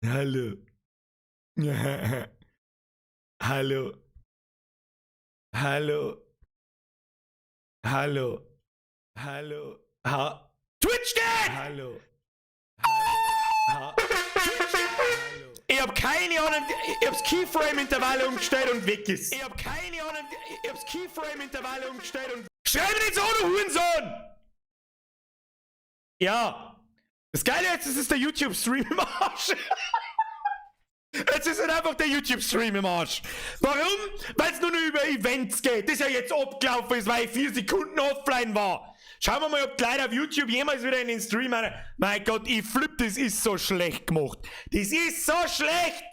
Hallo. Hallo. Hallo. Hallo. Hallo. Ha. Twitch geht! Hallo. Hallo. Ha. Ich hab keine Ahnung, ich hab's Keyframe-Intervall umgestellt und weg ist. Ich hab keine Ahnung, ich hab's Keyframe-Intervall umgestellt und. Schrei mir nicht so, du Hurensohn! Ja. Das Geile jetzt ist, ist der YouTube-Stream im Arsch. Jetzt ist halt einfach der YouTube-Stream im Arsch. Warum? Weil es nur noch über Events geht. Das ja jetzt abgelaufen ist, weil ich 4 Sekunden offline war. Schauen wir mal, ob die Leute auf YouTube jemals wieder in den Stream rein. Mein Gott, ich flipp, das ist so schlecht gemacht. Das ist so schlecht!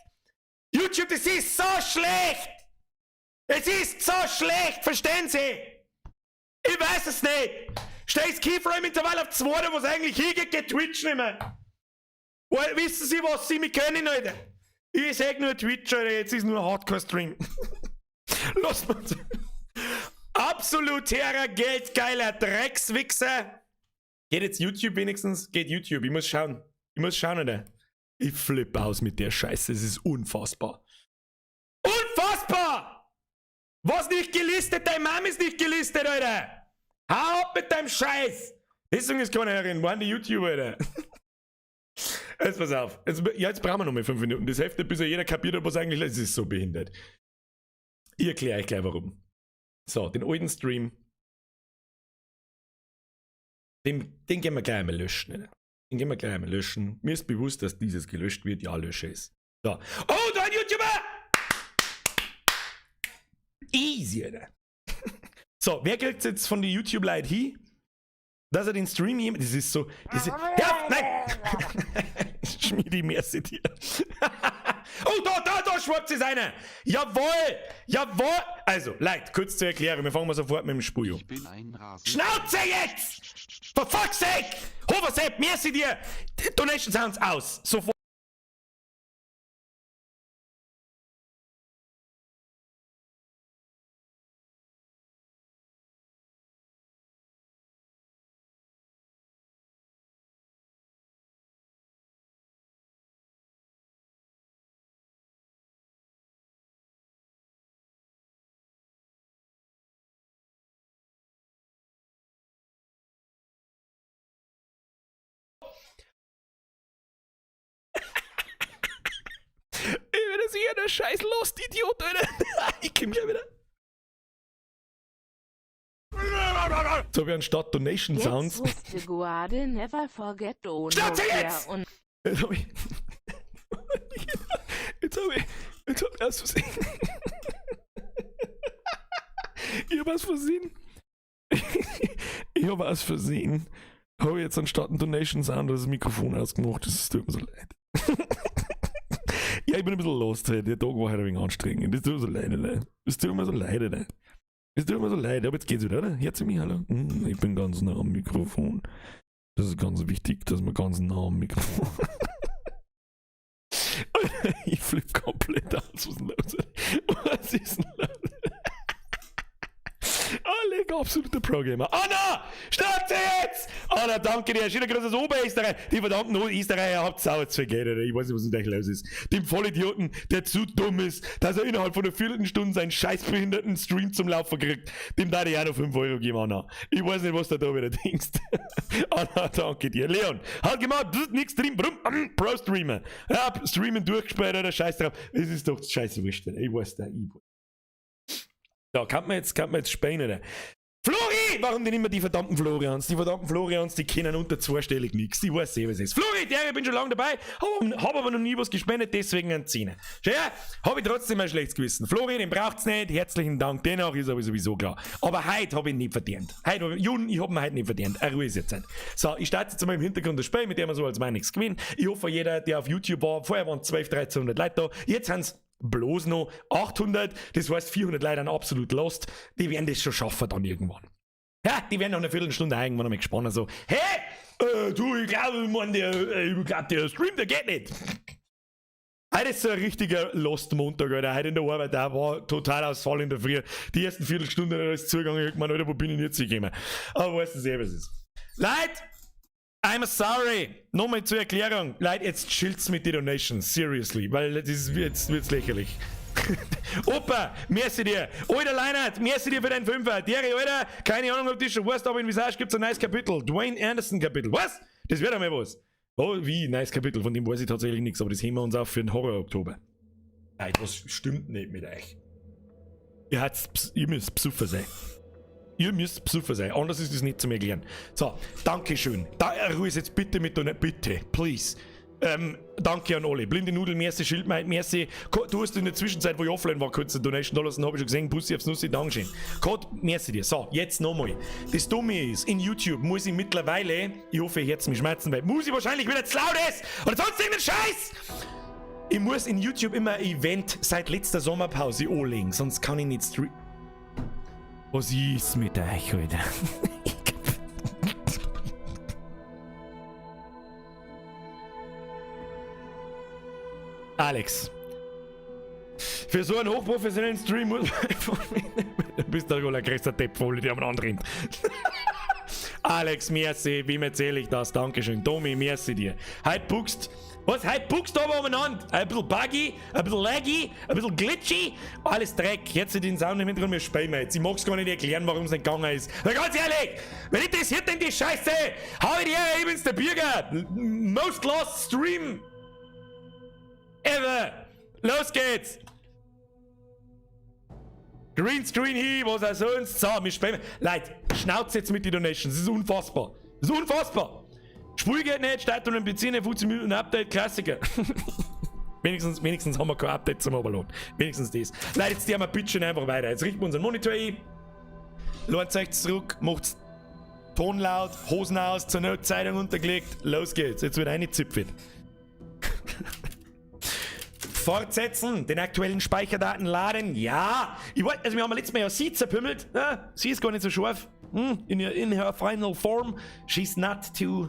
YouTube, das ist so schlecht! Es ist so schlecht, verstehen Sie? Ich weiß es nicht. Stell das Keyframe-Intervall auf 2, wo es eigentlich hingeht, geht Twitch nicht mehr. Well, wissen Sie was, Sie mich kennen, Alter? Ich sag nur Twitch, Alter, jetzt ist nur Hardcore-Stream. Lass mal. Absoluterer geldgeiler Dreckswichser. Geht jetzt YouTube wenigstens? Geht YouTube. Ich muss schauen. Ich muss schauen, Alter. Ich flippe aus mit der Scheiße. Es ist unfassbar. Unfassbar! Was nicht gelistet? Dein Mom ist nicht gelistet, Alter! Hau ab mit deinem Scheiß! Deswegen ist keiner herin. Waren die YouTuber, Alter. Jetzt pass auf. Jetzt, ja, jetzt brauchen wir noch mal 5 Minuten. Das hilft nicht, bis ja jeder kapiert hat, was eigentlich ist. Es ist so behindert. Ich erkläre euch gleich warum. So, den alten Stream. Den gehen wir gleich einmal löschen. Alter. Den gehen wir gleich einmal löschen. Mir ist bewusst, dass dieses gelöscht wird. Ja, lösche es. So. Oh, da ein YouTuber! Easy, Alter. So, wer kriegt jetzt von den YouTube-Leuten hin, dass er den Stream jemand. Das ist so. Das ist, ja, nein! Schmiedi, merci dir. Oh, da, da, da schwappt es einer! Jawohl! Jawohl! Also, Leute, kurz zur Erklärung, wir fangen mal sofort mit dem Spujo. Ich bin ein Rasen. Schnauze jetzt! For fuck's sake! Hofer Sepp, merci dir! Donation Sounds aus! Sofort! Ich bin sicher der scheiß Lost-Idiot, Alter. Ich komm gleich wieder. So wie anstatt Donation Jetzt Sounds. wusste Guade never forget Ono Schnauze jetzt! und Jetzt hab ich. Jetzt hab ich. Jetzt hab ich aus Versehen. Ich hab aus Versehen. Ich hab aus Versehen. Habe ich jetzt anstatt ein Donation Sound das Mikrofon ausgemacht. Das tut mir so leid. Ja, ich bin ein bisschen lost heute. Der Tag war heute ein wenig anstrengend. Das tut mir so leid, Alter. Das tut mir so leid, Alter. Das tut mir so leid. Aber jetzt geht's wieder, oder? Hört sie mich, hallo? Ich bin ganz nah am Mikrofon. Das ist ganz wichtig, dass man ganz nah am Mikrofon. Ich flipp komplett aus. Was ist denn los? Was ist denn los? Alec, absoluter Pro-Gamer. Anna! Schnauze jetzt! Anna, danke dir. Schöner Gruß aus Oberösterreich. Die verdammten Österreicher habt sau zu viel Geld, Alter. Ich weiß nicht, was mit euch los ist. Dem Vollidioten, der zu dumm ist, dass er innerhalb von einer Viertelstunde seinen scheißbehinderten Stream zum Laufen kriegt, dem darf ich auch noch 5 Euro geben, Anna. Ich weiß nicht, was du da wieder denkst. Anna, danke dir. Leon, hat gemacht, nix drin, brumm, Pro-Streamer. Ja, Streamen durchgespielt, Alter, scheiß drauf. Es ist doch scheiße wurscht, Alter. Ich weiß da, ich weiß. Da kann man jetzt spielen, oder? Flori! Warum denn immer die verdammten Florians? Die verdammten Florians, die kennen unter zweistellig nichts. Ich weiß eh, was es ist. Flori, der, ich bin schon lange dabei, hab aber noch nie was gespendet, deswegen ein Zehner. Schau her, hab ich trotzdem ein schlechtes Gewissen. Flori, den braucht's nicht, herzlichen Dank, dennoch ist aber sowieso klar. Aber heute hab ich ihn nicht verdient. Heute, Jun, ich hab ihn heute nicht verdient. Eine Ruhe ist jetzt. So, ich starte jetzt mal im Hintergrund das Spiel, mit dem wir so als mein nichts gewinnen. Ich hoffe, jeder, der auf YouTube war, vorher waren 12, 1300 Leute da, jetzt sind's bloß noch 800, das heißt 400 Leute sind absolut lost, die werden das schon schaffen dann irgendwann. Ja, die werden nach einer Viertelstunde irgendwann einmal gespannt, so, hey, du, ich glaube, ich mein, ich glaub, der Stream, der geht nicht. Heute ist so ein richtiger Lost Montag, Alter. Heute in der Arbeit, da war total Ausfall in der Früh. Die ersten Viertelstunde ist zugegangen, ich meine, Alter, wo bin ich denn jetzt gekommen? Aber weißt du selber, was es ist. Leute, I'm sorry. Nochmal zur Erklärung. Leute, jetzt chillt's mit den Donations. Seriously. Weil das ist, jetzt wird's lächerlich. Opa, merci dir. Alter Leinert, merci dir für deinen Fünfer. Dere, Alter, keine Ahnung, ob du schon weißt, aber in Visage gibt's ein neues Kapitel. Dwayne Anderson Kapitel. Was? Das wäre doch mal was. Oh, wie? Neues Kapitel. Von dem weiß ich tatsächlich nichts, aber das heben wir uns auf für den Horror-Oktober. Leute, was stimmt nicht mit euch? Ihr, habt's, ihr müsst besoffen sein. Ihr müsst besoffen sein. Anders ist das nicht zu erklären. So, Dankeschön. Da, Ruhe ist jetzt bitte mit bitte, please. Danke an alle. Blinde Nudel, merci, Schildmaid, merci. Du hast in der Zwischenzeit, wo ich offline war, kurz eine Donation da lassen, habe ich schon gesehen. Bussi aufs Nussi, Dankeschön. Code, merci dir. So, jetzt nochmal. Das Dumme ist, in YouTube muss ich mittlerweile, ich hoffe, ich hört's mich schmerzen, weil muss ich wahrscheinlich wieder zu laut ist oder sonst irgendein Scheiß! Ich muss in YouTube immer ein Event seit letzter Sommerpause anlegen, sonst kann ich nicht streamen. Was ist mit euch, Alter? Alex. Für so einen hochprofessionellen Stream muss man einfach. Du bist doch wohl ein größter Depp, voll, die am rennt. Alex, merci, wem erzähle ich das? Dankeschön. Domi, merci dir. Heute buchst. Was? Heute buchst aber umeinander. Ein bisschen buggy, ein bisschen laggy, ein bisschen glitchy. Alles Dreck. Jetzt den Sound im Hintergrund, wir spielen wir jetzt. Ich mag's gar nicht erklären, warum es nicht gegangen ist. Na ganz ehrlich, wen interessiert denn die Scheiße? Hau ich her, ich bin's der Birger. Most lost Stream ever. Los geht's. Greenscreen hier, was auch sonst. So, wir spielen. Leute, Schnauze jetzt mit den Donations. Das ist unfassbar. Das ist unfassbar. Spiel geht nicht, Start und ein PC, nicht 15 Minuten Update, Klassiker. Wenigstens, wenigstens haben wir kein Update zum Overload. Wenigstens das. Leute, jetzt gehen wir bitte schön einfach weiter. Jetzt richten wir unseren Monitor ein. Lohnt euch zurück, macht's Ton laut, Hosen aus, zur Not Zeitung untergelegt. Los geht's. Jetzt wird reingezipfelt. Fortsetzen, den aktuellen Speicherdaten laden. Ja, ich wollte, also wir haben letztes Mal ja sie zerpümmelt. Ja, sie ist gar nicht so scharf. In her final form. She's not too.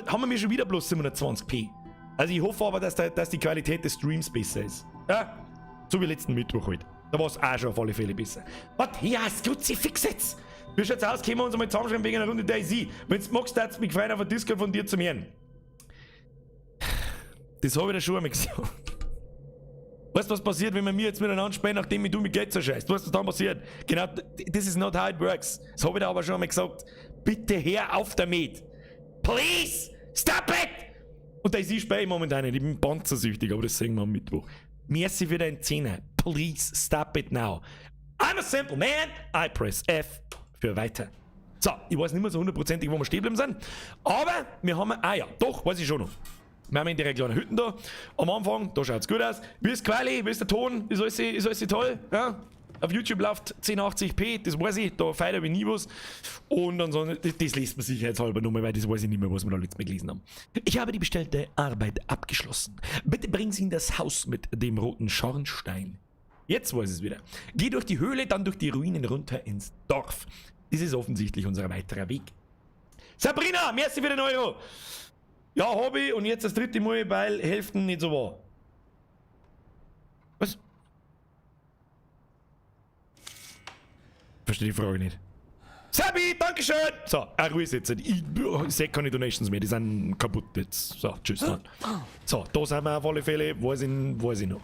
Haben wir mir schon wieder bloß 720p. Also ich hoffe aber, dass die Qualität des Streams besser ist. Ja, so wie letzten Mittwoch halt. Da war es auch schon auf alle Fälle besser. Matthias, Kruzifix jetzt! Wie schaut's aus? Können wir uns einmal zusammenschreiben wegen einer Runde DayZ? Wenn's magst, darfst du mich freuen, auf den Discord von dir zu hören. Das habe ich dir schon einmal gesagt. Weißt du, was passiert, wenn wir mir jetzt miteinander spielen, nachdem ich du mit Geld zerscheißt? Weißt du, was dann passiert? Genau, this is not how it works. Das habe ich dir aber schon einmal gesagt. Bitte hör auf damit. Please! Stop it! Und das ist spiele ich momentan nicht. Ich bin panzersüchtig, aber das sehen wir am Mittwoch. Merci für deinen Zehner. Please stop it now. I'm a simple man. I press F für weiter. So, ich weiß nicht mehr so hundertprozentig, wo wir stehen geblieben sind. Aber wir haben, ah ja, doch, weiß ich schon noch. Wir haben in der kleinen Hütten da am Anfang, da schaut's gut aus. Wie ist Quali, wie ist der Ton? Ist alles toll? Ja? Auf YouTube läuft 1080p, das weiß ich, da feiert ich nie was. Und ansonsten, das liest man sicherheitshalber nochmal, weil das weiß ich nicht mehr, was wir da letztes Mal gelesen haben. Ich habe die bestellte Arbeit abgeschlossen. Bitte bringen Sie in das Haus mit dem roten Schornstein. Jetzt weiß ich es wieder. Geh durch die Höhle, dann durch die Ruinen runter ins Dorf. Das ist offensichtlich unser weiterer Weg. Sabrina, merci für den Euro. Ja, hab ich und jetzt das dritte Mal, weil Hälften nicht so war. Was? Verstehe die Frage nicht. Sabi, Dankeschön! So, Ruhe jetzt. Ich sehe keine Donations mehr, die sind kaputt jetzt. So, tschüss dann. So, da sind wir auf alle Fälle, weiß ich noch.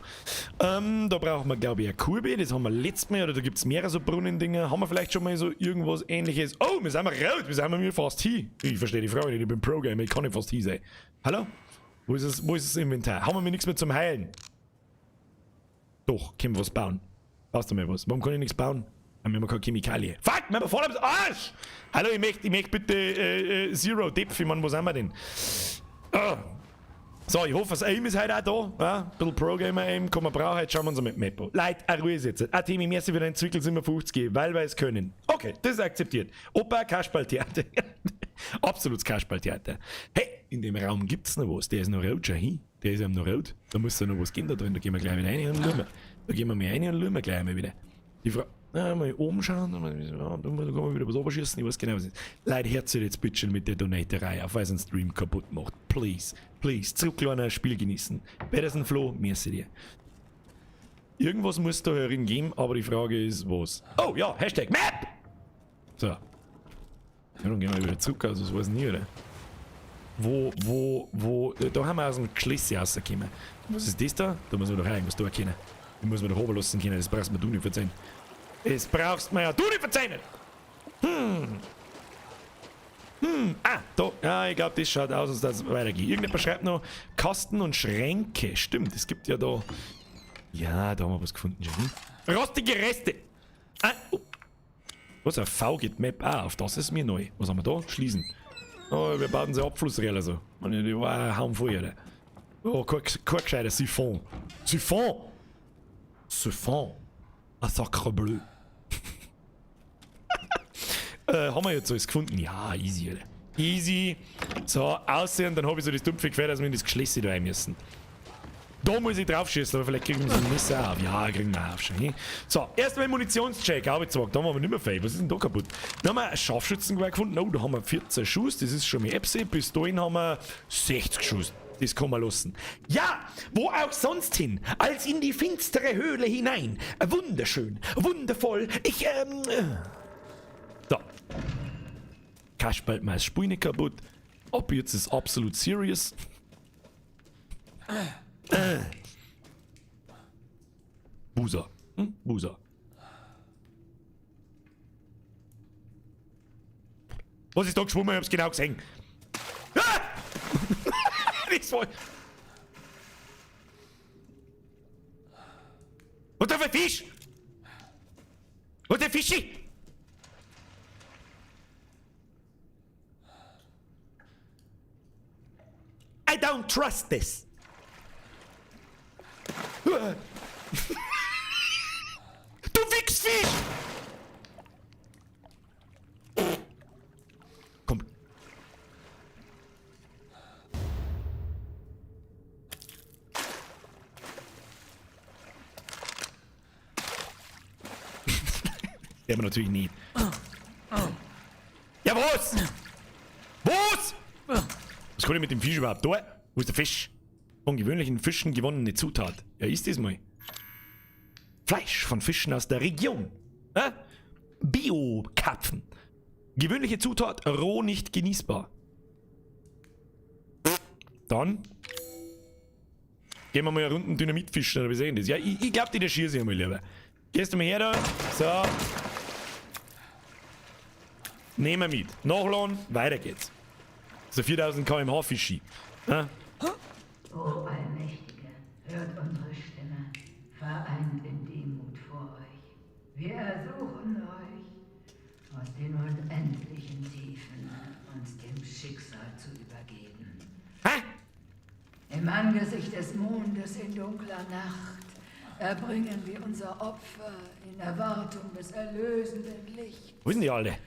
Da brauchen wir, glaube ich, eine Kurve, das haben wir letztes Mal, oder da gibt es mehrere so Brunnendinger. Haben wir vielleicht schon mal so irgendwas Ähnliches? Oh, wir sind mal rot, wir sind mir fast hin. Ich verstehe die Frage nicht, ich bin Pro-Gamer, ich kann nicht fast hin sein. Hallo? Wo ist das Inventar? Haben wir mir nichts mehr zum Heilen? Doch, können wir was bauen. Baust du mir was? Warum kann ich nichts bauen? Wir haben keine Chemikalie. Fuck, wir haben voll am Arsch! Hallo, ich möchte bitte Zero Depth. Ich meine, wo sind wir denn? Ah. So, ich hoffe, das Aim ist heute auch da. Ja, ein bisschen Pro-Gamer Aim kann man brauchen. Heute schauen wir uns mit Map an. Leute, eine Ruhe jetzt. Ah, Timmy, merci für deinen Zwickel 57, weil wir es können. Okay, das ist akzeptiert. Opa, Kasperltheater. Absolutes Kasperltheater. Hey, in dem Raum gibt's noch was. Der ist noch rot, schau hin. Der ist eben noch rot. Da muss ja noch was gehen da drin. Da gehen wir gleich wieder rein und schauen wir. Da gehen wir mal rein und schauen wir gleich mal wieder. Die Frage. Na, mal oben schauen, da kann man wieder was runterschießen, ich weiß genau, was ist. Leute, hört sich jetzt bitte schon mit der Donaterei auf, weil es einen Stream kaputt macht. Please, please, zurück Spiel genießen. Petersen Flo, merci dir. Irgendwas muss da herin geben, aber die Frage ist, was? Oh ja, Hashtag Map! So. Ja, dann gehen wir wieder zurück, also das weiß ich nie, oder? Wo, wo, wo, da haben wir aus dem Geschlisse rausgekommen. Was ist das da? Da muss man doch irgendwas tun können. Da muss man doch runterlassen können, das brauchst du mir du nicht verzeihen. Das brauchst du mir ja du nicht verzeihen! Ah, da. Ja, ich glaube, das schaut aus, als das weitergeht. Irgendjemand schreibt noch Kasten und Schränke. Stimmt, es gibt ja da... Ja, da haben wir was gefunden schon. Hm? Rostige Reste! Ah, oh. Was, ein V geht Map auch auf. Das ist mir neu. Was haben wir da? Schließen. Oh, wir bauen sie Abflussrohr also. Ich meine, die war ein Haufen voll, oder? Oh, kein gescheiter Siphon. Siphon! Siphon! Ah, sacre bleu. Haben wir jetzt alles gefunden? Ja, easy, Alter. Easy. So, aussehen, dann habe ich so das dumpfe Gefühl, dass wir in das Geschlisse da rein müssen. Da muss ich drauf schießen, aber vielleicht kriegen wir so ein Messer auf. Ja, kriegen wir auf schon. So, erstmal Munitionscheck. Arbeitswagen, da haben wir nicht mehr viel. Was ist denn da kaputt? Dann haben wir ein Scharfschützengewehr gefunden. Oh, da haben wir 14 Schuss. Das ist schon mal Epsi. Bis dahin haben wir 60 Schuss. Das kann man lassen. Ja, wo auch sonst hin, als in die finstere Höhle hinein. Wunderschön, wundervoll. Ich, So. Kasperl mal das Spiel nicht kaputt. Ab jetzt ist absolut serious. Busa. Hm? Busa. Was ist da geschwommen? Ich hab's genau gesehen. Ah! Das war... Was da für ein Fisch? Was der Fischi? I don't trust this. Du Wichsfisch! Komm. Der aber natürlich nicht. Ja, was? Was? Was kann ich mit dem Fisch überhaupt tun? Wo ist der Fisch? Von gewöhnlichen Fischen gewonnene Zutat. Ja, ist das mal. Fleisch von Fischen aus der Region. Hä? Bio-Karpfen. Gewöhnliche Zutat, roh nicht genießbar. Dann gehen wir mal eine Runde Dynamit fischen, oder wie sehen das? Ja, ich glaub, die schieße ich einmal lieber. Gehst du mal her da? So. Nehmen wir mit. Nachladen, weiter geht's. So 4000 km/h Fischi. Hä? O Allmächtige, hört unsere Stimme, vereint in Demut vor euch. Wir ersuchen euch, aus den unendlichen Tiefen uns dem Schicksal zu übergeben. Hä? Im Angesicht des Mondes in dunkler Nacht erbringen wir unser Opfer in Erwartung des erlösenden Lichts. Wo sind die alle?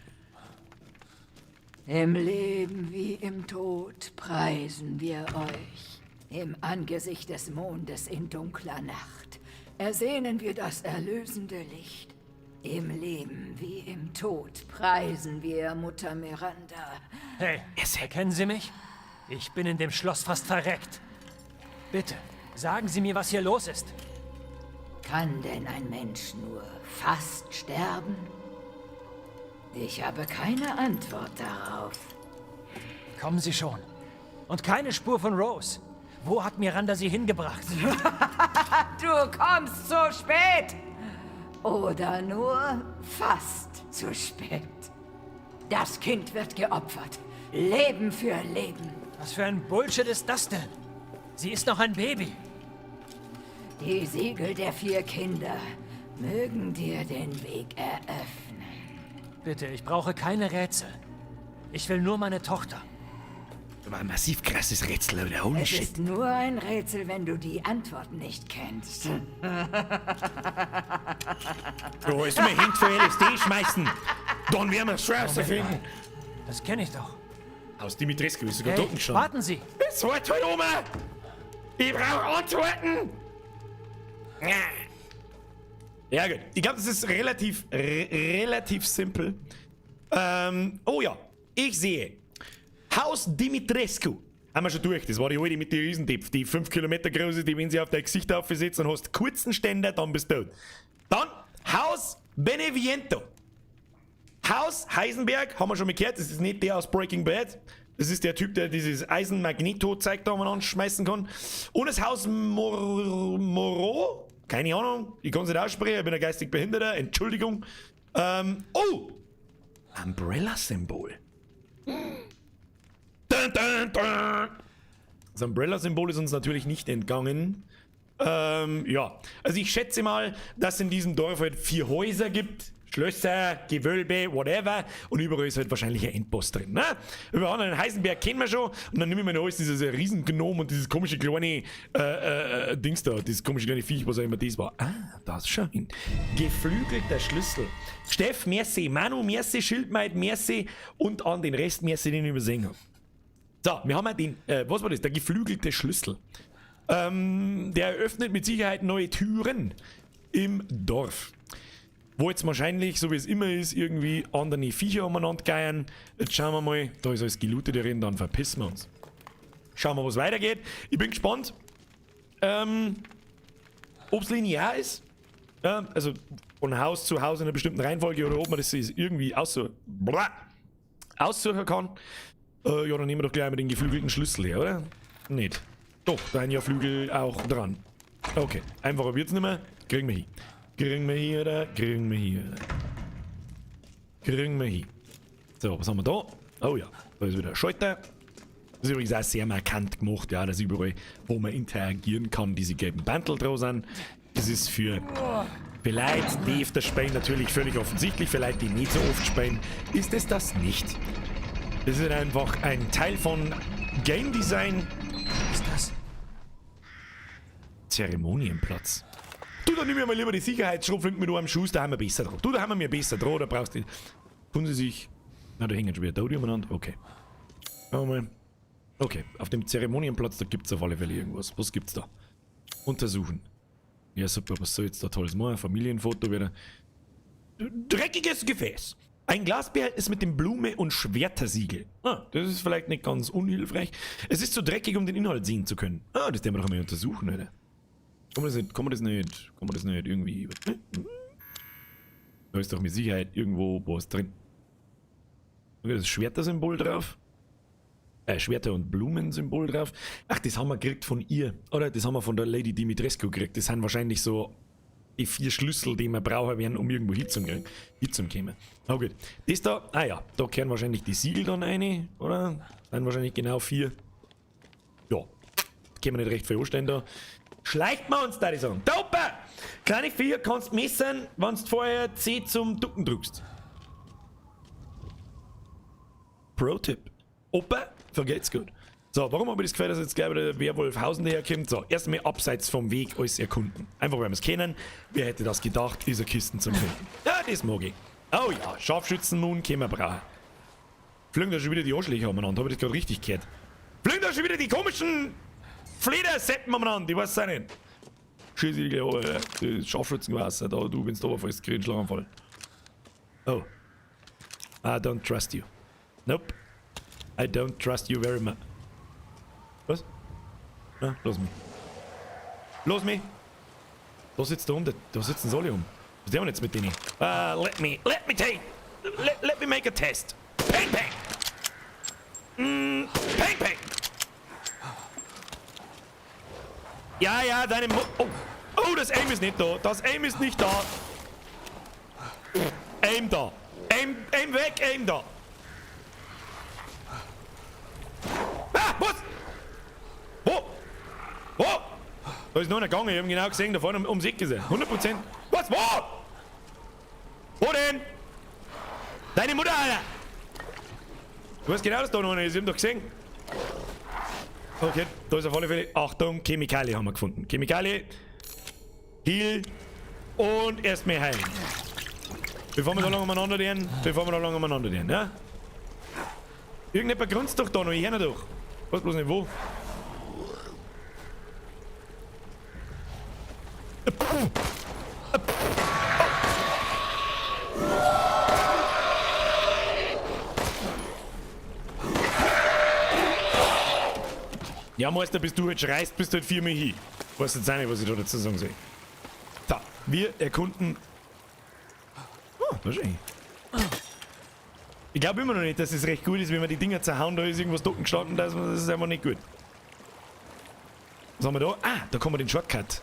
Im Leben wie im Tod preisen wir euch. Im Angesicht des Mondes in dunkler Nacht ersehnen wir das erlösende Licht. Im Leben wie im Tod preisen wir Mutter Miranda. Hey, erkennen Sie mich? Ich bin in dem Schloss fast verreckt. Bitte, sagen Sie mir, was hier los ist. Kann denn ein Mensch nur fast sterben? Ich habe keine Antwort darauf. Kommen Sie schon. Und keine Spur von Rose. Wo hat Miranda sie hingebracht? Du kommst zu spät! Oder nur fast zu spät. Das Kind wird geopfert. Leben für Leben. Was für ein Bullshit ist das denn? Sie ist noch ein Baby. Die Siegel der 4 Kinder mögen dir den Weg eröffnen. Bitte, ich brauche keine Rätsel. Ich will nur meine Tochter. Das war ein massiv krasses Rätsel, aber holy Es shit. ist nur ein Rätsel, wenn du die Antwort nicht kennst. Du hast mir hängt für LSD schmeißen. Dann werden wir Straße finden. Das kenne ich doch. Aus Dimitrescu ist sogar Hey, tot gestanden. warten Sie! Es wird halt, Oma! Ich brauche Antworten! Ja gut, ich glaub, das ist relativ simpel. Oh ja, ich sehe. Haus Dimitrescu. Haben wir schon durch, das war die alte mit den Riesentipf, die 5 Kilometer große, die wenn sie auf dein Gesicht aufsetzt und hast kurzen Ständer, dann bist du tot. Dann Haus Beneviento. Haus Heisenberg, haben wir schon mal gehört, das ist nicht der aus Breaking Bad. Das ist der Typ, der dieses Eisen-Magneto-Zeug da umeinander schmeißen kann. Und das Haus Moreau? Keine Ahnung, ich kann es nicht aussprechen, ich bin ein geistig Behinderter, Entschuldigung. Oh! Umbrella-Symbol. Dun, dun, dun. Das Umbrella-Symbol ist uns natürlich nicht entgangen. Ja. Also ich schätze mal, dass es in diesem Dorf halt 4 Häuser gibt. Schlösser, Gewölbe, whatever. Und überall ist halt wahrscheinlich ein Endboss drin. Ne? Über anderen Heisenberg kennen wir schon. Und dann nehme ich mir noch alles dieses Riesengnom und dieses komische kleine Dings da. Dieses komische kleine Viech, was auch immer das war. Ah, das schon hin. Geflügelter Schlüssel. Steff, merci. Manu, merci. Schildmaid, merci. Und an den Rest, merci, den ich übersehen hab. So, wir haben ja den, was war das? Der geflügelte Schlüssel. Der eröffnet mit Sicherheit neue Türen im Dorf. Wo jetzt wahrscheinlich, so wie es immer ist, irgendwie andere Viecher umeinander geiern. Jetzt schauen wir mal, da ist alles gelootet drin, dann verpissen wir uns. Schauen wir, was weitergeht. Ich bin gespannt, ob's linear ist. Ja, also von Haus zu Haus in einer bestimmten Reihenfolge oder ob man das irgendwie aussuchen kann. Ja, dann nehmen wir doch gleich mal den geflügelten Schlüssel her, oder? Nicht. Doch, da sind ja Flügel auch dran. Okay, einfacher wird's nicht mehr. Kriegen wir hin. Kriegen wir hier, oder? Kriegen wir hier. Kriegen wir hin. So, was haben wir da? Oh ja, da ist wieder ein Schalter. Das ist übrigens auch sehr markant gemacht, ja, dass überall, wo man interagieren kann, diese gelben Bandel drauf sind. Das ist für Leute, die öfter spielen, natürlich völlig offensichtlich. Für Leute, die nicht so oft spielen, ist es das nicht. Das ist einfach ein Teil von Game Design. Was ist das? Zeremonienplatz. Du, da nimm ich mal lieber die Sicherheitsschrotflinte mit einem Schuss, da haben wir besser drauf. Du, da haben wir mir besser drauf, da brauchst du nicht. Tun sie sich. Na, da hängen schon wieder Toadi umeinander. Okay. Schauen wir mal. Okay, auf dem Zeremonienplatz, da gibt's auf alle Fälle irgendwas. Was gibt's da? Untersuchen. Ja, super, was soll jetzt da Tolles machen? Familienfoto wieder. Dreckiges Gefäß. Ein Glasbehältnis mit dem Blume- und Schwertersiegel. Ah, das ist vielleicht nicht ganz unhilfreich. Es ist zu dreckig, um den Inhalt sehen zu können. Ah, das werden wir doch mal untersuchen, oder? Kann man das nicht, kann man das nicht, kann man das nicht irgendwie, ne? Da ist doch mit Sicherheit irgendwo was drin. Okay, das Schwertersymbol drauf. Schwerter- und Blumensymbol drauf. Ach, das haben wir gekriegt von ihr. Oder das haben wir von der Lady Dimitrescu gekriegt. Das sind wahrscheinlich so die 4 Schlüssel, die wir brauchen werden, um irgendwo hinzukommen. Na gut. Das da, ah ja, da kehren wahrscheinlich die Siegel dann rein, oder? Sind wahrscheinlich genau 4. Ja, können wir nicht recht viel anstellen da. Schleicht man uns da, die sagen. Da oben! Kleine Viecher kannst messen, wenn du vorher C zum Ducken drückst. Pro-Tipp. Opa, vergeht's gut. So, warum habe ich das Gefühl, dass jetzt gleich wieder der Werwolf Hausen daherkommt? So, erstmal abseits vom Weg alles erkunden. Einfach, weil wir's kennen. Wer hätte das gedacht, diese Kisten zum Finden? Ja, das mag ich. Oh ja, Scharfschützenmoon können wir brauchen. Fliegen da schon wieder die Arschlöcher umeinander, hab ich das gerade richtig gehört? Fliegen da schon wieder die komischen Flederseppen umeinander, ich weiß es auch nicht. Schieß ich gleich runter, das Scharfschützengewasser, da, du, wenn's da runterfällst, krieg ich einen Schlaganfall. Oh. I don't trust you. Nope. I don't trust you very much. Was? Na, lass mich. Lass mich! Da sitzt der Hund, da sitzen sie alle um. Was tun wir jetzt mit denen? Let me, let me take, let, let me make a test. Peng, peng! Peng, peng! Ja, ja, deine Mu-, oh. Oh, das Aim ist nicht da. Das Aim ist nicht da. Aim da. Aim, Aim weg, Aim da. Ah, was? Wo? Wo? Da ist noch einer gegangen, ich hab ihn genau gesehen, da vorne ums Eck gesehen. 100%. Was? Wo? Wo denn? Deine Mutter, Alter! Du weißt genau, dass da noch einer ist, ich hab ihn doch gesehen. Okay, da ist auf alle Fälle. Achtung, Chemikalie haben wir gefunden. Chemikalie. Heal. Und erstmal heilen. Bevor wir da lange umeinander gehen, bevor wir da lange umeinander gehen, ja? Irgendjemand grunzt doch da noch, ich hör noch doch. Weiß bloß nicht wo. Ja, Meister, bis du halt schreist, bist du halt viermal hin. Weiß jetzt auch nicht, was ich da dazu sagen soll. So, wir erkunden. Oh, das ist schön. Ich glaube immer noch nicht, dass es recht gut ist, wenn wir die Dinger zerhauen, da ist irgendwas docken gestanden, das ist einfach nicht gut. Was haben wir da? Ah, da kommen wir den Shortcut.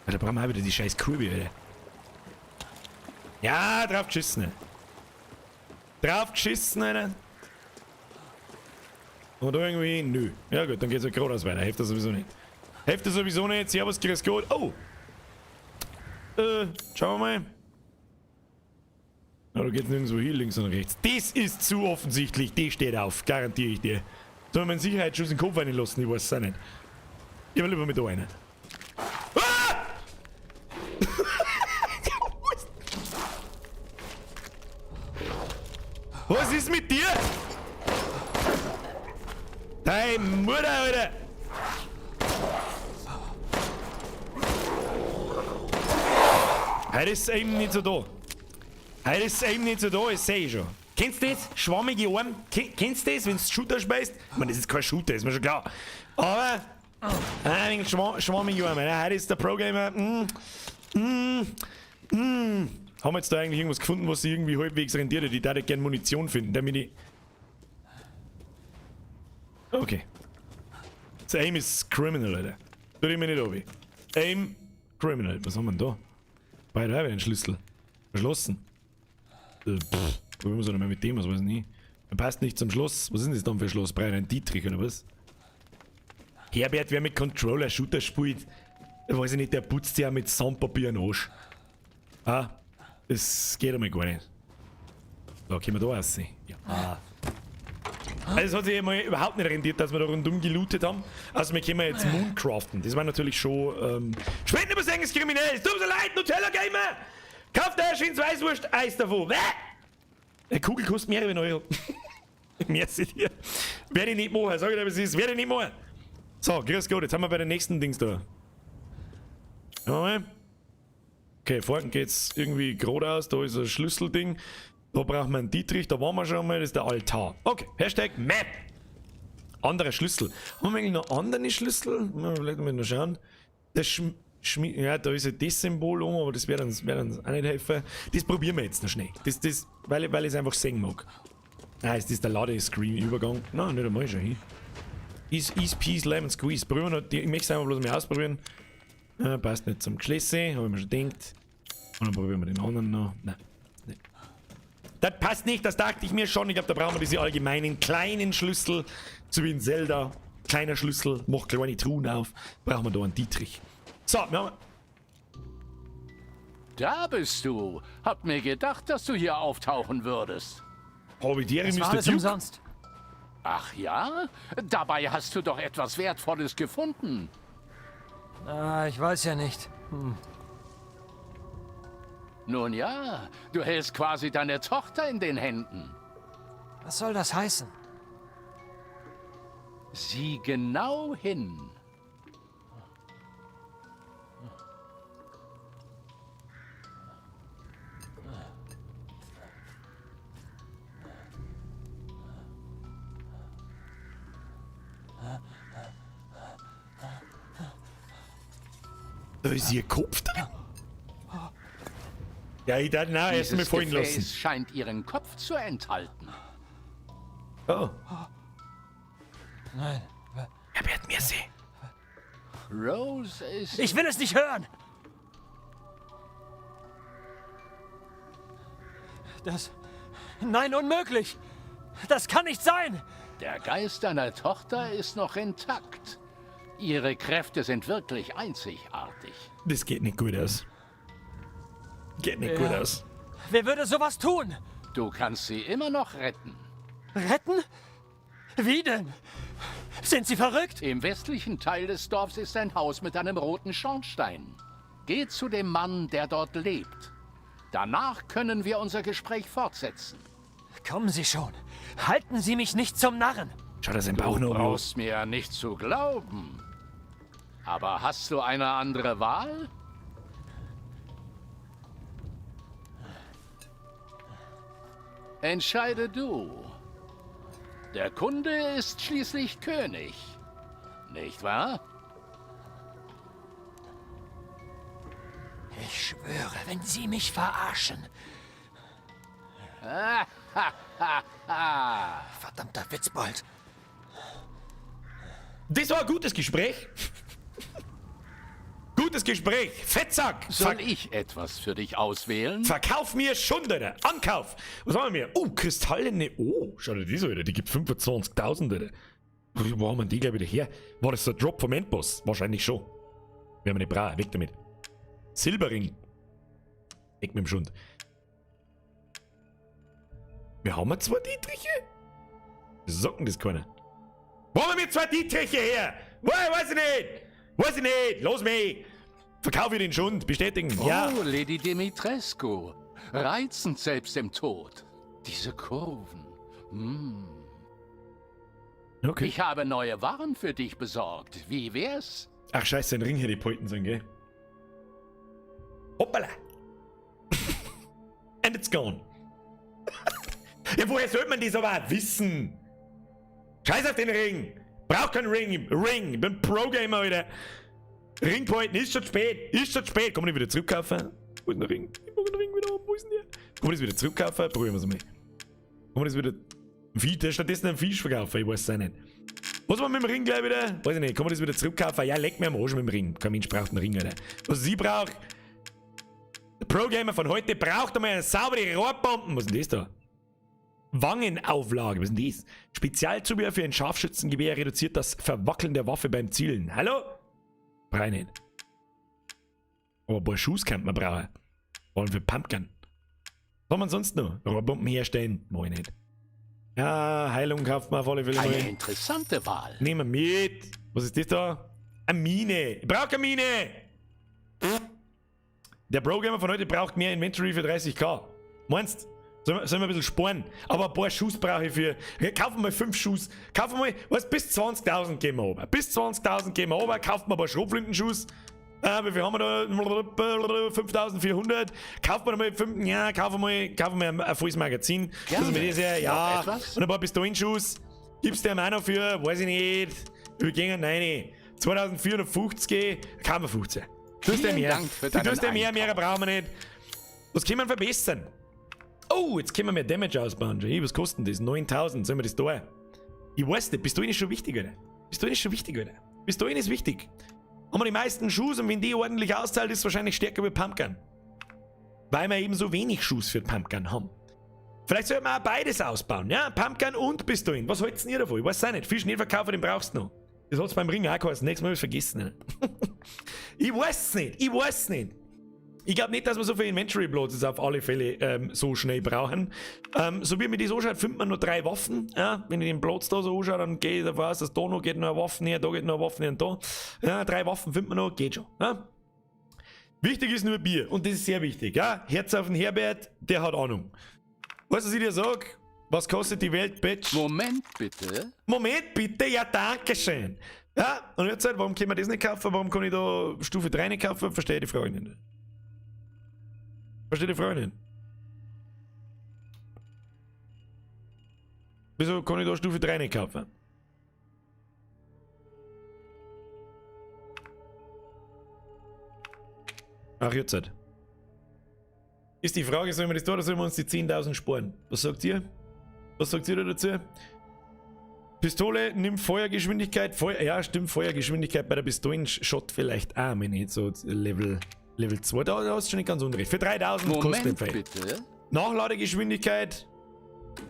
Ja, da brauchen wir auch wieder die scheiß Kurve, Alter. Ja, drauf geschissen. Drauf geschissen, Alter. Und da irgendwie? Nö. Ja gut, dann geht's halt geradeaus weiter. Hilft das sowieso nicht. Hilft das sowieso nicht. Servus, grüß Gott. Oh! Schauen wir mal. Na, da geht's nirgendwo hin, links und rechts. Das ist zu offensichtlich. Die steht auf, garantiere ich dir. Sollen wir einen Sicherheitsschuss in den Kopf reinlassen? Ich weiß es auch nicht. Ich will lieber mit da rein. Ah! Was ist mit dir? Deine Mutter, Alter! Heute ist es eben nicht so da. Heute ist es eben nicht so da, das seh ich schon. Kennst du das? Schwammige Arme? Kennst du das, wenn du Shooter spielst? Ich meine, das ist kein Shooter, ist mir schon klar. Aber, wegen schwammige Arme. Ne? Heute ist der Pro-Gamer. Haben wir jetzt da eigentlich irgendwas gefunden, was sich irgendwie halbwegs rentiert? Ich würde gerne Munition finden, damit ich. Okay. Das Aim ist criminal, Alter. Tut ich mir nicht an. Aim criminal. Was haben wir denn da? Beide haben einen Schlüssel. Verschlossen. Pff, probieren wir es mal mit dem, was weiß ich nicht. Passt nicht zum Schloss. Was ist denn das dann für ein Schloss? Breit ein Dietrich oder was? Herbert, wer mit Controller Shooter spielt, weiß ich nicht, der putzt ja mit Sandpapier den Arsch. Ah, das geht einmal gar nicht. Da können wir da raus. Ja. Ah. Also es hat sich mal überhaupt nicht rentiert, dass wir da rundum gelootet haben. Also wir können jetzt Mooncraften. Das war natürlich schon... Spenden über ist kriminell! Es tut mir so leid, Nutella Gamer! Kauft euch ein schönes Weißwurst-Eis davon! Bäh! Eine Kugel kostet mehrere Euro. Merci dir. Werde ich nicht machen, sag ich dir, was es ist. Werde ich nicht machen. So, grüß Gott, jetzt haben wir bei den nächsten Dings da. Mal. Okay, vorne geht's irgendwie geradeaus, da ist ein Schlüsselding. Da brauchen wir einen Dietrich, da waren wir schon mal, das ist der Altar. Okay, Hashtag Map. Anderer Schlüssel. Haben wir eigentlich noch andere Schlüssel? Na, vielleicht mal noch schauen. Das ja, da ist ja das Symbol um, aber das wird uns auch nicht helfen. Das probieren wir jetzt noch schnell. Das, weil ich es einfach sehen mag. Ah, ist das der Ladescreen-Übergang? Nein, nicht einmal schon hin. Ease, Peace, Lemon Squeeze. Probieren wir noch, ich möchte es einfach bloß mal ausprobieren. Ah, passt nicht zum Geschlüssel, habe ich mir schon gedacht. Und dann probieren wir den anderen noch. Nein. Nein. Das passt nicht, das dachte ich mir schon. Ich glaube, da brauchen wir diese allgemeinen kleinen Schlüssel. So wie in Zelda. Kleiner Schlüssel, macht kleine Truhen auf. Brauchen wir da einen Dietrich. So, wir haben... Da bist du. Hab mir gedacht, dass du hier auftauchen würdest. Hab ich dir, Das war Mr. alles Duke? umsonst. Ach ja? Dabei hast du doch etwas Wertvolles gefunden. Ah, ich weiß ja nicht. Hm. Nun ja, du hältst quasi deine Tochter in den Händen. Was soll das heißen? Sieh genau hin. Da ist ihr Kopf drin. Ja, ich darf na, erst mal fallen lassen. Gefäß scheint ihren Kopf zu enthalten. Oh. Nein. Herbert, merci. Rose ist... Ich will es nicht hören! Das... Nein, unmöglich! Das kann nicht sein! Der Geist deiner Tochter ist noch intakt. Ihre Kräfte sind wirklich einzigartig. Das geht nicht gut aus. Geht nicht gut aus. Wer würde sowas tun? Du kannst sie immer noch retten. Retten? Wie denn? Sind Sie verrückt? Im westlichen Teil des Dorfs ist ein Haus mit einem roten Schornstein. Geh zu dem Mann, der dort lebt. Danach können wir unser Gespräch fortsetzen. Kommen Sie schon. Halten Sie mich nicht zum Narren. Schau dir seinen Bauch Du noch an. brauchst mir ja nicht zu glauben. Aber hast du eine andere Wahl? Entscheide du. Der Kunde ist schließlich König. Nicht wahr? Ich schwöre, wenn Sie mich verarschen. Verdammter Witzbold. Das war ein gutes Gespräch. Gutes Gespräch. Fettsack. Soll ich etwas für dich auswählen? Verkauf mir Schund, Alter. Ankauf. Was haben wir? Oh, kristallene. Oh, schau dir das an, Alter. Die gibt 25.000, Alter. Wo haben wir die gleich wieder her? War das so ein Drop vom Endboss? Wahrscheinlich schon. Wir haben eine Bra. Weg damit. Silberring. Weg mit dem Schund. Wir haben zwei Dietriche? Wieso sagt denn das keiner? Wo haben wir zwei Dietriche her? Weiß ich nicht. Weiß ich nicht. Los mich. Verkaufe ich den Schund. Bestätigen. Oh, Ja. Lady Dimitrescu. Reizend selbst im Tod. Diese Kurven. Okay. Ich habe neue Waren für dich besorgt. Wie wär's? Ach scheiße, den Ring hätte ich behalten sollen, gell? Hoppala. And it's gone. Ja, woher sollte man das aber auch wissen? Scheiß auf den Ring. Brauch keinen Ring. Ring. Ich bin Pro-Gamer, Alter. Ring behalten. Ist schon spät. Ist schon spät. Kann man den wieder zurückkaufen? Wo ist denn der Ring? Ich mag den Ring wieder haben. Wo ist denn der? Kann man das wieder zurückkaufen? Probieren wir es mal. Kann man das wieder... Wie, der stattdessen einen Fisch verkaufen? Ich weiß es auch nicht. Was war mit dem Ring gleich wieder? Weiß ich nicht. Kann man das wieder zurückkaufen? Ja, leck mir am Arsch mit dem Ring. Kein Mensch braucht einen Ring, Alter. Was sie braucht... Der Pro-Gamer von heute braucht einmal eine saubere Rohrbomben. Was ist denn das da? Wangenauflage. Was ist denn das? Spezialzubehör für ein Scharfschützengewehr reduziert das Verwackeln der Waffe beim Zielen. Hallo? Brauch ich nicht. Aber ein paar Schuss könnte man brauchen. Vor allem für Pumpgun. Was haben wir sonst noch? Rohrbomben herstellen? Mach ich nicht. Ja, Heilung kauft man auf alle Fälle Eine mal. interessante Wahl. Nehmen wir mit. Was ist das da? Eine Mine. Ich brauche keine Mine. Der Pro-Gamer von heute braucht mehr Inventory für 30k. Meinst du? Sollen wir ein bisschen sparen? Aber ein paar Schuss brauche ich für... Kaufen wir mal 5 Schuss. Kaufen wir mal... Was, bis 20.000 gehen wir runter. Bis 20.000 gehen wir runter. Kaufen wir ein paar Schrotflintenschuss. Wie viel haben wir da? 5.400. Kaufen wir mal 5... Ja, kaufen wir mal ein volles Magazin. Gerne. Das ist ja, ja. Noch etwas? Und ein paar Pistolenschuss. Gibt's dem auch noch für? Weiß ich nicht. Wir gehen rein. 2450. Kaufen wir 15. Du hast Vielen mehr. Dank für Du deinen tust dir mehr, mehr Einkauf. brauchen wir nicht. Was können wir verbessern? Oh, jetzt können wir mehr Damage ausbauen. Hey, was kostet denn das? 9000, sollen wir das da? Ich weiß nicht, Pistolen ist schon wichtig, oder? Pistolen ist schon wichtig, oder? Pistolen ist wichtig. Haben wir die meisten Schuss und wenn die ordentlich auszahlt, ist es wahrscheinlich stärker wie Pumpgun. Weil wir eben so wenig Schuss für Pumpgun haben. Vielleicht sollten wir auch beides ausbauen, ja? Pumpgun und Pistolen. Was halt's denn ihr davon? Ich weiß es auch nicht. Fisch nicht verkaufen, den brauchst du noch. Das hat's beim Ring auch geheißen. Nächstes Mal hab ich's vergessen. Ich weiß es nicht. Ich weiß es nicht. Ich glaub nicht, dass wir so viel Inventory Bloats jetzt auf alle Fälle so schnell brauchen. So wie mir das anschaut, findet man nur 3 Waffen. Ja, wenn ich den Bloats da so anschaue, dann gehe ich davon aus, dass da noch geht noch eine Waffe her, da geht noch eine Waffe her und da. Ja, 3 Waffen findet man noch, geht schon. Ja. Wichtig ist nur Bier und das ist sehr wichtig. Ja. Herz auf den Herbert, der hat Ahnung. Weißt du, was ich dir sag? Was kostet die Welt, Bitch? Moment bitte. Moment bitte, ja danke schön. Ja, und jetzt halt, warum können wir das nicht kaufen? Warum kann ich da Stufe 3 nicht kaufen? Verstehe die Frage nicht. Verstehe die Frage nicht. Wieso kann ich da Stufe 3 nicht kaufen? Ach, jetzt halt. Ist die Frage, sollen wir das da oder sollen wir uns die 10.000 sparen? Was sagt ihr? Was sagt ihr da dazu? Pistole nimmt Feuergeschwindigkeit. Feuer, ja, stimmt, Feuergeschwindigkeit bei der Pistolen-Shot vielleicht auch, wenn ich so Level 2. Da hast du schon nicht ganz unrecht. Für 3000 kostet Moment den Fall. bitte. Nachladegeschwindigkeit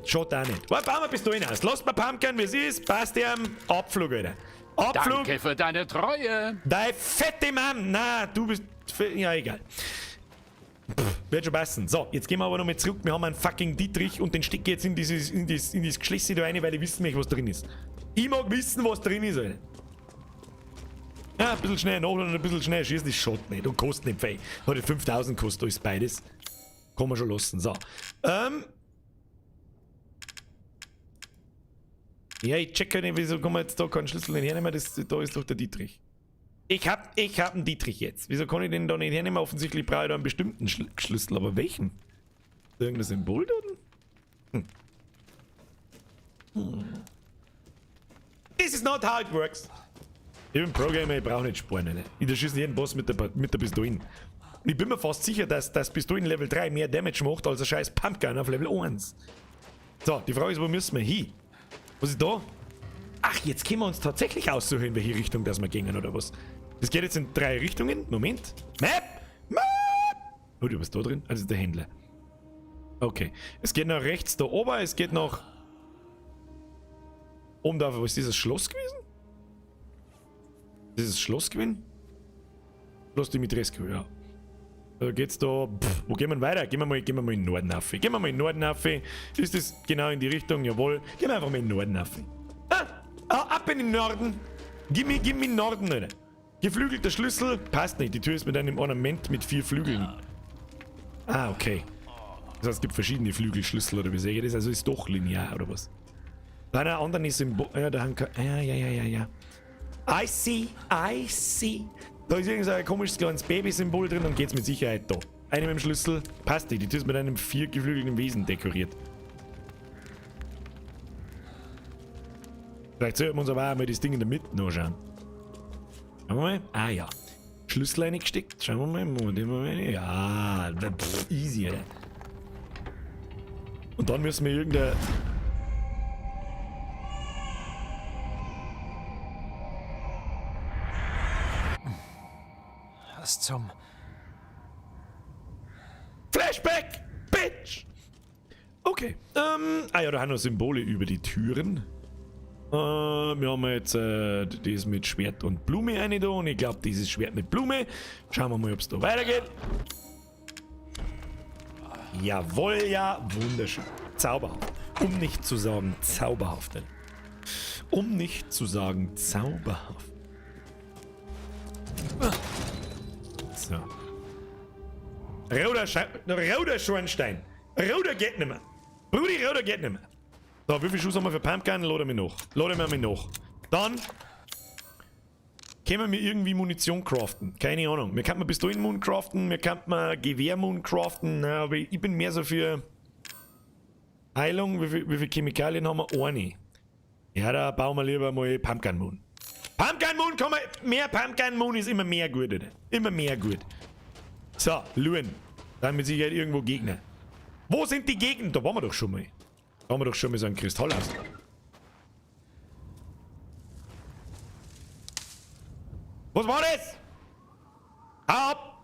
schaut auch nicht. Warte, bauen wir Pistolen aus. Lass mal Pumpkin, wie es ist. Passt ihm. Abflug, Alter. Abflug. Danke für deine Treue. Dein fette Mann. Na, du bist ja, egal. Pff, wird schon passen. So, jetzt gehen wir aber nochmal zurück. Wir haben einen fucking Dietrich und den stecke ich jetzt in dieses Geschlüssel da rein, weil ich wissen möchte, was drin ist. Ich mag wissen, was drin ist, Alter. Ja, ein bisschen schnell nachladen und ein bisschen schnell schießen, das schaut nicht und kostet nicht viel. Hat ja 5000 kostet alles beides. Kann man schon lassen. So. Ja, ich check nicht, wieso kann man jetzt da keinen Schlüssel nicht hernehmen? Da ist doch der Dietrich. Ich hab einen Dietrich jetzt. Wieso kann ich den da nicht hernehmen? Offensichtlich brauche ich da einen bestimmten Schlüssel. Aber welchen? Ist da irgendein Symbol da? This is not how it works. Ich bin Pro-Gamer, ich brauche nicht sparen. Ne? Ich erschieße jeden Boss mit der Pistole. Und ich bin mir fast sicher, dass das Pistolen Level 3 mehr Damage macht als ein scheiß Pumpgun auf Level 1. So, die Frage ist, wo müssen wir hin? Was ist da? Ach, jetzt können wir uns tatsächlich aussuchen, in welche Richtung das wir gehen, oder was? Das geht jetzt in drei Richtungen. Moment. Map! Map! Oh, du bist da drin? Also der Händler. Okay. Es geht nach rechts da oben, es geht nach... Oben da, wo ist dieses Schloss gewesen? Dieses Schloss gewesen? Schloss Dimitrescu, ja. Da geht's da. Pff, wo gehen wir weiter? Gehen wir mal in den Norden auf. Gehen wir mal in den Norden auf. Ist das genau in die Richtung? Jawohl. Gehen wir einfach mal in den Norden auf. Ah, ab in den Norden. Gib mir Norden, Alter. Geflügelter Schlüssel. Passt nicht. Die Tür ist mit einem Ornament mit 4 Flügeln. Ah, okay. Das heißt, es gibt verschiedene Flügelschlüssel oder wie sehe ich das? Also ist doch linear oder was? Nein, nein, anderen ist im Bo ja, da haben ja, ja, ja, ja, ja. I see, I see. Da ist irgend so ein komisches kleines Baby-Symbol drin und geht's mit Sicherheit da. Eine mit dem Schlüssel. Passt nicht. Die Tür ist mit einem 4 geflügelten Wesen dekoriert. Vielleicht sollten wir uns aber auch mal das Ding in der Mitte noch schauen. Schauen wir mal. Ah ja. Schlüssel reingesteckt. Schauen wir mal. Moment, Moment. Ja, pff, easy, Alter. Und dann müssen wir irgendein... Was zum... Flashback! Bitch! Okay. Ah ja, da haben wir Symbole über die Türen. Wir haben jetzt das mit Schwert und Blume eine da und ich glaube, dieses Schwert mit Blume. Schauen wir mal, ob's da weitergeht. Jawohl, ja, wunderschön. Zauberhaft. Um nicht zu sagen, zauberhaft. Um nicht zu sagen, zauberhaft. So. Roter Schornstein. Roter geht nicht mehr. Brudi, roter geht nicht mehr. So, wie viel Schuss haben wir für Pumpgun? Laden wir noch. Laden wir mal noch. Dann können wir irgendwie Munition craften. Keine Ahnung. Wir könnten Pistolen-Moon craften, wir könnten Gewehr-Moon craften. Na, aber ich bin mehr so für Heilung. Wie viel Chemikalien haben wir? Eine. Ja, da bauen wir lieber mal Pumpgun Moon. Pumpgun Moon kann man. Mehr Pumpgun Moon ist immer mehr gut, oder? Immer mehr gut. So, Luren. Da haben wir sicher irgendwo Gegner. Wo sind die Gegner? Da waren wir doch schon mal. Da haben wir doch schon mal so einen Kristall aus. Was war das? Hau ab!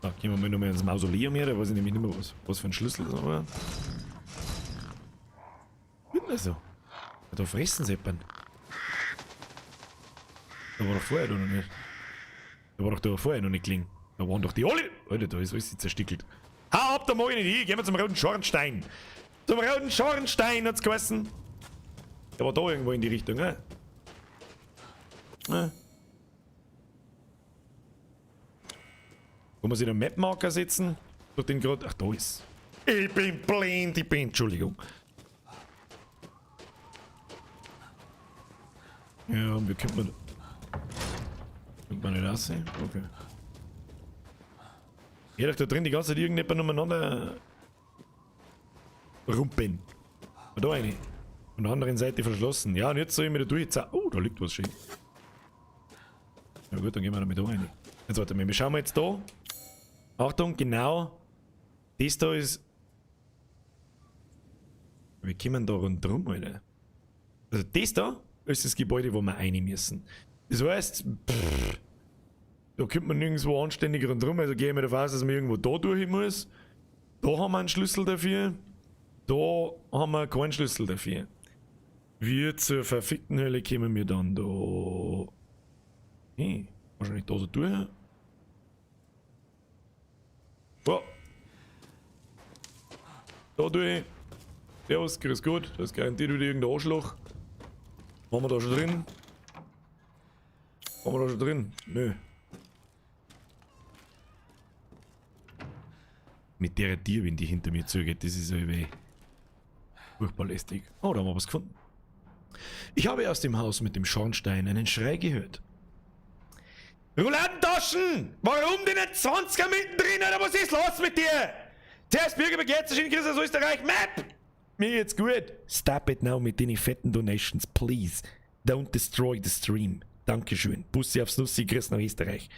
Da gehen wir mal nochmal ins Mausoleum hier, da weiß ich nämlich nicht mehr, was für ein Schlüssel das war. Was ist denn das so? Ja, da fressen sie jemanden. Da war doch vorher noch nicht. Da war doch da vorher noch nicht gelingen. Da waren doch die alle. Alter, da ist alles zerstückelt. Hau ab, da mag ich nicht hin. Gehen wir zum roten Schornstein. Zum roten Schornstein hat's geheißen. Der war da irgendwo in die Richtung, ne? Ne? Wo muss ich den Map-Marker setzen? Durch den grad. Ach, da ist. Ich bin blind, ich bin. Entschuldigung. Ja, und wie kommt man. Kommt man nicht raus? Okay. Ich hab da drin die ganze Zeit irgendjemand umeinander rumpen. Da eine. Von der anderen Seite verschlossen. Ja, und jetzt soll ich mir da durch. Oh, da liegt was schön. Ja gut, dann gehen wir damit da rein. Jetzt warte mal, wir schauen mal jetzt da. Achtung, genau. Das da ist... Wir kommen da rundherum, Alter. Also das da ist das Gebäude, wo wir rein müssen. Das heißt, pff, da kommt man nirgendwo anständig rundherum. Also gehe ich mir davon aus, dass man irgendwo da durch muss. Da haben wir einen Schlüssel dafür. Da haben wir keinen Schlüssel dafür. Wir zur verfickten Hölle kommen wir dann da... Hey, wahrscheinlich da so durch. Oh. Da durch. Servus, grüß Gott. Das ist garantiert wieder irgendein Arschloch. Waren wir da schon drin? Waren wir da schon drin? Nö. Mit der Tier, wenn die hinter mir zugeht, das ist ja irgendwie furchtbar lästig. Oh, da haben wir was gefunden. Ich habe aus dem Haus mit dem Schornstein einen Schrei gehört. Rouladentaschen! Warum denn nicht 20er mittendrin, Alter? Was ist los mit dir? Zuerst Bürger begehrt sich in Chris aus Österreich. Map! Mir geht's gut. Stop it now mit den fetten Donations, please. Don't destroy the stream. Dankeschön. Bussi aufs Nussi, Chris nach Österreich.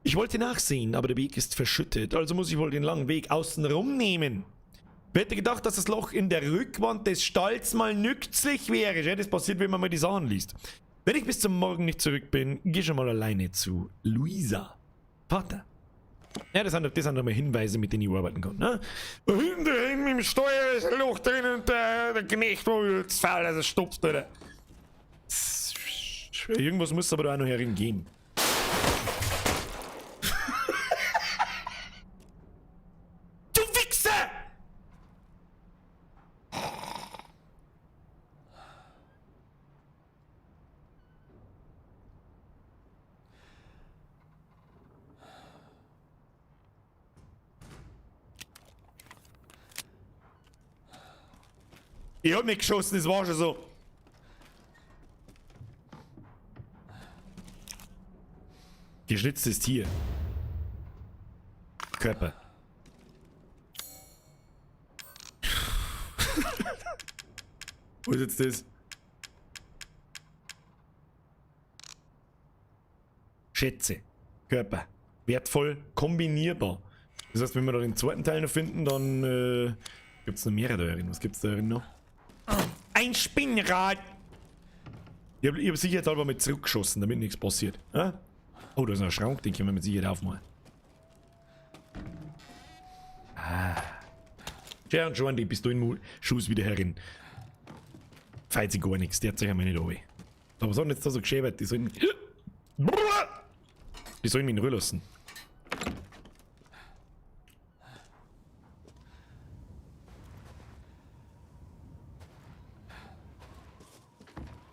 Ich wollte nachsehen, aber der Weg ist verschüttet, also muss ich wohl den langen Weg außen rum nehmen. Wer hätte gedacht, dass das Loch in der Rückwand des Stalls mal nützlich wäre? Ja, das passiert, wenn man mal die Sachen liest. Wenn ich bis zum Morgen nicht zurück bin, geh schon mal alleine zu Luisa. Vater. Ja, das sind mal Hinweise, mit denen ich arbeiten kann. Ne? Da hinten im Steuer ist ein Loch drin und der Knecht war jetzt faul, also stopft, Alter. Irgendwas muss aber da auch noch herin gehen. Du Wichser! Ich hab nicht geschossen, das war schon so. Geschnitztes Tier. Körper. Wo ist jetzt das? Schätze. Körper. Wertvoll, kombinierbar. Das heißt, wenn wir da den zweiten Teil noch finden, dann gibt's noch mehrere da drin. Was gibt's da drin noch? Ein Spinnrad! Ich hab sicherheitshalber mal zurückgeschossen, damit nichts passiert. Ja? Oh, da ist noch ein Schrank, den können wir mit Sicherheit aufmachen. Ah. Tja, und schon die Pistolenschuss wieder herin. Feit sich gar nichts, der hat sich einmal nicht runter. Aber was hat denn jetzt da so geschäbert? Die sollen mich in Ruhe lassen.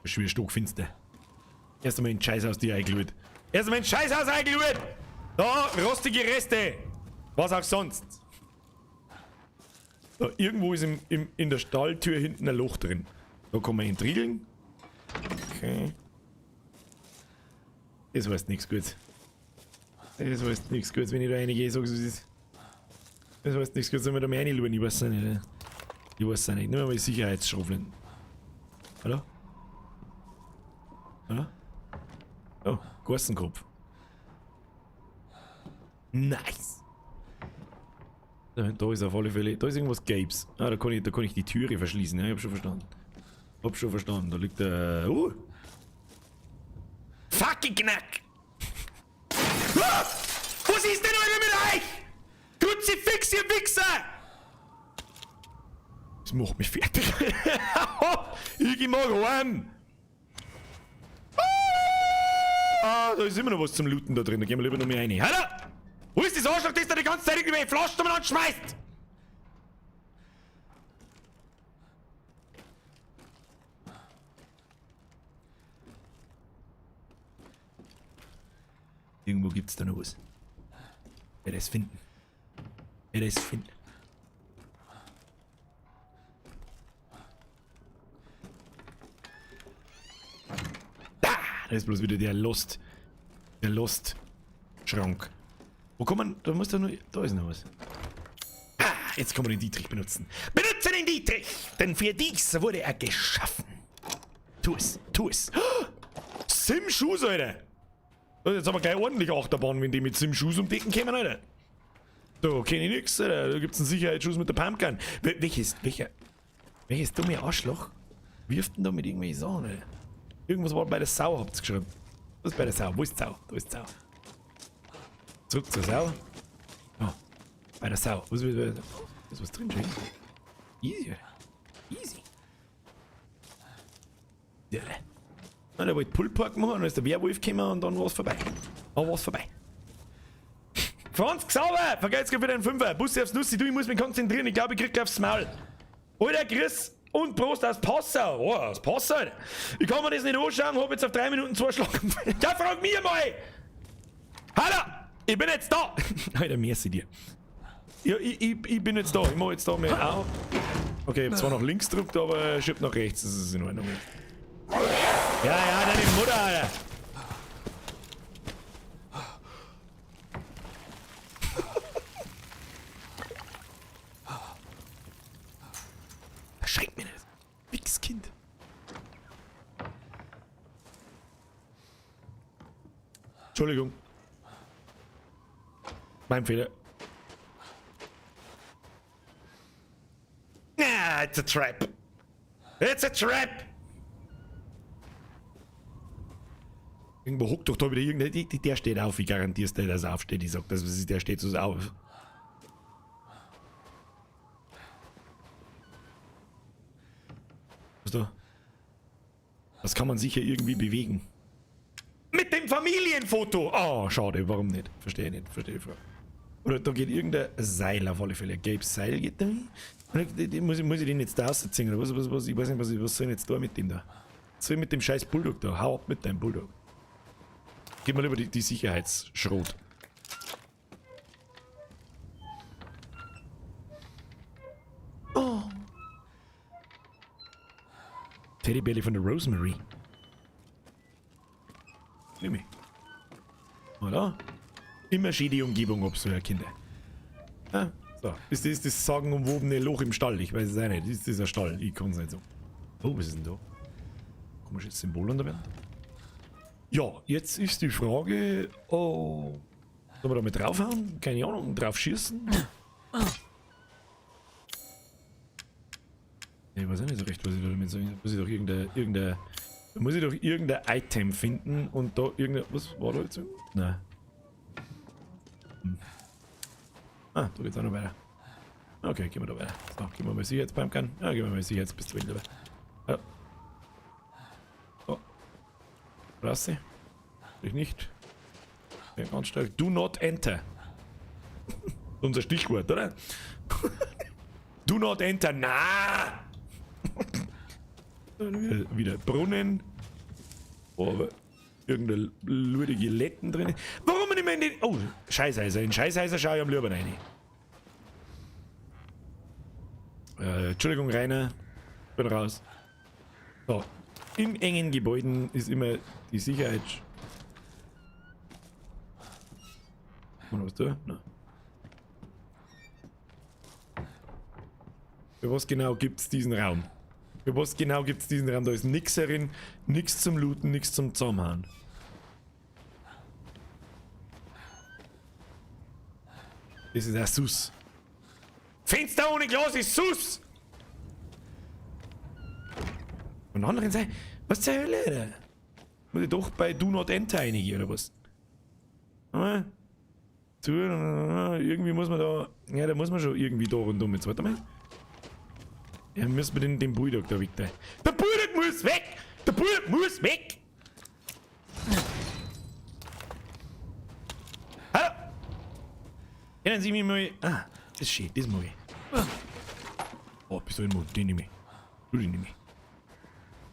Ist schon wieder stockfinster. Erst einmal in Scheiß aus dir eingelullt. Erst einmal in Scheiß aus eingelullt! Da, rostige Reste! Was auch sonst. Da, irgendwo ist in der Stalltür hinten ein Loch drin. Da kann man entriegeln. Okay. Das heißt nichts Gutes. Das heißt nichts Gutes, wenn ich da reingehe, sag's wie es ist. Das heißt nichts Gutes, wenn wir da mal reinschauen, ich weiß es nicht. Ich weiß es nicht. Nehmen wir mal die Sicherheitsschraufeln. Hallo? Hallo? Oh, Gorsenkopf. Nice! Da ist auf alle Fälle. Da ist irgendwas Gelbes. Ah, da kann ich die Türe verschließen. Ja, ich hab schon verstanden. Hab schon verstanden. Da liegt der. Fucking Knack! Ah! Was ist denn heute mit euch? Kruzifix, ihr Wichser! Das macht mich fertig. Ich mag heim! Ah, da ist immer noch was zum Looten da drin. Da gehen wir lieber noch mehr rein. Hallo! Wo ist das Arschloch, das da die ganze Zeit irgendwelche Flaschen umeinander schmeißt? Irgendwo gibt's da noch was. Werde es finden. Werde es finden. Da! Da ist bloß wieder der Lost. Der Lost-Schrank. Wo kann man. Da muss da nur. Da ist noch was. Ah, jetzt kann man den Dietrich benutzen. Benutze den Dietrich! Denn für dies wurde er geschaffen. Tu es, tu es. Oh, Sim-Schuss, Alter! Jetzt haben wir gleich ordentlich Achterbahn, wenn die mit Sim-Schuss um die Ecken kommen, Alter. Da kenn ich nix, Alter. Da gibt's einen Sicherheitsschuss mit der Pumpgun. Welches dumme Arschloch wirft denn da mit irgendwelchen Sachen, Alter? Irgendwas war bei der Sau, habt's geschrieben. Was ist bei der Sau? Wo ist die Sau? Da ist die Sau. Zurück zur Sau. Oh, bei der Sau. Was ist was drin, Jay? Easy, Alter. Easy. Ja, Alter. Na, der wollte Pulled Pork machen, dann ist der Werwolf gekommen und dann war's vorbei. Dann war's vorbei. Franz Xaver! Vergeht's grad wieder einen Fünfer. Bussi aufs Nussi, du, ich muss mich konzentrieren. Ich glaube, ich krieg gleich aufs Maul. Alter, Chris und Prost aus Passau. Oh, aus Passau, Alter. Ich kann mir das nicht anschauen, hab jetzt auf 3 Minuten 2 Schlag. Ja, frag mir mal! Hallo! Ich bin jetzt da! Alter, merci dir. Ja, ich bin jetzt da. Ich mach jetzt da mal auf. Okay, ich hab zwar nach links gedrückt, aber ich schieb nach rechts. Das ist in Ordnung. Ja, ja, deine Mutter, Alter. Erschreckt mich nicht. Wichskind. Entschuldigung. Mein Fehler. Ah, it's a trap. It's a trap! Irgendwo hockt doch da wieder irgendein. Der steht auf, ich garantier's dir, dass er aufsteht. Ich sag das, was ist, der steht so auf. Was da? Das kann man sicher irgendwie bewegen. Mit dem Familienfoto! Oh, schade, warum nicht? Verstehe ich nicht, verstehe ich. Oder da geht irgendein Seil auf alle Fälle. Gelbes Seil geht da hin. Muss ich den jetzt da rausziehen? Oder was? Ich weiß nicht, was soll ich jetzt da mit dem da? Was soll ich mit dem scheiß Bulldog da? Hau ab mit deinem Bulldog. Gib mal lieber die Sicherheitsschrot. Oh. Teddybärli von der Rosemary. Nimm ich. Oder? Immer schön die Umgebung absuchen, Kinder. Ah, so. Ist das das sagenumwobene Loch im Stall? Ich weiß es auch nicht. Ist das ein Stall? Ich kann's nicht so. Oh, was ist denn da? Komisches Symbol an der Wand. Ja, jetzt ist die Frage, oh, sollen wir da mit draufhauen? Keine Ahnung, drauf schießen? Ich weiß auch nicht so recht, was ich da damit soll. Muss ich doch irgendein, muss ich doch irgendein Item finden und da irgendein, was war da jetzt? Nein. Hm. Ah, da geht's auch noch weiter. Okay, gehen wir da weiter. So, gehen wir mal Sicherheitspumpgun. Ja, gehen wir mal Sicherheitspistole dabei. Ja. Oh. Raus. Ich nicht. Ja, ganz stark. Do not enter. Unser Stichwort, oder? Do not enter. Na! Dann wieder Brunnen. Oh, aber irgendeine lurige Letten drin. Warum nicht mehr in den. Oh, Scheißhäuser. In Scheißhäuser schaue ich am lieber rein. Entschuldigung, Rainer. Bin raus. So. In engen Gebäuden ist immer die Sicherheit. Und was da? Nein. Für was genau gibt's diesen Raum? Für was genau gibt's diesen Raum? Da ist nix herin, nix zum Looten, nix zum Zusammenhauen. Das ist ein Sus. Fenster ohne Glas ist Sus! Von der anderen Seite, was zur Hölle, Alter? Muss ich doch bei Do Not Enter reingehen, oder was? Zu, irgendwie muss man da, ja, da muss man schon irgendwie da rundum jetzt. Warte mal. Ja, müssen wir den Bulldog da weg. Da. Der Bulldog muss weg! Der Bulldog muss weg! Hallo! Erinnern Sie mich mal. Ah, das ist schön, das mag ich. Oh, bist du im Mund? Den nehme ich. Du, den nehme ich.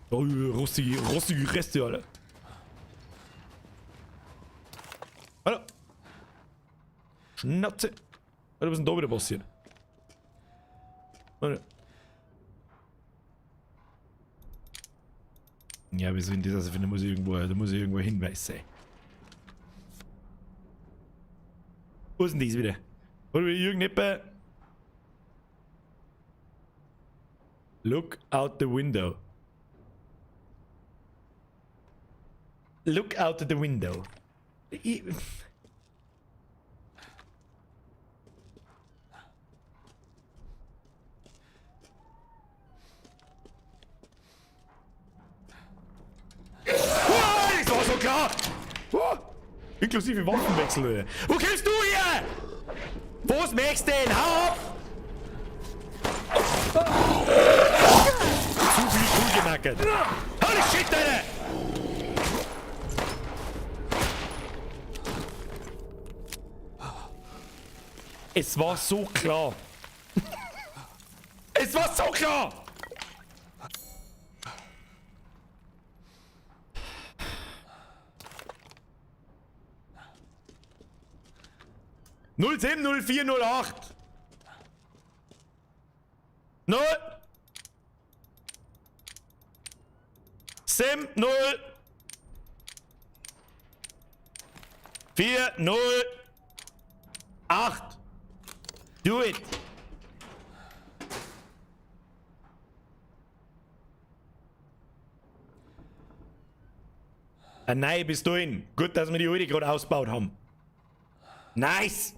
Oh, rostige Reste, Alter. Hallo! Schnauze! Alter, was ist denn da wieder passiert? Warte. Ja, wie soll ich denn das also finden? Da muss ich irgendwo, da muss ich irgendwo Hinweis sein. Wo ist denn das wieder? Oder irgendjemand? Look out the window. Look out the window. Ich, das war so klar! Oh, inklusive Waffenwechsel, Alter. Wo kommst du her? Was möchtest du denn? Hau ab! Zu viel cool gemackert. Holy shit, Alter! Es war so klar. Es war so klar! Null sieben, null vier, null acht. 0. 7, 0. 4, 0. 8. Do it. Ah, nein, bist du hin. Gut, dass wir die alte gerade ausgebaut haben. Nice.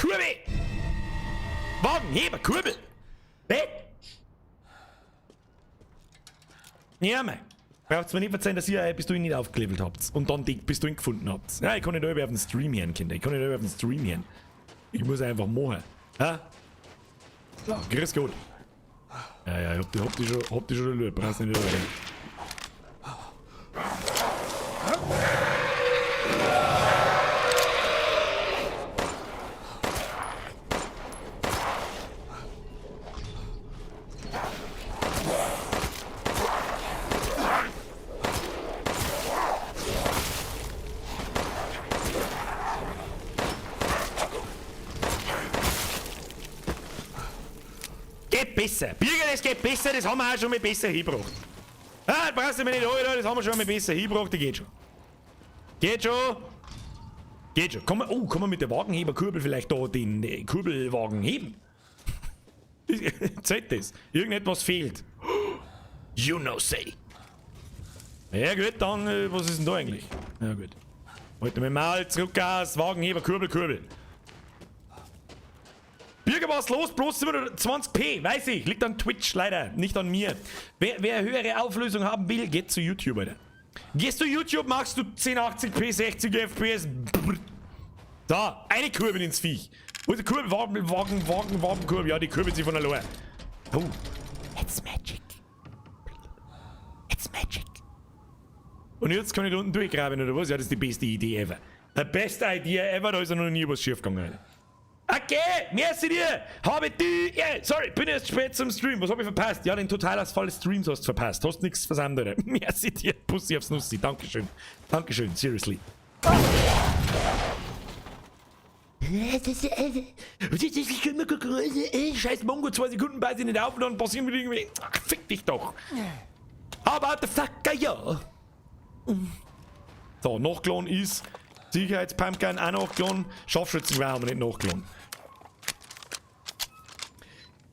Kurbel! Wagenheber, Kurbel! Bett! Ja, mei. Braucht's mir nicht verzeihen, dass ihr eure Pistolen nicht aufgelevelt habt und dann die Pistolen gefunden habt. Ja, ich kann nicht über auf den Stream hören, Kinder. Ich kann nicht über auf den Stream hören. Ich muss einfach machen. Ha? So, grüß Gott. Ja, ja, ich hab die schon erlebt. Brauchst nicht überreden. Geht besser. Birger, das geht besser, das haben wir auch schon mal besser hingebracht. Ah, brauchst du mir nicht, Alter, das haben wir schon mal besser hingebracht, das geht schon. Geht schon. Geht schon. Kann man, oh, kann man mit der Wagenheberkurbel vielleicht da den Kurbelwagen heben? Zählt das? Irgendetwas fehlt. You know say. Ja gut, dann, was ist denn da eigentlich? Ja gut. Heute mit Mal, zurück, Gas, Wagenheber, Kurbel, Kurbel. Birger, was los? Bloß 720p, weiß ich. Liegt an Twitch leider, nicht an mir. Wer höhere Auflösung haben will, geht zu YouTube, Alter. Gehst du YouTube, machst du 1080p, 60 FPS. Brr. Da, eine Kurbel ins Viech. Wo ist die Kurbel? Wagen, Wagen, Wagen, Wagen, Kurbel. Ja, die kurbelt sich von alleine. Oh. It's magic. It's magic. Und jetzt kann ich da unten durchgraben, oder was? Ja, das ist die beste Idee ever. The best idea ever, da ist ja noch nie was schief gegangen, Alter. Okay, merci dir! Habe die. Yeah, sorry, bin erst spät zum Stream. Was hab ich verpasst? Ja, den Totalausfall des Streams hast du verpasst. Hast nix versandt, oder? Merci dir. Pussy aufs Nussi. Dankeschön. Dankeschön, seriously. Scheiß Mongo, 2 Sekunden beiß ich nicht auf und dann passieren wieder irgendwie. Ach, fick dich doch. How about the fucker, ja? So, nachgeladen ist. Sicherheitspumpgun auch nachgeladen. Scharfschützengewehr haben wir nicht nachgeladen.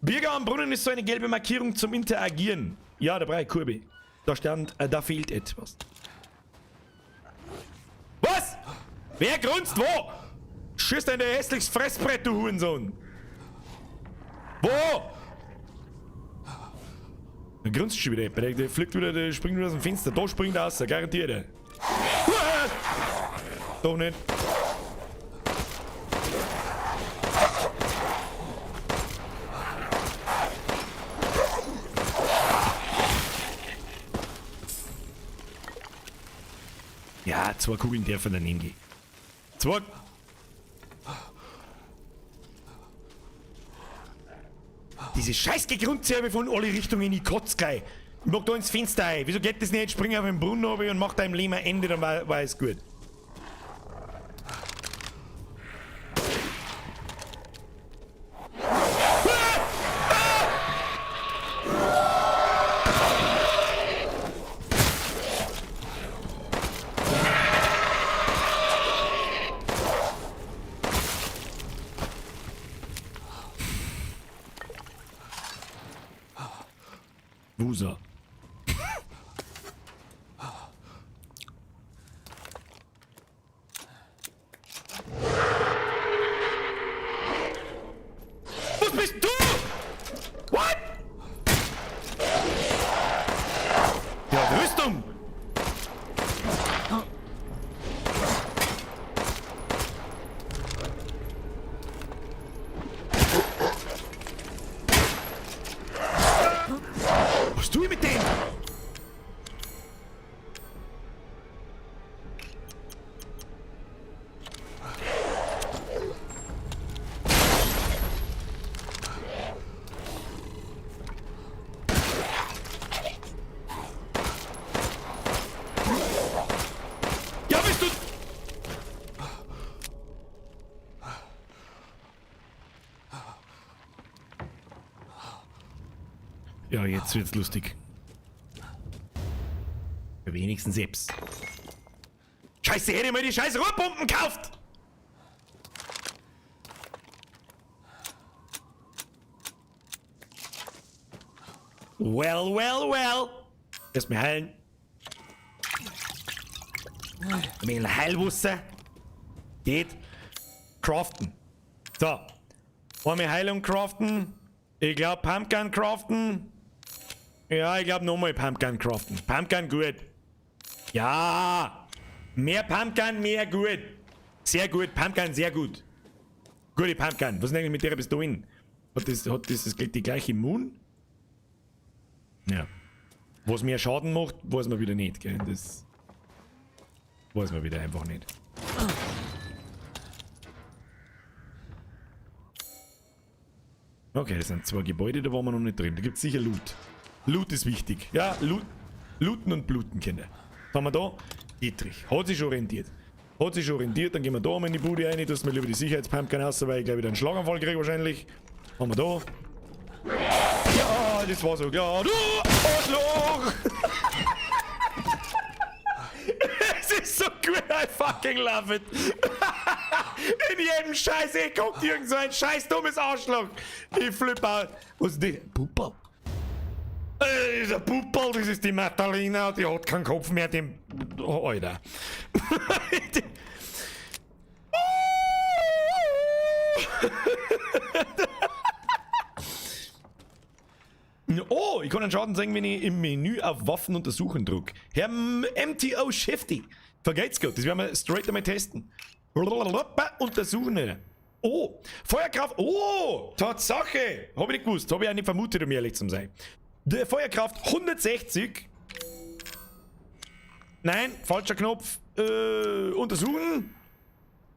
Birger am Brunnen ist so eine gelbe Markierung zum Interagieren. Ja, da brauche ich Kurve. Da stand, da fehlt etwas. Was? Wer grunzt wo? Schießt ein hässliches Fressbrett, du Hurensohn. Wo? Da grunzt schon wieder jemand. Der fliegt wieder, der springt wieder aus dem Fenster. Da springt er raus, garantiert. Ah! Doch nicht. Ja, 2 Kugeln dürfen daneben gehen. 2. Diese scheiß Gegrundzerbe von alle Richtungen, ich kotz gleich. Ich mach da ins Fenster ein. Wieso geht das nicht? Spring auf den Brunnen runter und mach deinem Leben ein Ende, dann war es gut. Wusa. Was bist du? What? Ja, Rüstung! Was tue ich mit dem? Ja, bist du... Ja, jetzt wird's lustig. Wenigstens selbst. Scheiße, hätte ich mir die scheiß Rohrpumpen gekauft! Well, well, well. Erstmal heilen. Ein bisschen Heilwasser. Geht. Craften. So. Wollen wir Heilung craften? Ich glaube Pumpgun craften. Ja, ich glaube nochmal Pumpgun craften. Pumpgun gut. Ja! Mehr Pumpgun, mehr gut. Sehr gut, Pumpgun, sehr gut. Gute Pumpgun. Was ist denn eigentlich mit der bis dahin? Hat das die gleiche Moon? Ja. Was mehr Schaden macht, weiß man wieder nicht, gell? Das weiß man wieder einfach nicht. Okay, das sind zwei Gebäude, da waren wir noch nicht drin. Da gibt es sicher Loot. Loot ist wichtig. Ja, Loot, Looten und Bluten, Kinder. Was haben wir da? Dietrich. Hat sich schon rentiert. Hat sich schon rentiert, dann gehen wir da mal in die Bude rein. Du hast mir lieber die Sicherheitspumpkin raus, weil ich gleich wieder einen Schlaganfall kriege wahrscheinlich. Haben wir da. Ja, das war so klar. Du Arschloch! Es ist so gut, I fucking love it. In jedem Scheiß, ich guckt irgend so ein scheiß dummes Arschloch. Ich flippe aus. Was ist das? Puppel. Das ist ein Puppel, das ist die Madalena, die hat keinen Kopf mehr, dem. Oh, Alter. Oh, ich kann einen Schaden sehen, wenn ich im Menü auf Waffen untersuchen drücke. Herr MTO Shifty. Vergeht's gut, das werden wir straight einmal testen. Untersuchen. Oh, Feuerkraft. Oh, Tatsache. Hab ich nicht gewusst, hab ich auch nicht vermutet, um ehrlich zu sein. Der Feuerkraft 160. Nein, falscher Knopf. Untersuchen.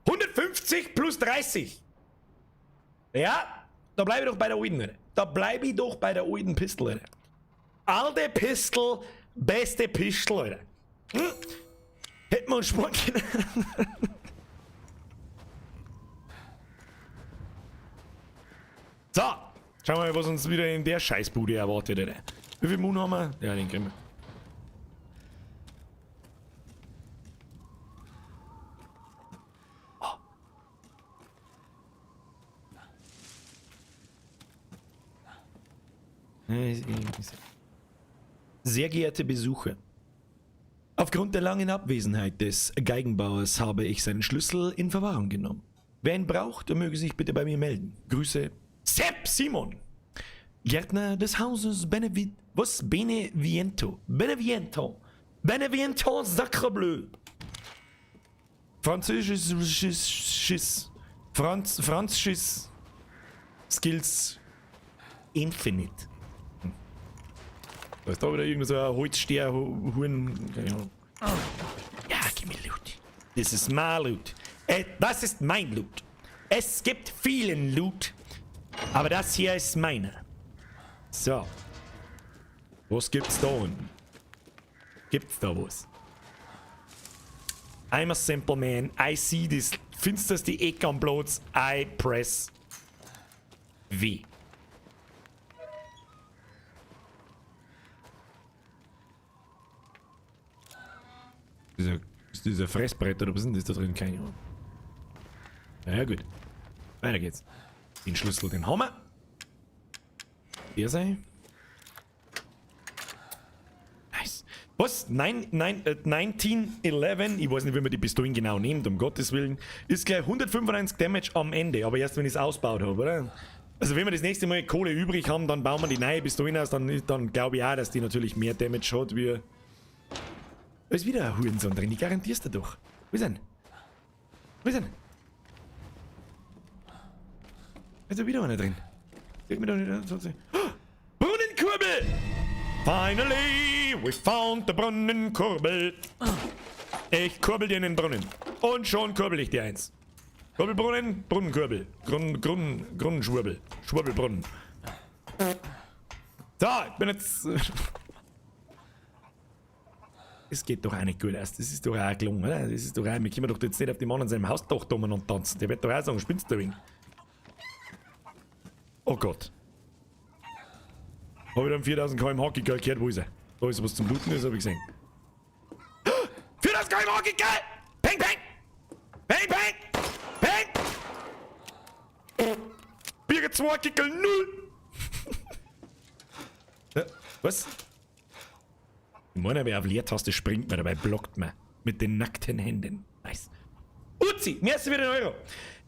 150 plus 30. Ja, da bleibe ich doch bei der alten. Da bleibe ich doch bei der alten Pistole. Alter. Alte Pistol, beste Pistol, Alter. Hm? Hätten wir uns sparen können. So, schauen wir mal, was uns wieder in der Scheißbude erwartet, Alter. Wie viel Moon haben wir? Ja, den kriegen wir. Oh. Sehr geehrte Besucher, aufgrund der langen Abwesenheit des Geigenbauers habe ich seinen Schlüssel in Verwahrung genommen. Wer ihn braucht, der möge sich bitte bei mir melden. Grüße, Sepp Simon, Gärtner des Hauses Beneviento. Beneviento. Beneviento Sacrebleu. Französisches Schiss. Franzschiss. Skills Infinite. Da ist da wieder irgend so ein Holzsteher, Huren. Keine Ahnung. Ja, gib mir Loot. Das ist mein Loot. Das ist mein Loot. Es gibt vielen Loot. Aber das hier ist meiner. So. Was gibt's da unten? Gibt's da was? I'm a simple man. I see this finsterste Eck am Platz. I press V. Ist dieser Fressbrett oder was ist denn das da drin? Keine Ahnung. Na ja, gut. Weiter geht's. Den Schlüssel, den haben wir. Der sei. Nice. Was? 1911, ich weiß nicht, wie man die Pistolen genau nimmt, um Gottes Willen. Ist gleich 195 Damage am Ende, aber erst wenn ich es ausgebaut habe, oder? Also wenn wir das nächste Mal Kohle übrig haben, dann bauen wir die neue Pistolen aus, dann glaube ich auch, dass die natürlich mehr Damage hat, wie... Da ist wieder ein Hurensohn drin, ich garantier's dir doch. Wo ist er denn? Wo ist er denn? Da ist ja wieder einer drin. Sieht mir doch nicht an, sonst nicht. Oh, Brunnenkurbel! Finally, we found the Brunnenkurbel. Ich kurbel dir in den Brunnen. Und schon kurbel ich dir eins. Kurbelbrunnen, Brunnenkurbel. Brunnenschwurbel. Schwurbelbrunnen. So, ich bin jetzt... Es geht doch auch nicht gut aus. Das ist doch auch gelungen, oder? Das ist doch auch, wir können doch jetzt nicht auf die Mann in seinem Hausdach kommen und tanzen. Der wird doch auch sagen, spinnst du ein wenig? Oh Gott. Hab ich dann 4000 km/h gehört? Wo ist er? Da ist was zum Bluten ist, hab ich gesehen. 4000 km/h geil! Peng, peng! Peng, peng! Peng! Birger 2, Kickel 0! Ja, was? Ich meine, wer auf Leertaste springt man, dabei blockt man. Mit den nackten Händen. Nice. Uzi, merci für den Euro.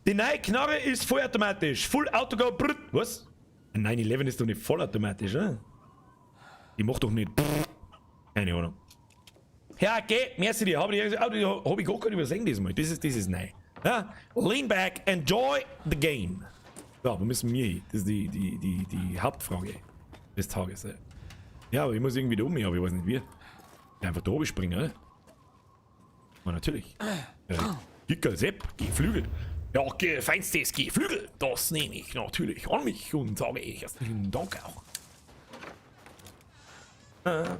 Die neue Knarre ist vollautomatisch. Full Auto Go. Brr. Was? Ein 911 ist doch nicht vollautomatisch, oder? Die macht doch nicht. Keine Ahnung. Ja, geh, merci dir. Hab ich, hab ich gar nicht übersehen diesmal. Das ist neu. Ja? Lean back, enjoy the game. So, wo müssen wir hin? Das ist die Hauptfrage des Tages. Ja, aber ich muss irgendwie da um mich, aber ich weiß nicht wie. Einfach da oben springen, oder? Na, natürlich. Dicker Sepp, Geflügel. Ja, feinstes Geflügel. Das nehme ich natürlich an mich und sage ich herzlichen Dank auch.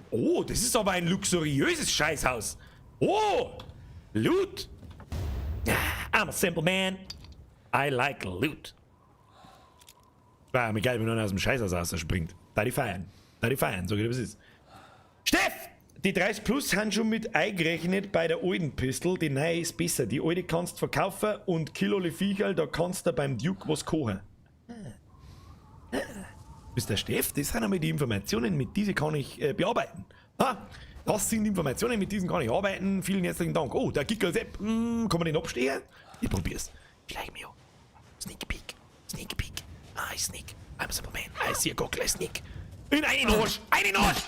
Oh, das ist aber ein luxuriöses Scheißhaus. Oh, Loot. I'm a simple man. I like loot. War mir geil, wenn einer aus dem Scheißhaus rausspringt. Da die feiern. Da die feiern, sag ich dir, was ist. Steff! Die 30 Plus haben schon mit eingerechnet bei der alten Pistol. Die neue ist besser. Die alte kannst du verkaufen und Kilo Viecherl, da kannst du beim Duke was kochen. Mr. Steff, das sind einmal die Informationen, mit diesen kann ich bearbeiten. Ah, das sind Informationen, mit diesen kann ich arbeiten. Vielen herzlichen Dank. Oh, der Gickel Sepp. Kann man den abstehen? Ich probier's. Schleich mich an. Sneak peek. Sneak peek. I sneak. I'm a simple man. I see a gockel, I sneak. In einen Arsch! Einen Arsch!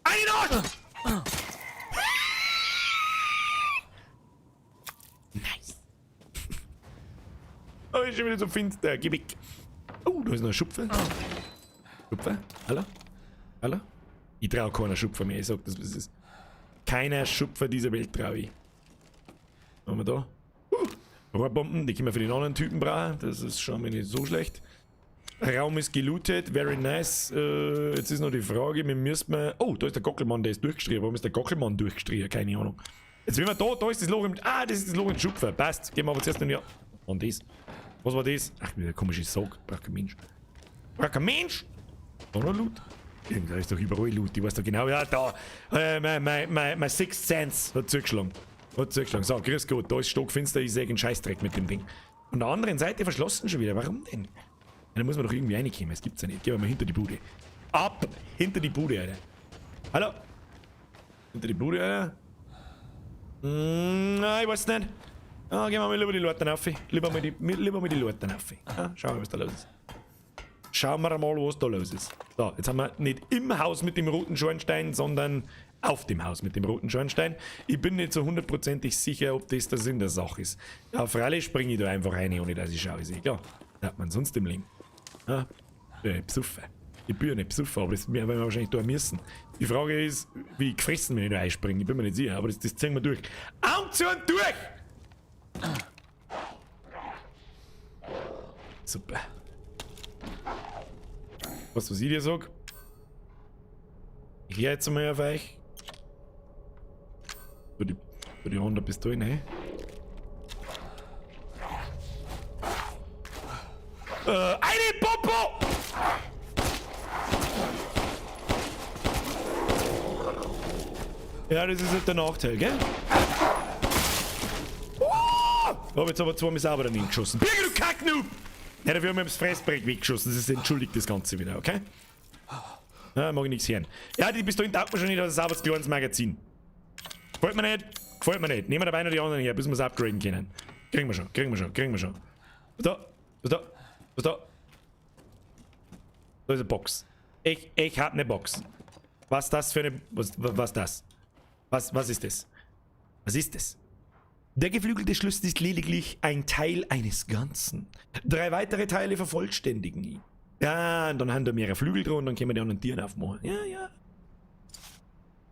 Einen Arsch! Nice. Oh, ist schon wieder so finster. Geh weg. Oh, da ist noch ein Schupfer. Schupfer? Hallo? Hallo? Ich trau keiner Schupfer mehr. Ich sag das, was es ist. Keiner Schupfer dieser Welt trau ich. Was haben wir da? Rohrbomben, die können wir für den anderen Typen brauchen. Das ist schon mal nicht so schlecht. Raum ist gelootet, very nice. Jetzt ist noch die Frage, wir müssen mal. Oh, da ist der Gockelmann, der ist durchgestrichen. Warum ist der Gockelmann durchgestrichen? Keine Ahnung. Jetzt wenn wir da, da ist das Loch im. Ah, das ist das Loch im Schupfer. Passt. Gehen wir aber zuerst noch. Ja. Und das. Was war das? Ach, wieder komische Sog. Braucht kein Mensch. Braucht kein Mensch! Da noch Loot? Da ist doch überall Loot. Ich weiß doch genau. Ja, da. Mein Sixth Sense hat zugeschlagen. Hat zugeschlagen. So, grüß Gott. Da ist stockfinster. Ich sehe einen Scheißdreck mit dem Ding. An der anderen Seite verschlossen schon wieder. Warum denn? Ja, da muss man doch irgendwie reinkommen. Das gibt's ja nicht. Gehen wir mal hinter die Bude. Ab! Hinter die Bude, Alter. Hallo? Hinter die Bude, Alter? Nein, ich weiß nicht. Ah, gehen wir mal lieber die Leute auf. Lieber mal die Leute auf. Ja, schauen wir, was da los ist. Schauen wir mal, was da los ist. So, jetzt haben wir nicht im Haus mit dem roten Schornstein, sondern auf dem Haus mit dem roten Schornstein. Ich bin nicht so hundertprozentig sicher, ob das der Sinn der Sache ist. Ja, freilich springe ich da einfach rein, ohne dass ich schaue. Ist eh klar. Was hat man sonst im Leben? Ja, Psuffe. Ich bin ja nicht Psuffer, aber das werden wir wahrscheinlich da müssen. Die Frage ist, wie gefressen, wenn ich da einspringe. Ich bin mir nicht sicher, aber das ziehen wir durch. Augen zu und durch! Super. Was ich dir sag? Ich gehe jetzt einmal auf euch. So die andere Pistole, ne? Eine Popo! Ja, das ist halt der Nachteil, gell? Oh! Hab jetzt aber zweimal sauber daneben geschossen. Birger, du Kacknoob! Ja, dafür haben wir das Fressbrett weggeschossen. Das ist entschuldigt das Ganze wieder, okay? Ja, mag ich nichts hören. Ja, die Pistolen taugt mir schon nicht, das ist ein sauberes kleines Magazin. Gefällt mir nicht, gefällt mir nicht. Nehmen wir dabei noch die anderen her, bis wir es upgraden können. Kriegen wir schon, kriegen wir schon, kriegen wir schon. Was da? Was da? Was da? Da ist eine Box. Ich hab eine Box. Was das für eine... Was das? Was ist das? Was ist das? Der geflügelte Schlüssel ist lediglich ein Teil eines Ganzen. 3 weitere Teile vervollständigen ihn. Ja, und dann haben da mehrere Flügel dran und dann können wir die anderen Tieren aufmachen. Ja, ja.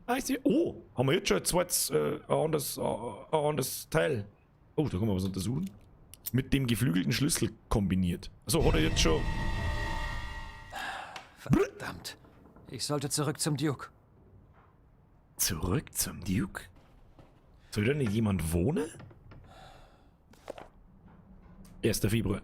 Ah, ich sehe. Oh, haben wir jetzt schon ein zweites, ein anderes Teil. Oh, da können wir was untersuchen. Mit dem geflügelten Schlüssel kombiniert. Also hat er jetzt schon... Verdammt. Ich sollte zurück zum Duke. Zurück zum Duke? Soll da nicht jemand wohnen? 1. Februar.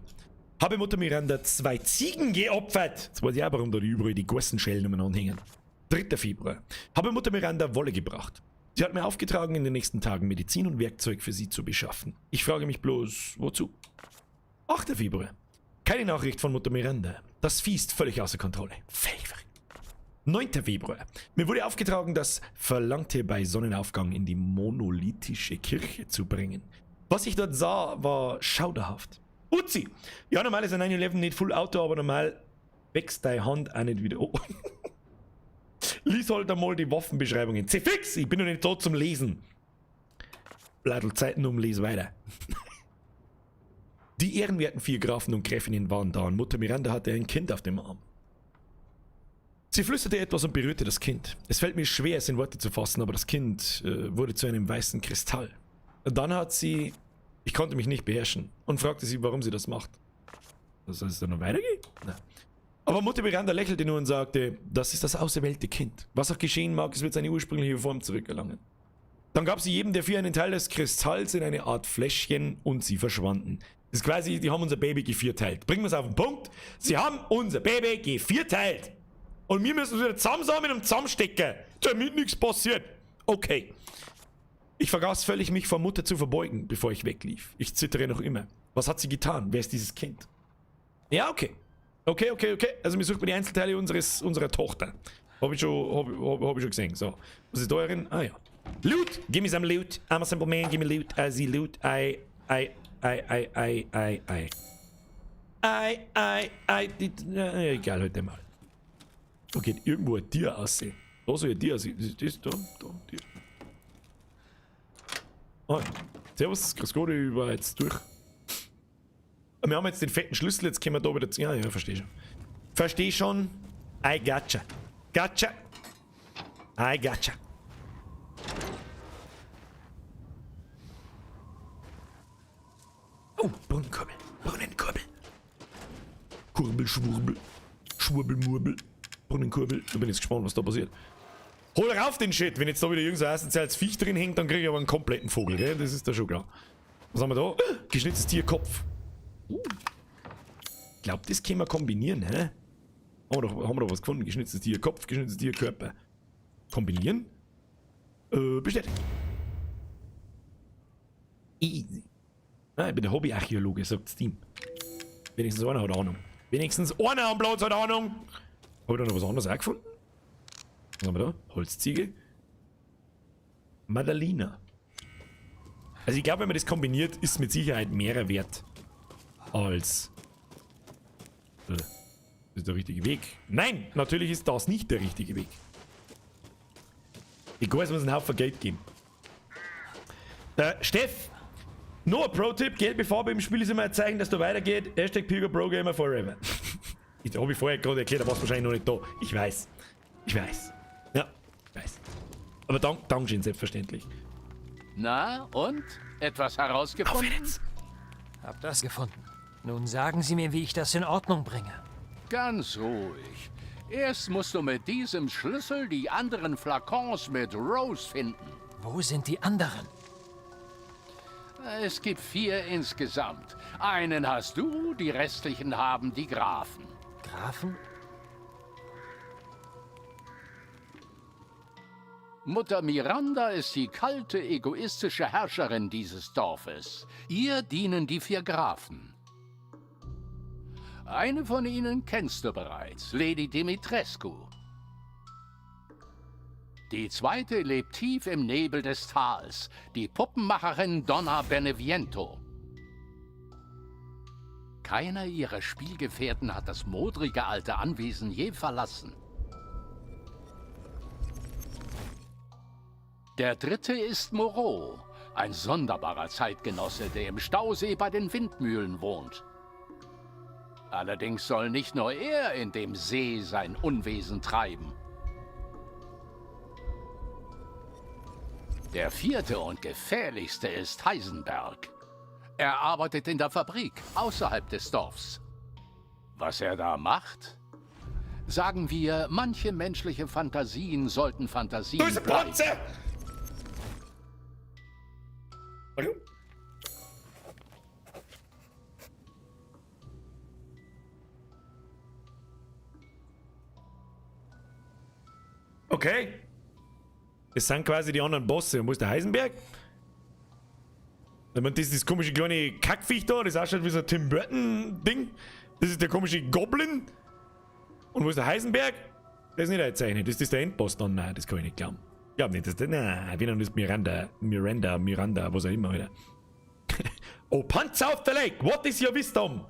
Habe Mutter Miranda 2 Ziegen geopfert. Jetzt weiß ich auch, warum da überall die Gossenschellen umeinander hängen. 3. Februar. Habe Mutter Miranda Wolle gebracht. Sie hat mir aufgetragen, in den nächsten Tagen Medizin und Werkzeug für sie zu beschaffen. Ich frage mich bloß, wozu? 8. Februar. Keine Nachricht von Mutter Miranda. Das Vieh ist völlig außer Kontrolle. Völlig verrückt. 9. Februar. Mir wurde aufgetragen, das Verlangte bei Sonnenaufgang in die monolithische Kirche zu bringen. Was ich dort sah, war schauderhaft. Uzi! Ja, normal ist ein 911 nicht Full Auto, aber normal wächst deine Hand auch nicht wieder. Oh. Lies halt einmal die Waffenbeschreibungen. Zefix! Ich bin noch nicht da zum Lesen. Bladel Zeiten um, les weiter. Die ehrenwerten vier Grafen und Gräfinnen waren da und Mutter Miranda hatte ein Kind auf dem Arm. Sie flüsterte etwas und berührte das Kind. Es fällt mir schwer, es in Worte zu fassen, aber das Kind wurde zu einem weißen Kristall. Dann hat sie... Ich konnte mich nicht beherrschen und fragte sie, warum sie das macht. Soll es da noch weitergehen? Nein. Aber Mutter Miranda lächelte nur und sagte, das ist das auserwählte Kind. Was auch geschehen mag, es wird seine ursprüngliche Form zurückerlangen. Dann gab sie jedem der vier einen Teil des Kristalls in eine Art Fläschchen und sie verschwanden. Das ist quasi, die haben unser Baby gevierteilt. Bringen wir es auf den Punkt. Sie haben unser Baby gevierteilt. Und wir müssen es wieder zusammensammeln und zusammenstecken, damit nichts passiert. Okay. Ich vergaß völlig, mich vor Mutter zu verbeugen, bevor ich weglief. Ich zittere noch immer. Was hat sie getan? Wer ist dieses Kind? Ja, okay. Okay, okay, okay. Also wir suchen die Einzelteile unserer Tochter. Hab ich schon gesehen. So. Was ist da drin? Ah ja. Loot! Give me some loot. I'm a simple man. Give me loot. I see loot. I. Egal, heute mal. Da geht irgendwo ein Tier aussehen. Da soll ein Tier aussehen. Das ist das da, da, Tier. Oh, servus, grüß Gott, ich war jetzt durch. Wir haben jetzt den fetten Schlüssel, jetzt können wir da wieder zu. Ja, ja, versteh schon. Versteh schon. I gotcha. Gotcha. I gotcha. Oh, Brunnenkurbel. Brunnenkurbel. Kurbel, Schwurbel. Schwurbel, Murbel. Brunnenkurbel. Da bin ich jetzt gespannt, was da passiert. Hol rauf den Shit! Wenn jetzt da wieder irgend so als Viech drin hängt, dann krieg ich aber einen kompletten Vogel, gell? Das ist da schon klar. Was haben wir da? Geschnitztes Tierkopf. Ich glaub, das können wir kombinieren, hä? Haben wir doch was gefunden? Geschnitztes Tierkopf, geschnitztes Tierkörper. Kombinieren? Bestätigt. Easy. Ah, ich bin der Hobbyarchäologe, sagt Steam. Wenigstens einer hat Ahnung. Wenigstens einer am Platz hat Ahnung! Hab ich da noch was anderes auch gefunden? Was haben wir da? Holzziegel. Madalina. Also ich glaube, wenn man das kombiniert, ist es mit Sicherheit mehr wert als... Das ist der richtige Weg. Nein, natürlich ist das nicht der richtige Weg. Ich weiß, es muss einen Haufen Geld geben. Der Steff. No, Pro-Tipp, gelbe Farbe im Spiel ist immer ein Zeichen, dass du weitergeht. Hashtag Pilger Pro Gamer Forever. Ich habe ich vorher gerade erklärt, da warst du wahrscheinlich noch nicht da. Ich weiß. Ich weiß. Ja, ich weiß. Aber Dankeschön, selbstverständlich. Na, und? Etwas herausgefunden? Auf jetzt. Hab das gefunden. Nun sagen Sie mir, wie ich das in Ordnung bringe. Ganz ruhig. Erst musst du mit diesem Schlüssel die anderen Flakons mit Rose finden. Wo sind die anderen? Es gibt 4 insgesamt. Einen hast du, die restlichen haben die Grafen. Grafen? Mutter Miranda ist die kalte, egoistische Herrscherin dieses Dorfes. Ihr dienen die 4 Grafen. Eine von ihnen kennst du bereits, Lady Dimitrescu. Die zweite lebt tief im Nebel des Tals, die Puppenmacherin Donna Beneviento. Keiner ihrer Spielgefährten hat das modrige alte Anwesen je verlassen. Der dritte ist Moreau, ein sonderbarer Zeitgenosse, der im Stausee bei den Windmühlen wohnt. Allerdings soll nicht nur er in dem See sein Unwesen treiben. Der vierte und gefährlichste ist Heisenberg. Er arbeitet in der Fabrik, außerhalb des Dorfs. Was er da macht? Sagen wir, manche menschliche Fantasien sollten Fantasien Böse bleiben. Panzer! Hallo? Okay. Das sind quasi die anderen Bosse. Und wo ist der Heisenberg? Ich meine, das ist das komische kleine Kackviech da. Das ausschaut wie so ein Tim Burton-Ding. Das ist der komische Goblin. Und wo ist der Heisenberg? Der ist nicht eingezeichnet. Ist das der Endboss dann? Nein, das kann ich nicht glauben. Ich glaub nicht, dass der. Nein, wenn dann ist Miranda, Miranda, Miranda, was auch immer, Alter. Oh, Panzer of the Lake, what is your wisdom?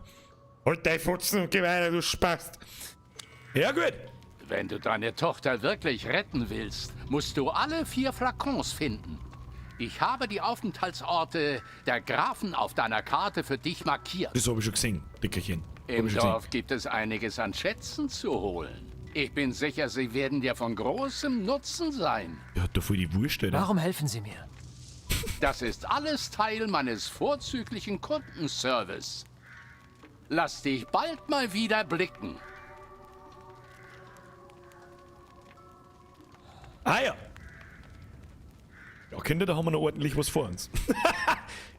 Halt dein Fotzen und geh weiter, du Spast. Ja, gut. Wenn du deine Tochter wirklich retten willst, musst du alle 4 Flakons finden. Ich habe die Aufenthaltsorte der Grafen auf deiner Karte für dich markiert. Das habe ich schon gesehen, Dickerchen. Hab Im ich schon gesehen. Dorf gibt es einiges an Schätzen zu holen. Ich bin sicher, sie werden dir von großem Nutzen sein. Ja, hat da voll die Wurst, Alter. Warum helfen Sie mir? Das ist alles Teil meines vorzüglichen Kundenservice. Lass dich bald mal wieder blicken. Ah ja. Ja, Kinder, da haben wir noch ordentlich was vor uns.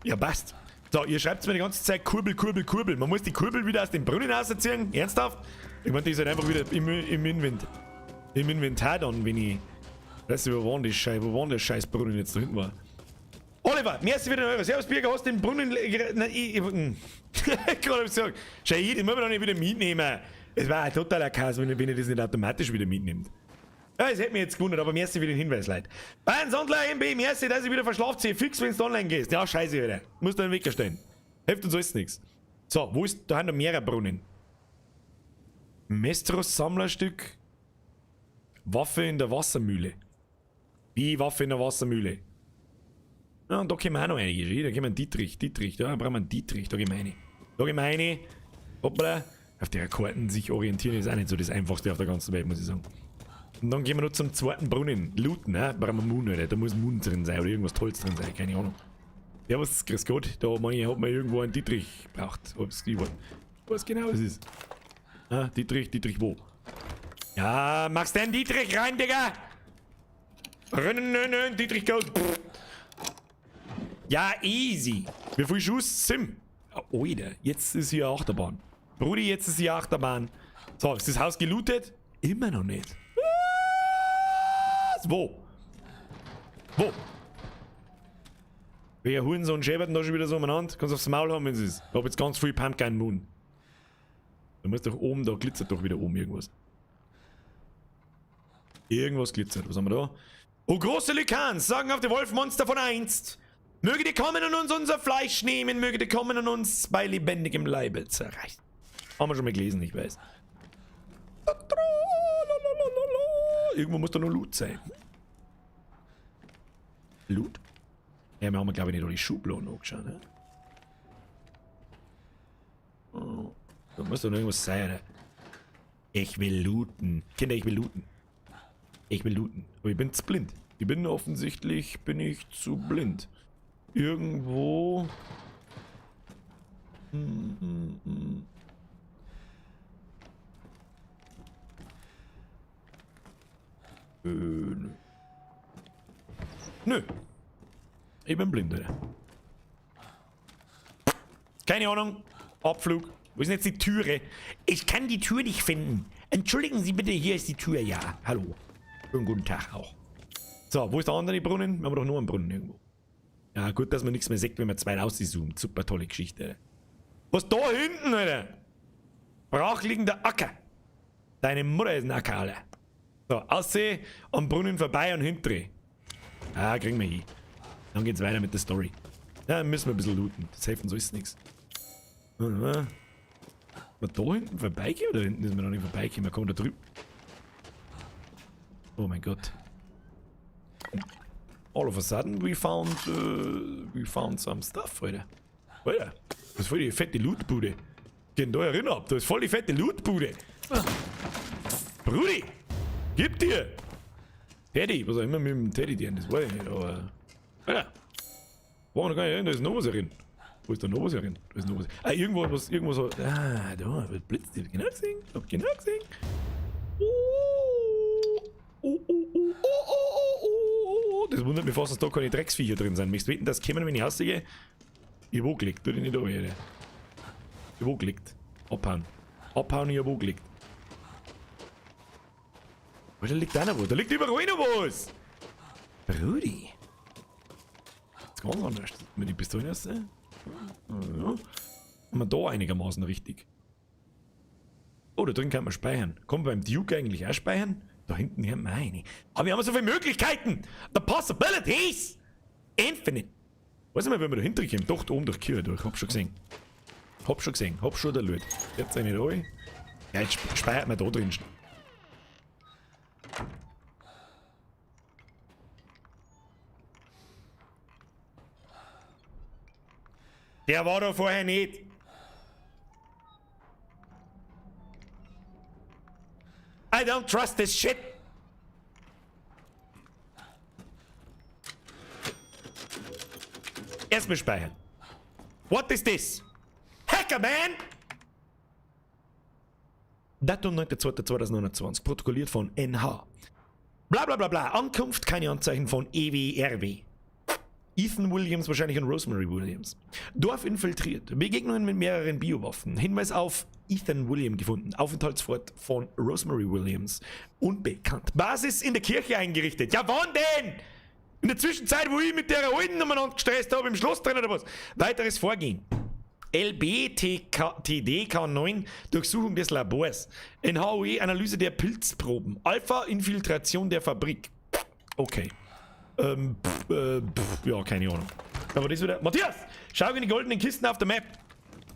Ja, passt. So, ihr schreibt mir die ganze Zeit Kurbel, Kurbel, Kurbel. Man muss die Kurbel wieder aus dem Brunnen rausziehen. Ernsthaft? Ich meine, die ist halt einfach wieder im Inventar dann, wenn ich... Weißt du, wo war denn die Scheiß, wo war denn der scheiß Brunnen jetzt da hinten war? Oliver, merci für den Euro. Servus, Birger, hast den Brunnen nein, ich, ich, Gerade hab ich gesagt. Schau, ich, das muss man doch nicht wieder mitnehmen. Es war ein totaler Chaos, wenn ich das nicht automatisch wieder mitnimmt. Ja, es hätte mich jetzt gewundert, aber merci für den Hinweis, Leute. Bayern Sandler, MB, merci, dass ich wieder verschlaft sehe. Fix, wenn's du online gehst. Ja, scheiße wieder. Muss da einen Wecker stellen. Hilft uns alles nix. So, wo ist. Da haben noch mehrere Brunnen. Mestros Sammlerstück. Waffe in der Wassermühle. Wie Waffe in der Wassermühle? Ja, und da kommen auch noch einige. Da kommen Dietrich, Dietrich. Da brauchen wir einen Dietrich. Da gehen wir rein. Da gehen wir rein. Hoppla. Auf der Karten sich orientieren ist auch nicht so das Einfachste auf der ganzen Welt, muss ich sagen. Und dann gehen wir noch zum zweiten Brunnen. Looten, ne? Brauchen wir Moon, Alter. Da muss Moon drin sein oder irgendwas Tolles drin sein, keine Ahnung. Servus, grüß Gott. Da meine ich, hat man irgendwo einen Dietrich gebraucht. Ob's ich weiß genau, was es ist. Ah, Dietrich, Dietrich wo? Ja, machst den Dietrich rein, Digga! Rennen, rennen, Dietrich goes. Ja, easy. Wie viel Schuss? Sim. Oh, Alter, jetzt ist hier Achterbahn. Brudi, jetzt ist hier Achterbahn. So, ist das Haus gelootet? Immer noch nicht. Was? Wo? Wo? Wer Hurensohn schäbert denn da schon wieder so umeinander? Kannst aufs Maul haben, wenn es ist. Ich hab jetzt ganz viel Pumpkin Moon. Da muss doch oben, da glitzert doch wieder oben irgendwas. Irgendwas glitzert. Was haben wir da? Oh, große Lykans, sagen auf die Wolfmonster von einst. Möge die kommen und uns unser Fleisch nehmen, möge die kommen und uns bei lebendigem Leibe zerreißen. Haben wir schon mal gelesen, ich weiß. Irgendwo muss da noch Loot sein. Loot? Ja, wir haben, glaube ich, nicht alle Schubladen angeschaut, ne? Oh, da muss doch noch irgendwas sein, oder? Ich will looten. Kinder, ich will looten. Ich will looten. Aber ich bin zu blind. Ich bin offensichtlich, bin ich zu blind. Irgendwo. Nö. Nö. Ich bin blind, Alter. Keine Ahnung. Abflug. Wo ist denn jetzt die Türe? Ich kann die Tür nicht finden. Entschuldigen Sie bitte, hier ist die Tür. Ja, hallo. Schönen guten Tag auch. So, wo ist der andere Brunnen? Wir haben doch nur einen Brunnen irgendwo. Ja, gut, dass man nichts mehr sieht, wenn man zwei rauszoomt. Super tolle Geschichte, Alter. Was da hinten, Alter? Brachliegender Acker. Deine Mutter ist ein Acker, Alter. So, aussehen, am Brunnen vorbei und hinten. Ah, kriegen wir hin. Dann geht's weiter mit der Story. Ja, dann müssen wir ein bisschen looten. Das hilft uns alles nix. Mal da hinten vorbeigehen oder hinten ist man noch nicht vorbeigekommen? Wir kommen da drüben. Oh mein Gott. All of a sudden we found some stuff, Alter. Alter, das ist voll die fette Lootbude. Geh da herin ab, das ist voll die fette Lootbude. Brudi, gib dir! Teddy, was auch immer mit dem Teddy drin, das weiß ich nicht, aber... Alter, wo haben wir noch gar nicht hin, da ist noch was herin. Wo ist da noch was herin? Da ist noch was. Ah, irgendwo was, irgendwo so. Ah, da wird blitzt. Ich hab genau gesehen. Ich hab genau gesehen. Oh, oh, oh, oh, oh, oh, oh, oh. Das wundert mich fast, dass da keine Drecksviecher drin sind. Möchtest du wetten, dass kommen, wenn ich rausgehe? Ich hab angelegt, tu dich nicht an, Alter. Ich hab angelegt. Abhauen. Abhauen, ich hab angelegt. Oh, da liegt auch noch was. Da liegt überall noch was. Brudi. Das ist ganz anders. Mit die Pistole raus. Ja. Haben wir da einigermaßen richtig. Oh, da drin kann man speichern. Kann man beim Duke eigentlich auch speichern? Da hinten haben wir eine. Aber wir haben so viele Möglichkeiten. The possibilities. Infinite. Weiß nicht mehr, wenn wir da hinten kommen. Doch, da oben durch die Kirche durch. Hab schon gesehen. Hab schon gesehen. Hab schon erlebt. Jetzt eine da. Ja, jetzt speichert man da drin. Der war da vorher nicht. I don't trust this shit. Erstmal speichern. What is this? Hacker Man! Datum 9.2.2029, protokolliert von NH. Bla bla bla bla. Ankunft, keine Anzeichen von EWRW. Ethan Williams wahrscheinlich und Rosemary Williams. Dorf infiltriert. Begegnungen mit mehreren Biowaffen. Hinweis auf Ethan Williams gefunden. Aufenthaltsort von Rosemary Williams. Unbekannt. Basis in der Kirche eingerichtet. Ja, wann denn? In der Zwischenzeit, wo ich mit der Alten umeinander gestresst habe, im Schloss drin oder was? Weiteres Vorgehen. LBTDK9, Durchsuchung des Labors. NHOE, Analyse der Pilzproben. Alpha-Infiltration der Fabrik. Okay. Ja, keine Ahnung. Aber das wieder. Matthias! Schau in die goldenen Kisten auf der Map.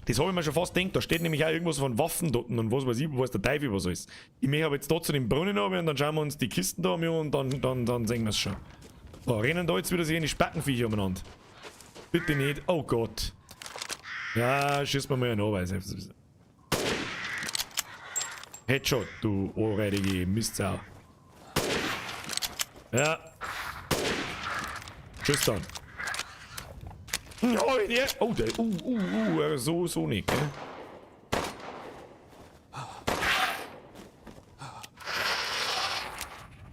Das habe ich mir schon fast gedacht. Da steht nämlich auch irgendwas von Waffen dort und was weiß ich, was der Teufel was ist. Ich möchte aber jetzt da zu dem Brunnen runter und dann schauen wir uns die Kisten da an und dann sehen wir es schon. So, rennen da jetzt wieder sich in die Spackenviecher umeinander. Bitte nicht. Oh Gott. Ja, schieß mir mal einen Anweis. Headshot, du ohrreidige Mistsau. Ja. Tschüss dann. Oh, der, oh, der, so nicht, gell?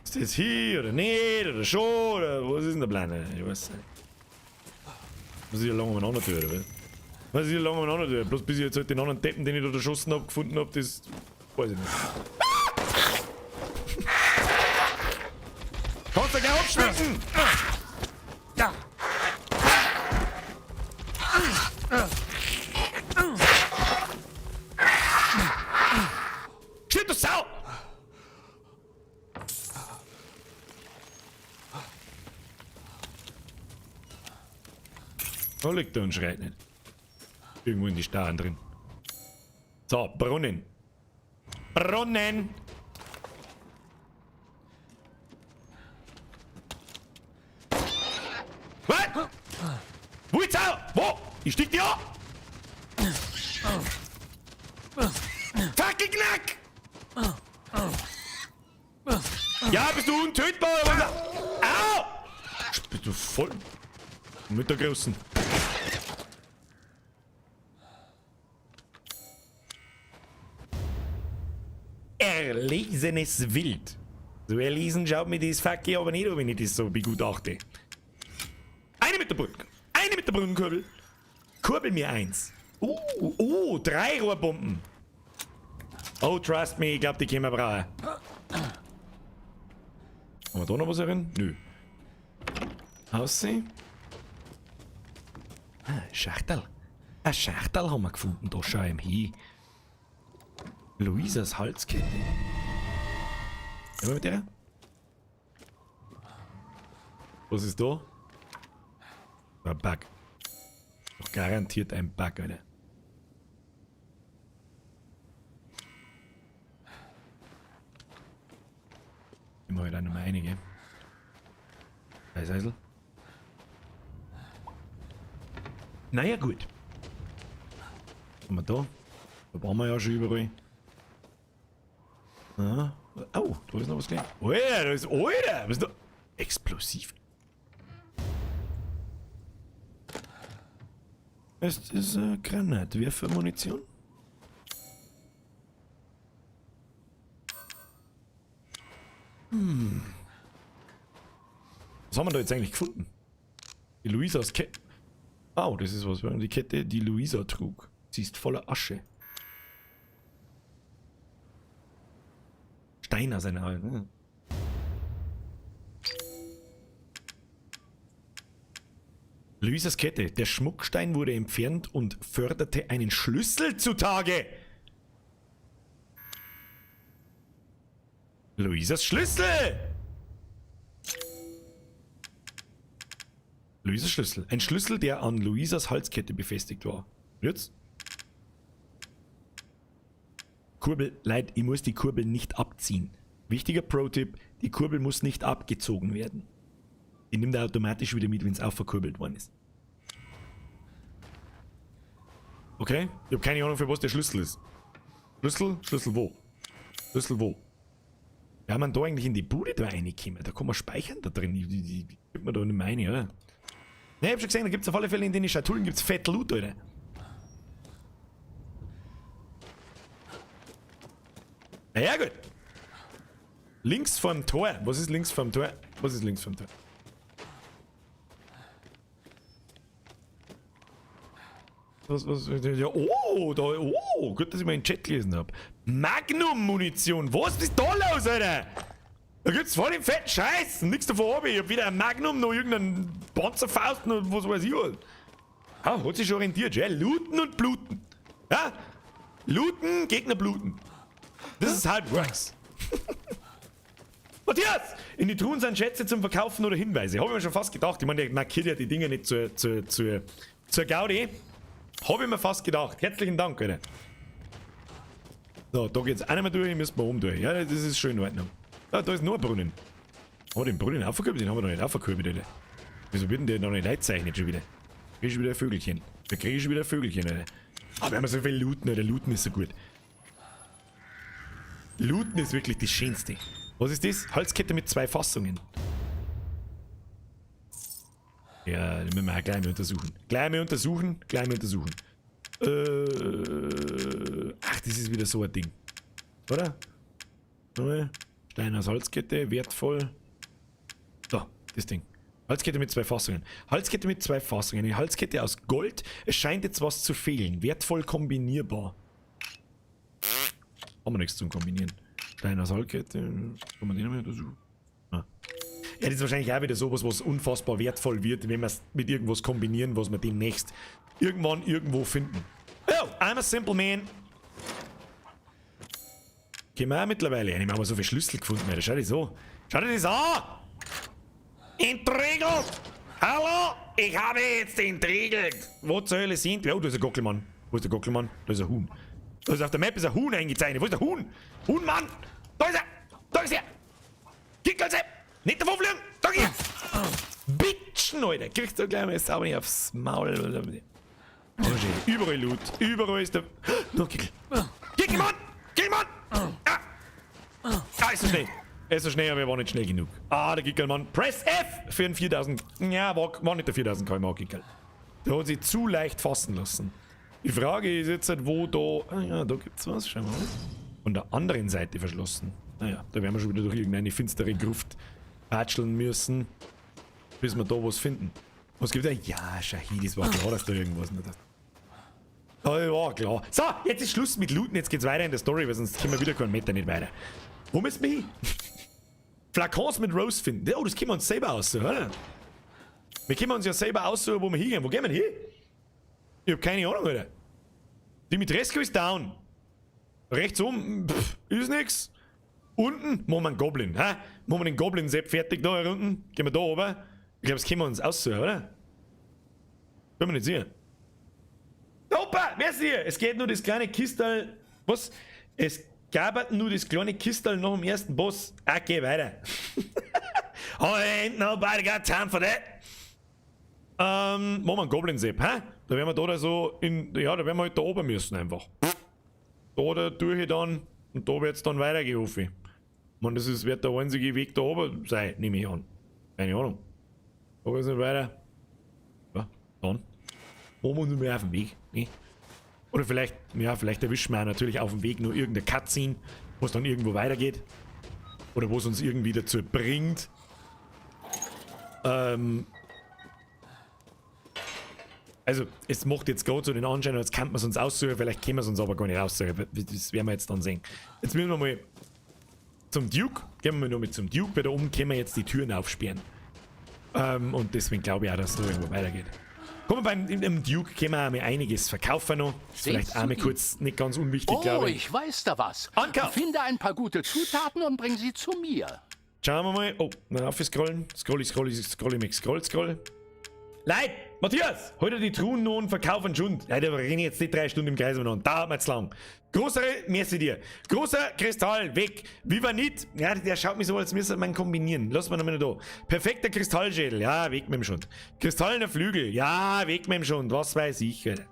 Ist das hier oder nicht oder schon oder was ist denn der Plan? Ich weiß nicht. Muss ich ja lange umeinander tun, oder was? Muss ich ja lange umeinander tun. Bloß bis ich jetzt halt den anderen Deppen, den ich da erschossen hab, gefunden hab, das weiß ich nicht. Kannst du gleich abschmecken! Da! Shit, du Sau! Da liegt er und schreit nicht. Irgendwo in die Starren drin. So, Brunnen. Brunnen! Was? Wo ist er? Wo? Ich stick dir an! Fucking Knack! Ja, bist du untötbar oder was? Au! Bist du voll mit der Großen. Erlesenes Wild. So erlesen schaut mir das Fuck aber nicht an, wenn ich das so begutachte. Eine mit der Brücke. Eine mit der Brunnenkurbel. Kurbel mir eins. 3 Rohrbomben. Oh, trust me, ich glaub, die können wir brauchen. Haben wir da noch was herin? Nö. Aussehen. Ah, Schachtel. Ein Schachtel haben wir gefunden. Da schau ich hin. Luisas Halskette. Gehen wir mit der? Was ist da? Ein Bug. Doch garantiert ein Bug, Alter. Ich mach halt auch noch mal einige. Weißeisel. Naja, gut. Was haben wir da? Da brauchen wir ja schon überall. Ah. Oh, da ist noch was klein. Alter, da ist. Alter, was ist da? Explosiv. Es ist Granatwerfermunition. Was haben wir da jetzt eigentlich gefunden? Die Luisas Kette. Oh, das ist was. Die Kette, die Luisa trug. Sie ist voller Asche. Steiner seine Alten. Luisas Kette. Der Schmuckstein wurde entfernt und förderte einen Schlüssel zutage. Luisas Schlüssel! Luisas Schlüssel. Ein Schlüssel, der an Luisas Halskette befestigt war. Jetzt? Kurbel, leid, ich muss die Kurbel nicht abziehen. Wichtiger Pro-Tipp, die Kurbel muss nicht abgezogen werden. Die nimmt er automatisch wieder mit, wenn es auch verkurbelt worden ist. Okay, ich habe keine Ahnung, für was der Schlüssel ist. Schlüssel? Schlüssel wo? Schlüssel wo? Wir haben da eigentlich in die Bude da reingekommen. Da kann man speichern da drin. Die gibt man da nicht mehr rein, oder? Ne, ich hab schon gesehen, da gibt's auf alle Fälle in den Schatullen gibt's fett Loot, Alter. Naja, gut. Links vorm Tor. Was ist links vorm Tor? Was ist links vorm Tor? Was, ja, oh, da, oh, gut, dass ich mal den Chat gelesen hab. Magnum-Munition, was ist da los, Alter? Da gibt's voll den fetten Scheiß. Nix davon hab ich. Ich hab weder ein Magnum noch irgendeinen Panzerfaust noch was weiß ich was. Ah, hat sich schon orientiert, ja? Looten und bluten. Ja? Looten, Gegner bluten. Das ist halt works. Matthias! In die Truhen sind Schätze zum Verkaufen oder Hinweise. Hab ich mir schon fast gedacht. Ich meine, der markiert ja die Dinger nicht zur Gaudi. Hab ich mir fast gedacht. Herzlichen Dank, Alter. So, da geht's auch nicht mehr durch, müssen wir oben durch. Ja, das ist schön in Ordnung. Ah, da ist noch ein Brunnen. Oh, den Brunnen aufgekurbelt? Den haben wir noch nicht aufgekurbelt, Alter. Wieso wird denn der noch nicht eingezeichnet schon wieder? Krieg ich schon wieder ein Vögelchen. Da krieg ich schon wieder ein Vögelchen, Alter. Aber wir haben so viel Looten, Alter. Looten ist so gut. Looten ist wirklich das Schönste. Was ist das? Halskette mit 2 Fassungen. Ja, die müssen wir auch gleich mal untersuchen. Gleich mal untersuchen, gleich mal untersuchen. Ach, das ist wieder so ein Ding. Oder? Stein aus Halskette, wertvoll. Da, das Ding. Halskette mit 2 Fassungen. Halskette mit 2 Fassungen. Eine Halskette aus Gold. Es scheint jetzt was zu fehlen. Wertvoll kombinierbar. Haben wir nichts zum Kombinieren. Stein aus Halskette. Kann man den noch untersuchen? Ah. Ja, das ist wahrscheinlich auch wieder sowas, was unfassbar wertvoll wird, wenn wir es mit irgendwas kombinieren, was wir demnächst irgendwann irgendwo finden. Oh, I'm a simple man. Gehen wir auch mittlerweile. Ich habe so viele Schlüssel gefunden, Alter. Schau dich so. Schau dir das an! Entriegelt! Hallo! Ich habe jetzt entriegelt! Wo zur Hölle sind wir? Oh, da ist ein Gockelmann. Wo ist der Gockelmann? Da ist ein Huhn. Da ist auf der Map ist ein Huhn eingezeichnet. Wo ist der Huhn? Huhnmann! Da ist er! Da ist er! Kickelsepp! Nicht davon fliegen! Da geh! Bitchen, Alter! Kriegst du gleich mal sauber nicht aufs Maul. Oh, schön. Überall Loot. Überall ist der. Noch Kickel. Kickelmann! Kickelmann! Ah! Ah, ist so schnell. Er ist so schnell, aber er war nicht schnell genug. Ah, der Kickelmann. Press F für den 4000. Ja, war nicht der 4000 km/h Kickel. Der hat sich zu leicht fassen lassen. Die Frage ist jetzt halt, wo da. Ah ja, da gibt's was. Schauen wir mal. Von der anderen Seite verschlossen. Naja, da werden wir schon wieder durch irgendeine finstere Gruft watscheln müssen, bis wir da was finden. Was gibt da? Ja, Shahid, das war klar, dass da irgendwas nicht ist. Oh, ja, klar. So, jetzt ist Schluss mit Looten, jetzt geht's weiter in der Story, weil sonst kommen wir wieder keinen Meter nicht weiter. Wo müssen wir hin? Flakons mit Rose finden. Oh, das können wir uns selber aussuchen, oder? Wir können uns ja selber aussuchen, wo wir hingehen. Wo gehen wir denn hin? Ich hab keine Ahnung, Alter. Dimitrescu ist down. Rechts oben, pff, ist nix. Unten machen wir einen Goblin. Hä? Machen wir den Goblin-Sepp fertig da hier unten. Gehen wir da oben. Ich glaub, das können wir uns aussuchen, oder? Können wir nicht sehen. Opa, wer ist hier? Es geht nur das kleine Kistal. Was? Es gab nur das kleine Kistal noch im ersten Boss. Okay, weiter. Oh, ain't nobody got time for that. Machen wir einen Goblin-Sepp, hä? Da werden wir da, da so in. Ja, da werden wir halt da oben müssen einfach. Da, da durch dann. Und da wird's dann weitergehen, hoffe ich. Ich meine, das ist, wird der einzige Weg da oben sein, nehme ich an. Keine Ahnung. Da geht's nicht weiter. Ja, dann. Machen wir uns mehr auf den Weg, ne? Oder vielleicht, ja, vielleicht erwischen wir auch natürlich auf dem Weg nur irgendeine Cutscene, wo es dann irgendwo weitergeht. Oder wo es uns irgendwie dazu bringt. Also, es macht jetzt gerade so den Anschein, als könnte man es uns aussuchen, vielleicht können wir es uns aber gar nicht aussuchen. Das werden wir jetzt dann sehen. Jetzt müssen wir mal zum Duke. Gehen wir mal noch mit zum Duke, weil da oben können wir jetzt die Türen aufsperren. Und deswegen glaube ich auch, dass es da irgendwo weitergeht. Kommen wir im Duke können wir auch mal einiges verkaufen noch. Ist vielleicht auch mal kurz nicht ganz unwichtig, Oh, glaube ich. ich weiß da was. Ankauf! Finde ein paar gute Zutaten und bring sie zu mir. Schauen wir mal. Oh, mal auf scrollen. Scrolli, scrolli, scrolli, scroll, scroll. Leid, Matthias, heute die Truhen noch und verkaufen Schund. Ja, da renne ich jetzt nicht 3 Stunden im Kreis umeinander. Dauert mir zu lang. Großer, merci dir. Großer Kristall, weg. Vivanit, ja, der schaut mich so, als müsste man kombinieren. Lass mal nochmal da. Perfekter Kristallschädel, ja, weg mit dem Schund. Kristallener Flügel, ja, weg mit dem Schund. Was weiß ich, Alter.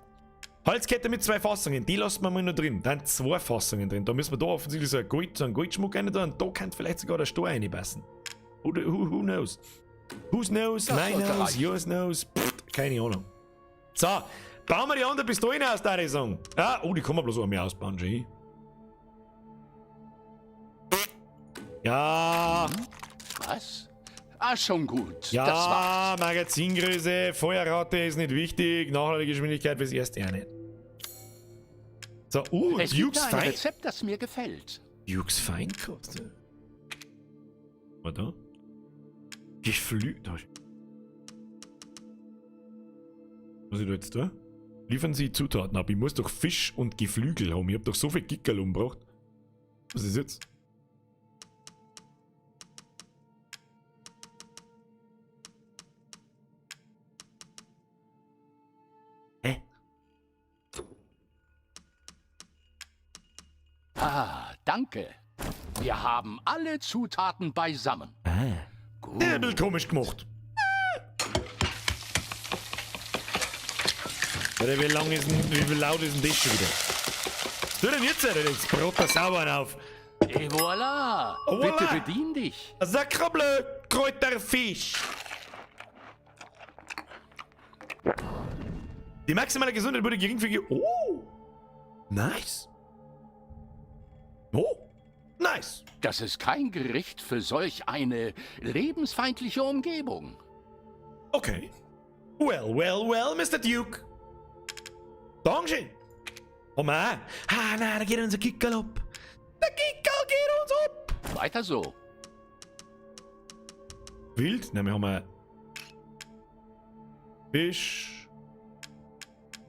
Halskette mit 2 Fassungen, die lassen wir mal noch drin. Da sind 2 Fassungen drin. Da müssen wir da offensichtlich so, einen Goldschmuck rein tun und da kann vielleicht sogar der Stor reinpassen. Oder who knows? Whose knows? Das My sollte knows? reichen. Yours knows? Pff, keine Ahnung. So, bauen wir die anderen Pistolen aus, da ich sagen. Ah, oh, die kann man bloß einmal ausbauen, schon. Ja. Was? Ah, schon gut. Ja, das war's. Magazingröße, Feuerrate ist nicht wichtig, Nachladegeschwindigkeit fürs erste auch nicht. So, Es gibt Duke's da ein Fein. Rezept, das mir gefällt. Duke's Feinkost. Warte. Geflügelt. Was ich da jetzt da? Liefern Sie Zutaten ab. Ich muss doch Fisch und Geflügel haben. Ich hab doch so viel Gickerl umgebracht. Was ist jetzt? Hä? Ah, danke. Wir haben alle Zutaten beisammen. Ah. Gut. Ja, ein bisschen komisch gemacht. Alter, wie lang ist denn, wie laut ist denn das schon wieder? Was tut denn jetzt, Alter? Jetzt brot der Sauern auf. Et voilà. Voilà. Bitte bedien dich. Sacrebleu, Kräuterfisch. Die maximale Gesundheit wurde geringfügig. Oh. Nice. Oh. Nice. Das ist kein Gericht für solch eine lebensfeindliche Umgebung. Okay. Well, well, well, Mister Duke. Dankeschön. Oh Mann. Ah, nein, da geht unser Kickerl ab. Der Kickerl geht uns ab. Weiter so. Wild? Nein, wir haben ein Fisch.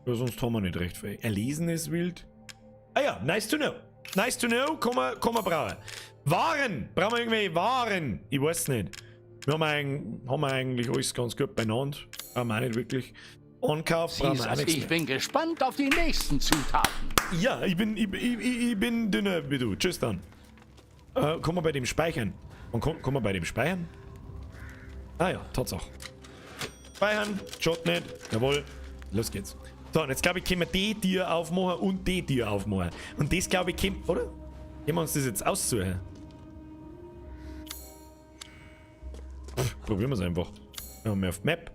Ja, sonst haben wir nicht recht viel. Erlesenes Wild. Ah ja, nice to know. Nice to know, kann man brauchen. Waren! Brauchen wir irgendwelche Waren? Ich weiß nicht. Wir haben eigentlich alles ganz gut beieinander. Brauchen wir auch nicht wirklich. Ankauf brauchen wir auch Jesus, nichts ich mehr. bin gespannt auf die nächsten Zutaten. Ja, ich bin dünner wie du. Tschüss dann. Kann man bei dem speichern? Und kann man bei dem speichern? Ah ja, Tatsache. Speichern, schaut nicht. Jawohl, los geht's. So, und jetzt glaube ich, können wir die Tür aufmachen und die Tür aufmachen. Und das glaube ich, können, oder? Können wir uns das jetzt aussuchen? Pff, probieren wir's einfach. Machen wir auf Map.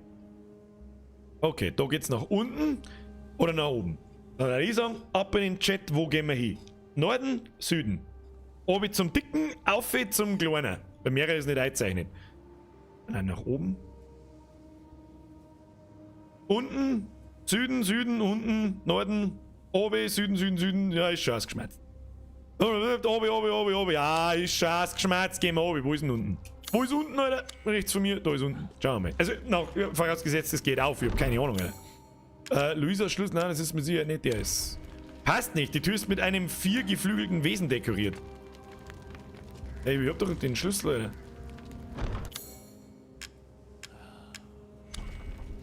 Okay, da geht's nach unten oder nach oben. Dann würde ich sagen, ab in den Chat, wo gehen wir hin? Norden, Süden. Oben zum Dicken, auf zum Kleinen. Bei mir ist nicht eingezeichnet. Nein, nach oben. Unten, Süden, Süden, unten, Norden, oben, Süden, Süden, Süden. Ja, ist schon ausgeschmerzt. Oben, oben, oben, oben. Ja, ist schon ausgeschmerzt. Gehen wir oben. Wo ist denn unten? Wo ist unten, Alter? Rechts von mir, da ist unten. Schauen wir mal. Also, nach, ja, vorausgesetzt, es geht auf. Ich hab keine Ahnung, Alter. Luisa Schlüssel, nein, das ist mit Sicherheit nicht der ist. Passt nicht, die Tür ist mit einem 4geflügelten Wesen dekoriert. Ey, ich hab doch den Schlüssel, Alter.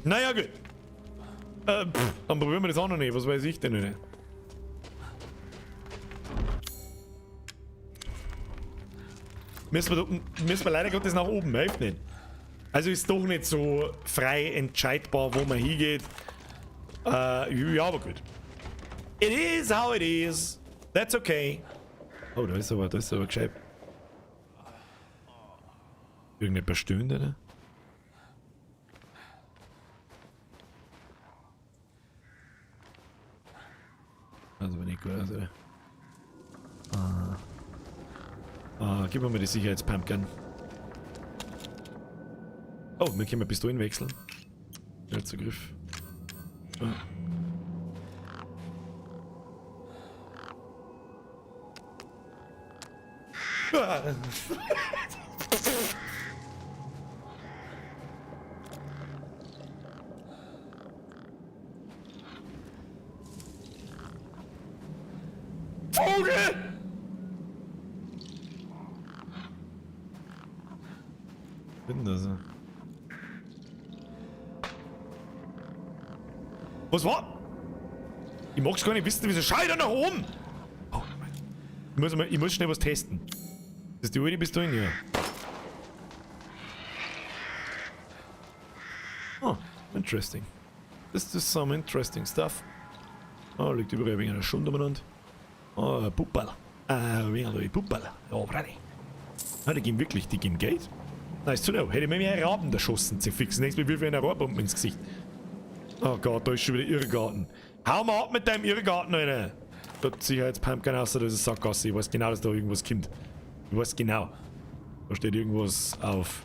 Naja, gut. Pff, dann probieren wir das auch noch nicht. Was weiß ich denn, Alter? Müssen wir leider Gottes nach oben, hilft nicht. Also ist doch nicht so frei entscheidbar, wo man hingeht. Ja, aber gut. It is how it is. That's okay. Oh, da ist aber gescheit. Irgendetwas stöhnt, oder? Also aber nicht gut aus, oder? Ah. Ah, gib mir mal die Sicherheitspumpgun. Oh, wir können Pistolen wechseln. Ja, Zugriff. Ah. Ah. Vogel! Was ist denn das? Was war? Ich mag's gar nicht wissen, wieso schau ich da nach oben? Oh, ich muss schnell was testen. Das ist die alte Pistole, ja. Oh, interesting. This is some interesting stuff. Oh, liegt überall wegen einer Schund umeinander. Oh, ein Pupperl. Ah, wegen einer Pupperl. Ja, freilich. Ah, die geben wirklich, die geben Geld. Nice to know. Hätte ich mir mehr Raben erschossen, zu fixen. Nächstes Mal wirf ich eine Rohrbombe ins Gesicht. Oh Gott, da ist schon wieder Irrgarten. Hau mal ab mit deinem Irrgarten, Alter. Da hat Sicherheitspumpkin raus, das ist Sackgasse. Ich weiß genau, dass da irgendwas kommt. Ich weiß genau. Da steht irgendwas auf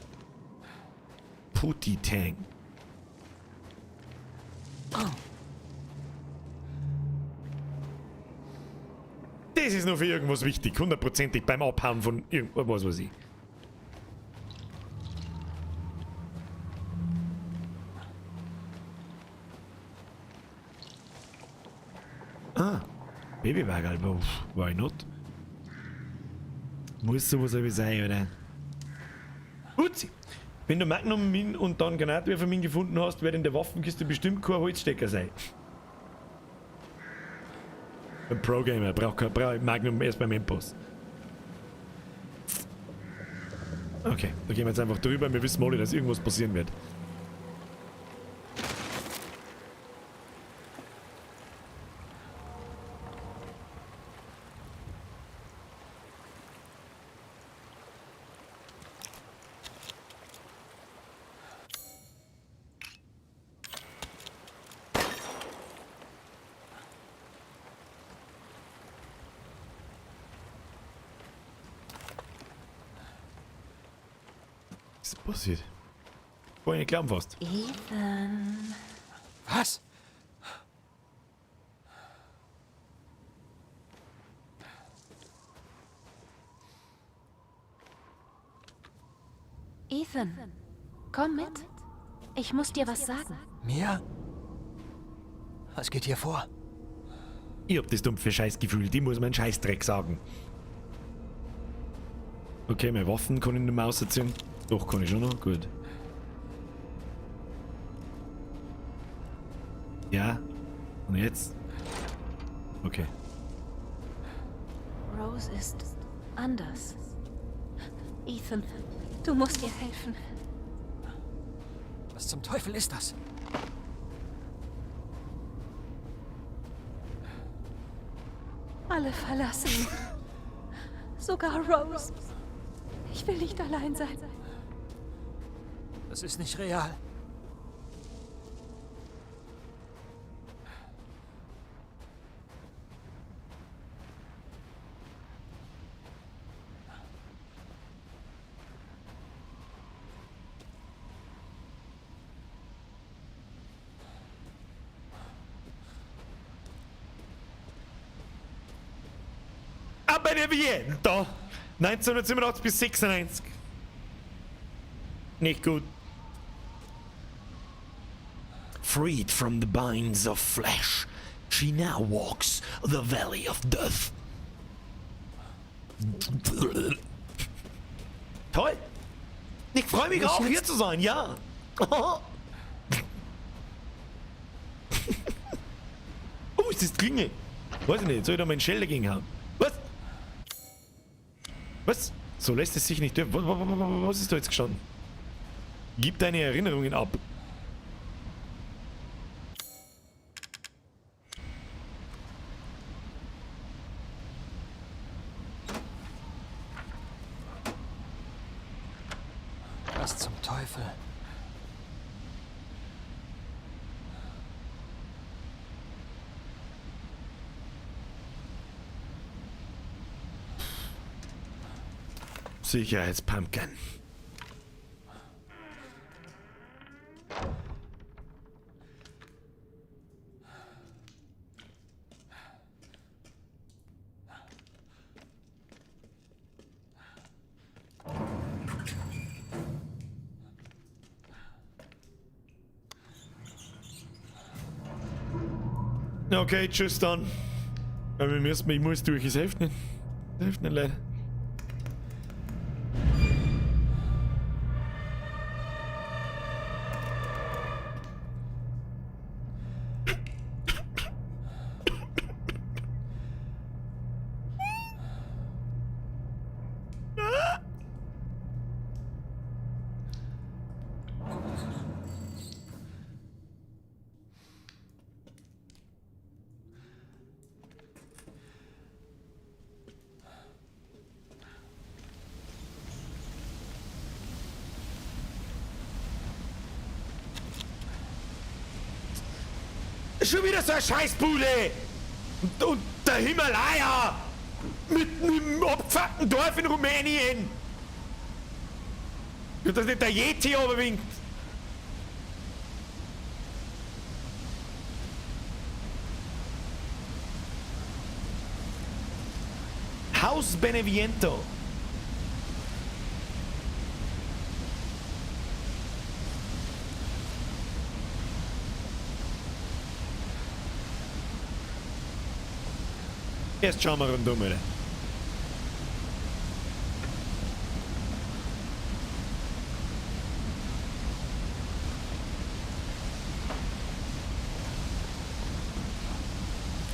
Putty-Tang. Das ist nur für irgendwas wichtig, hundertprozentig beim Abhauen von irgendwas weiß ich. Ah, Babywagen, why not? Muss sowas aber sein, oder? Uzi! Wenn du Magnum Min und dann Granatwerfer Min gefunden hast, wird in der Waffenkiste bestimmt kein Holzstecker sein. Ein Pro-Gamer braucht kein Magnum erst beim Endboss. Okay, da gehen wir jetzt einfach drüber. Wir wissen alle, dass irgendwas passieren wird. Was ist passiert? Kann ich nicht glauben fast. Ethan. Was? Ethan, komm mit. Ich muss dir was sagen. Mia? Was geht hier vor? Ich hab das dumpfe Scheißgefühl, die muss man Scheißdreck sagen. Okay, meine Waffen kann ich nicht mehr rausziehen. Doch, kann ich schon noch. Gut. Ja. Und jetzt? Okay. Rose ist anders. Ethan, du musst ihr helfen. Was zum Teufel ist das? Alle verlassen mich. Sogar Rose. Ich will nicht allein sein. Das ist nicht real. Aber der Viento. 1987 bis 96. Nicht gut. Freed from the binds of flesh, she now walks the valley of death. Toll! Ich freue mich auch, hier zu sein, ja! Oh, ist das Klinge? Weiß ich nicht, soll ich da meinen Schäl dagegen hauen? Was? Was? So lässt es sich nicht dürfen. Was ist da jetzt gestanden? Gib deine Erinnerungen ab. Was zum Teufel? Sicherheitspumpkin. Okay, tschüss dann. Aber ich muss durch, es hilft nicht. Es hilft nicht, leider. Schon wieder so eine Scheißbude! Und der Himalaya! Mitten im abgefuckten Dorf in Rumänien! Und dass nicht der Yeti runterwinkt! Haus Beneviento. Erst schauen wir rundum, oder?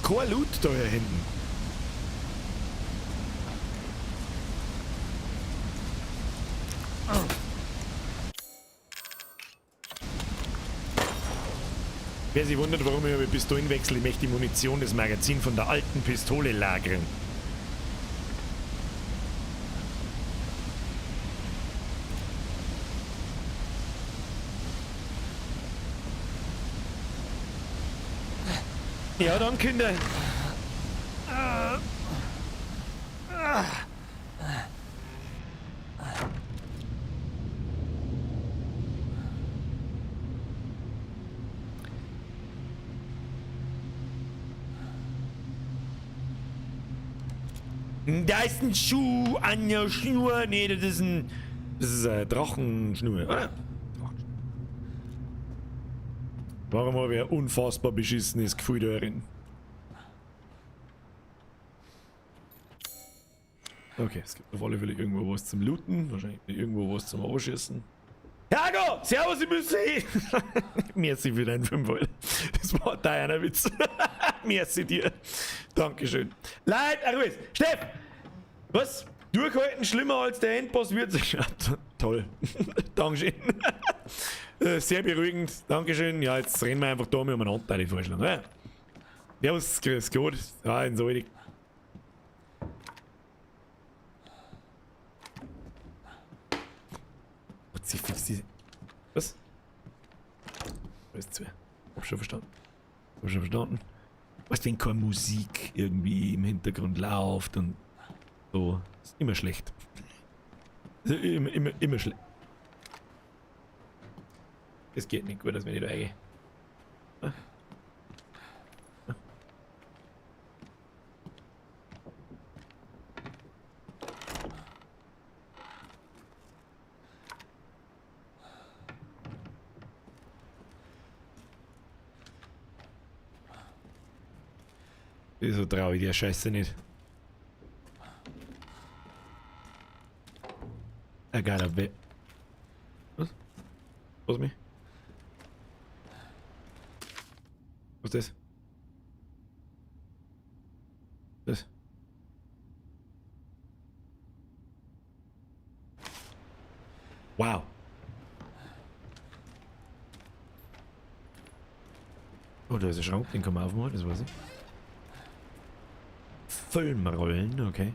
Kein Loot da hier hinten. Wer sich wundert, warum ich mit Pistolen wechsle, ich möchte die Munition des Magazins von der alten Pistole lagern. Ja, dann, Kinder. Da ist ein Schuh an der Schnur. Nee, das ist ein. Das ist eine Drachenschnur, oder? Warum habe ich ein unfassbar beschissenes Gefühl darin? Okay, es gibt auf alle Fälle irgendwo was zum Looten. Wahrscheinlich irgendwo was zum Abschießen. Hergo! Servus, ich muss hin! Merci für deinen 5 Euro. Das war deiner Witz. Merci dir. Dankeschön. Leid, Ruhig. Steff! Was? Durchhalten schlimmer als der Endboss wird sich. Ja, toll. Dankeschön. Sehr beruhigend. Dankeschön. Ja, jetzt rennen wir einfach da mit umeinander, würde ich vorschlagen. Ja. Servus, grüß Gott. Ja, in so. Was? Was zu? Hab schon verstanden. Hab schon verstanden. Weißt du, wenn keine Musik irgendwie im Hintergrund läuft und so, ist immer schlecht. Immer, immer, immer schlecht. Es geht nicht gut, dass wir nicht reingehe. Wieso traue ich der Scheiße nicht? Egal, wer. Was? Was mich? Was ist das? Das? Wow. Oh, da ist ein Schrank, den kann man aufmachen, das weiß ich. Filmrollen, okay.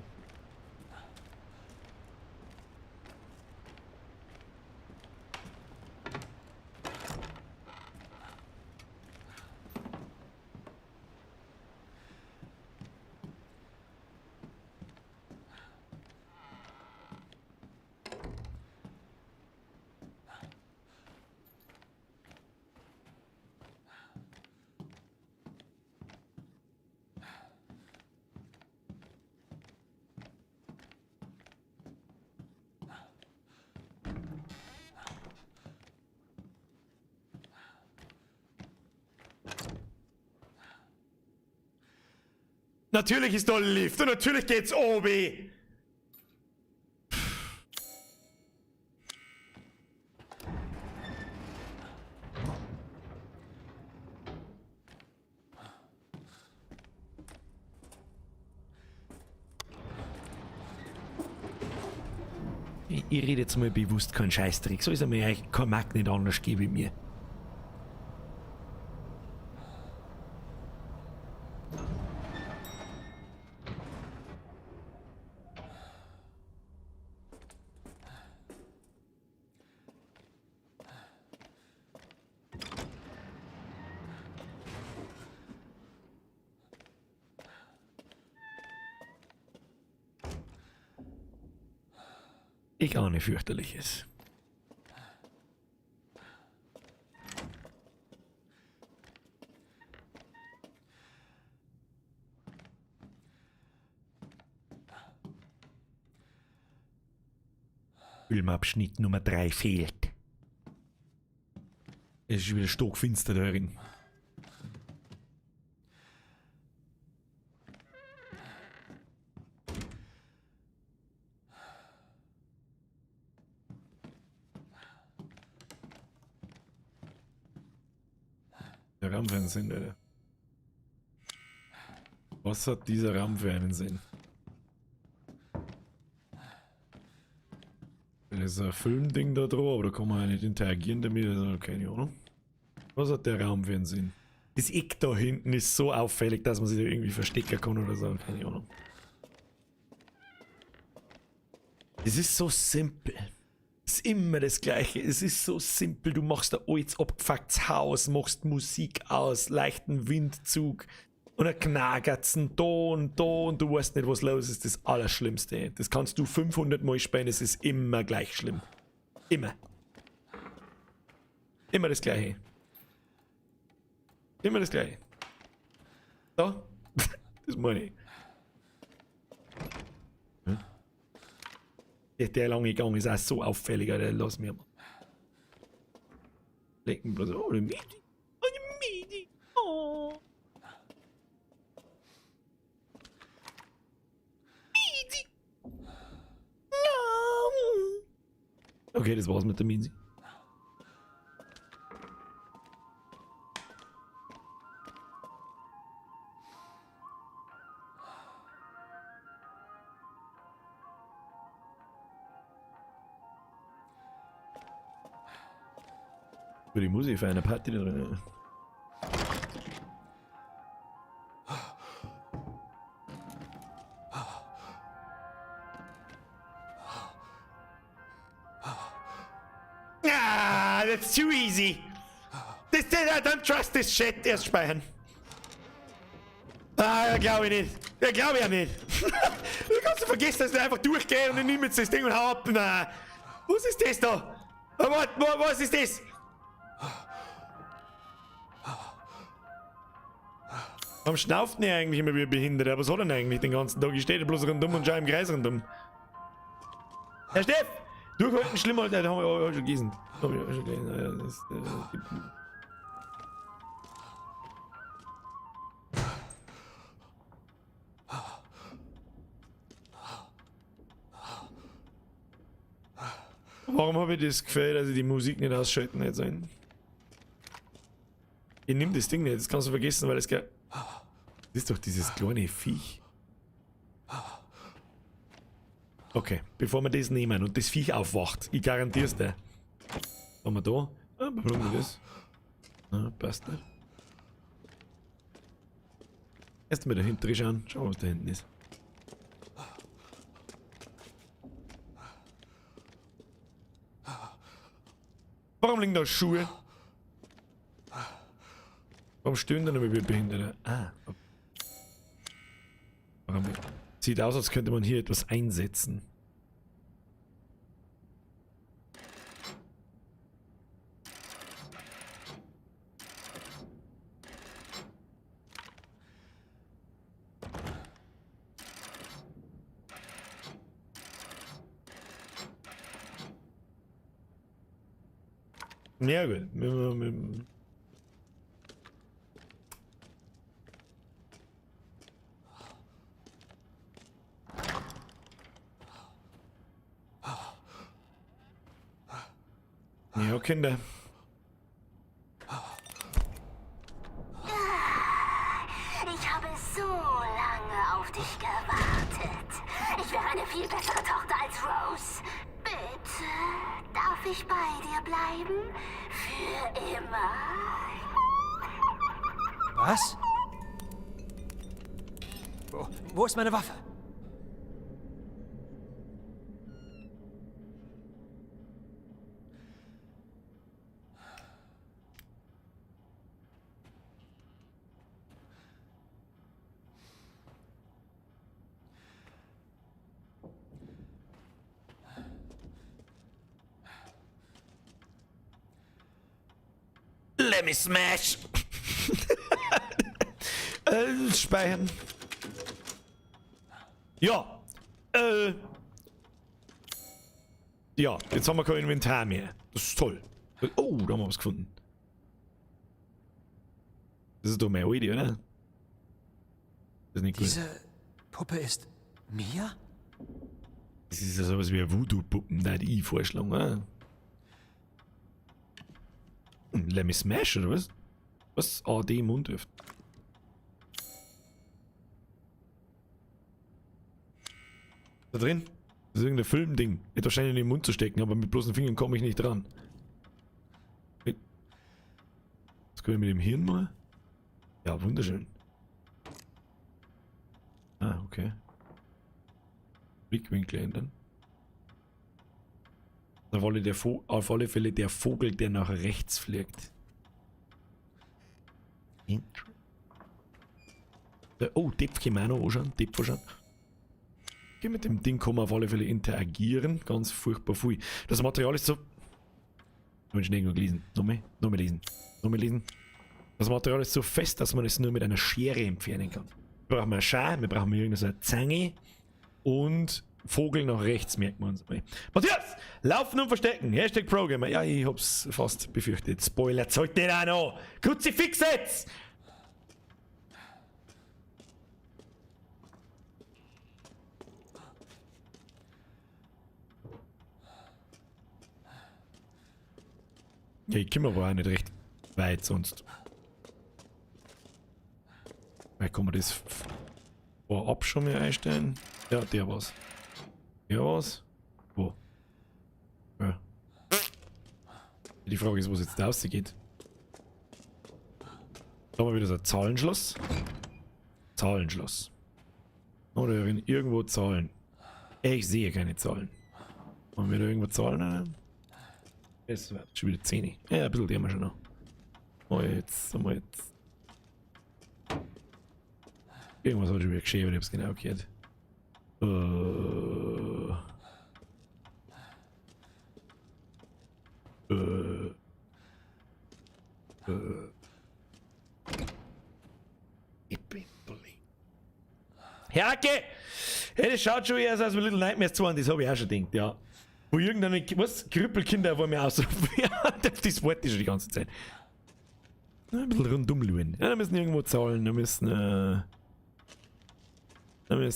Natürlich ist da ein Lift und natürlich geht's obi. Ich rede jetzt mal bewusst keinen Scheißdreck. So ist er mir eigentlich kein Markt nicht anders geben wie mir. Ich ahne Fürchterliches. Filmabschnitt Nummer 3 fehlt. Es ist wieder stockfinster da drin. Der Raum für einen Sinn, Alter. Was hat dieser Raum für einen Sinn? Das ist ein Filmding da drauf, aber da kann man ja nicht interagieren damit, also keine Ahnung. Was hat der Raum für einen Sinn? Das Eck da hinten ist so auffällig, dass man sich da irgendwie verstecken kann oder so, keine Ahnung. Es ist so simpel. Es ist immer das Gleiche. Es ist so simpel. Du machst ein altes, abgefucktes Haus, machst Musik aus, leichten Windzug und dann knagert's da und da und du weißt nicht, was los ist. Das Allerschlimmste. Das kannst du 500 Mal spielen, es ist immer gleich schlimm. Immer. Immer das Gleiche. Immer das Gleiche. So. Das meine ich. Hm? Der lange Gang ist auch so auffällig, Alter. Lass mich mal. Lecken bloß. Oh, eine Midi. Eine Midi. Oh. Midi. No. Okay, das war's mit der Midi. Für die Musik für eine Party da drin. Ah, that's too easy. This, I don't trust this shit. Erst speichern. Ah, glaube ich nicht. Ja, glaube ich ja nicht. Du kannst du vergessen, dass ich einfach durchgehe und ich nehme jetzt das Ding und hau ab. Na, was ist das da? Was ist das? Warum schnauft denn eigentlich immer wie ein Behinderter? Was hat er denn eigentlich den ganzen Tag? Ich stehe da bloß rundum und schau im Kreis rundum. Herr Steff! Durchhalten, schlimmer, da haben wir auch schon gelesen. Hab ich auch schon gelesen. Ja, das, Warum habe ich das Gefühl, dass ich die Musik nicht ausschalten hätte sollen? Ich nehme das Ding nicht, das kannst du vergessen, weil es geht. Das ist doch dieses kleine Viech. Okay, bevor wir das nehmen und das Viech aufwacht, ich garantier's dir. Was haben wir da? Ah, warum wir das? Na, passt nicht. Erst mal dahinter schauen, schauen wir, was da hinten ist. Warum liegen da Schuhe? Warum stehen da noch wie Behinderte? Ah. Warum? Sieht aus, als könnte man hier etwas einsetzen. Ja gut. Ja, Kinder. Ich habe so lange auf dich gewartet. Ich wäre eine viel bessere Tochter als Rose. Bitte, darf ich bei dir bleiben? Für immer. Was? Wo ist meine Waffe? Let me smash! Speichern. Ja. Ja, jetzt haben wir kein Inventar mehr. Das ist toll. Oh, da haben wir was gefunden. Das ist doch meine alte, oder? Das ist nicht gut. Diese Puppe ist Mia? Das ist ja sowas wie eine Voodoo-Puppen, da die ich vorschlagen, oder? Let me smash, oder was? Was? AD Mund öffnen. Da drin? Das ist irgendein Filmding. Hätte wahrscheinlich in den Mund zu stecken, aber mit bloßen Fingern komme ich nicht dran. Was können wir mit dem Hirn mal? Ja, wunderschön. Ah, okay. Blickwinkel ändern. Auf alle Fälle der Vogel, der nach rechts fliegt. Intro. Oh, Depf können wir auch noch anschauen. Depf anschauen. Okay, mit dem Ding kann man auf alle Fälle interagieren. Ganz furchtbar viel. Das Material ist so... Hab ich schon irgendwo gelesen. Nochmal, nochmal lesen. Nochmal lesen. Das Material ist so fest, dass man es nur mit einer Schere entfernen kann. Wir brauchen eine Schere, wir brauchen irgendeine so eine Zange und Vogel nach rechts, merkt man uns mal. Matthias! Laufen und verstecken! Hashtag Progamer. Ja, ich hab's fast befürchtet. Spoiler, zeigt den auch noch! Kruzifix jetzt! Ja, ich komme aber auch nicht recht weit sonst. Vielleicht kann man das vorab schon mal einstellen. Ja, der war's. Der war's. Wo? Ja. Die Frage ist, wo es jetzt da rausgeht. Da haben wir wieder so ein Zahlenschloss. Zahlenschloss. Oder irgendwo Zahlen. Ich sehe keine Zahlen. Haben wir da irgendwo Zahlen? Es wird schon wieder 10. Ja, ein bisschen die haben wir schon noch. Oh, jetzt, haben wir jetzt. Irgendwas hat schon wieder geschehen, aber ich hab's genau gehört. Ich bin blind. Herke! Hey, das schaut schon eher aus als Little Nightmares 2, das hab ich auch schon gedacht, ja. Wo irgendeine, was? Krüppelkinder wollen wir ausrufen. Ja, das wollte ich schon die ganze Zeit. Ein bisschen rundum lügen. Ja, da müssen irgendwo Zahlen, da müssen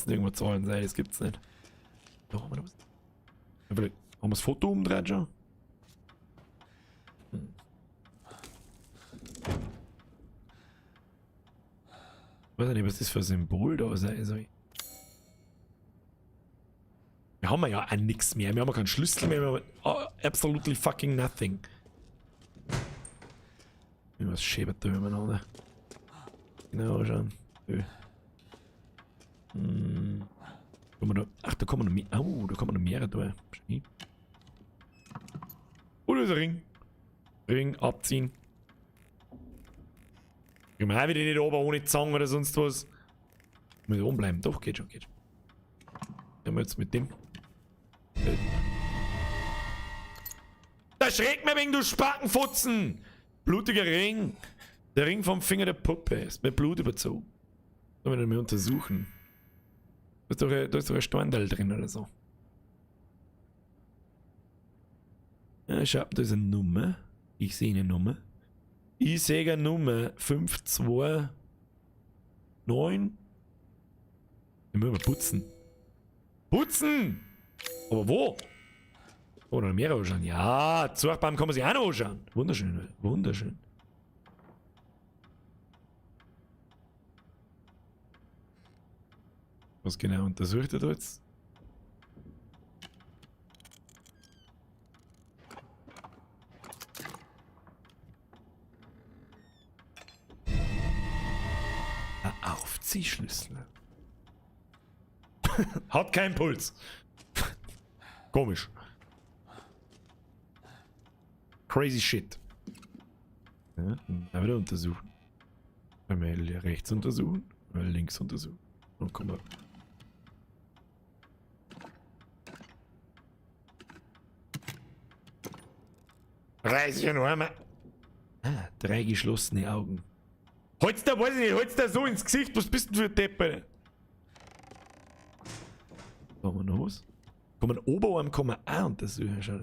irgendwo Zahlen sein, das gibt's nicht. Da haben wir noch was. Ja, vielleicht haben wir das Foto umgedreht schon? Ich weiß nicht, was das für ein Symbol da sein soll. Wir haben ja auch nix mehr. Wir haben ja keinen Schlüssel mehr. Wir haben absolutely fucking nothing. Irgendwas schäbert da übereinander. Genau, schauen. Kann man da, ach, da kann man noch mehr. Oh, da kann man noch mehrere da. Oh, da ist ein Ring. Ring abziehen. Ich kann auch wieder nicht oben ohne Zange oder sonst was. Muss oben bleiben. Doch, geht schon, geht schon. Gehen wir jetzt mit dem. Da schreckt mir wegen, du Spackenfutzen! Blutiger Ring. Der Ring vom Finger der Puppe ist mit Blut überzogen. Sollen wir den mal untersuchen? Da ist doch ein Storndal drin oder so. Ja, schau, da ist eine Nummer. Ich sehe eine Nummer. Ich sehe eine Nummer. 5, 2, 9. Den müssen wir putzen. Putzen! Aber wo? Oh, noch mehrere anschauen. Ja, Zwergbaum kann man sich auch noch anschauen. Wunderschön, wunderschön. Was genau untersucht er da jetzt? Ein Aufziehschlüssel. Hat keinen Puls. Komisch. Crazy shit. Ja, dann wieder untersuchen. Einmal rechts untersuchen, einmal links untersuchen. Und guck mal. Reiß ich noch einmal. Ah, 3 geschlossene Augen. Halt's da, weiß ich nicht, halt's da so ins Gesicht, was bist du denn für ein Depp, Alter? Da haben wir noch was. Kann man Oberarm kann man auch untersuchen, schau.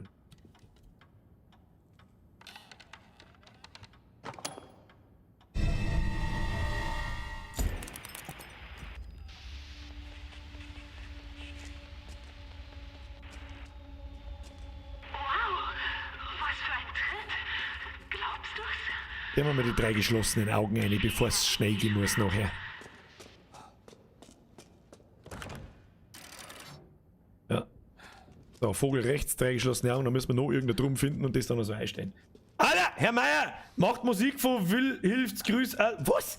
Gehen wir mal die 3 geschlossenen Augen rein, bevor es schnell gehen muss nachher. Ja. So, Vogel rechts, 3 geschlossene Augen, da müssen wir noch irgendeinen Drum finden und das dann noch so einstellen. Alter, Herr Meier, macht Musik von Will, hilft's, Grüß, was?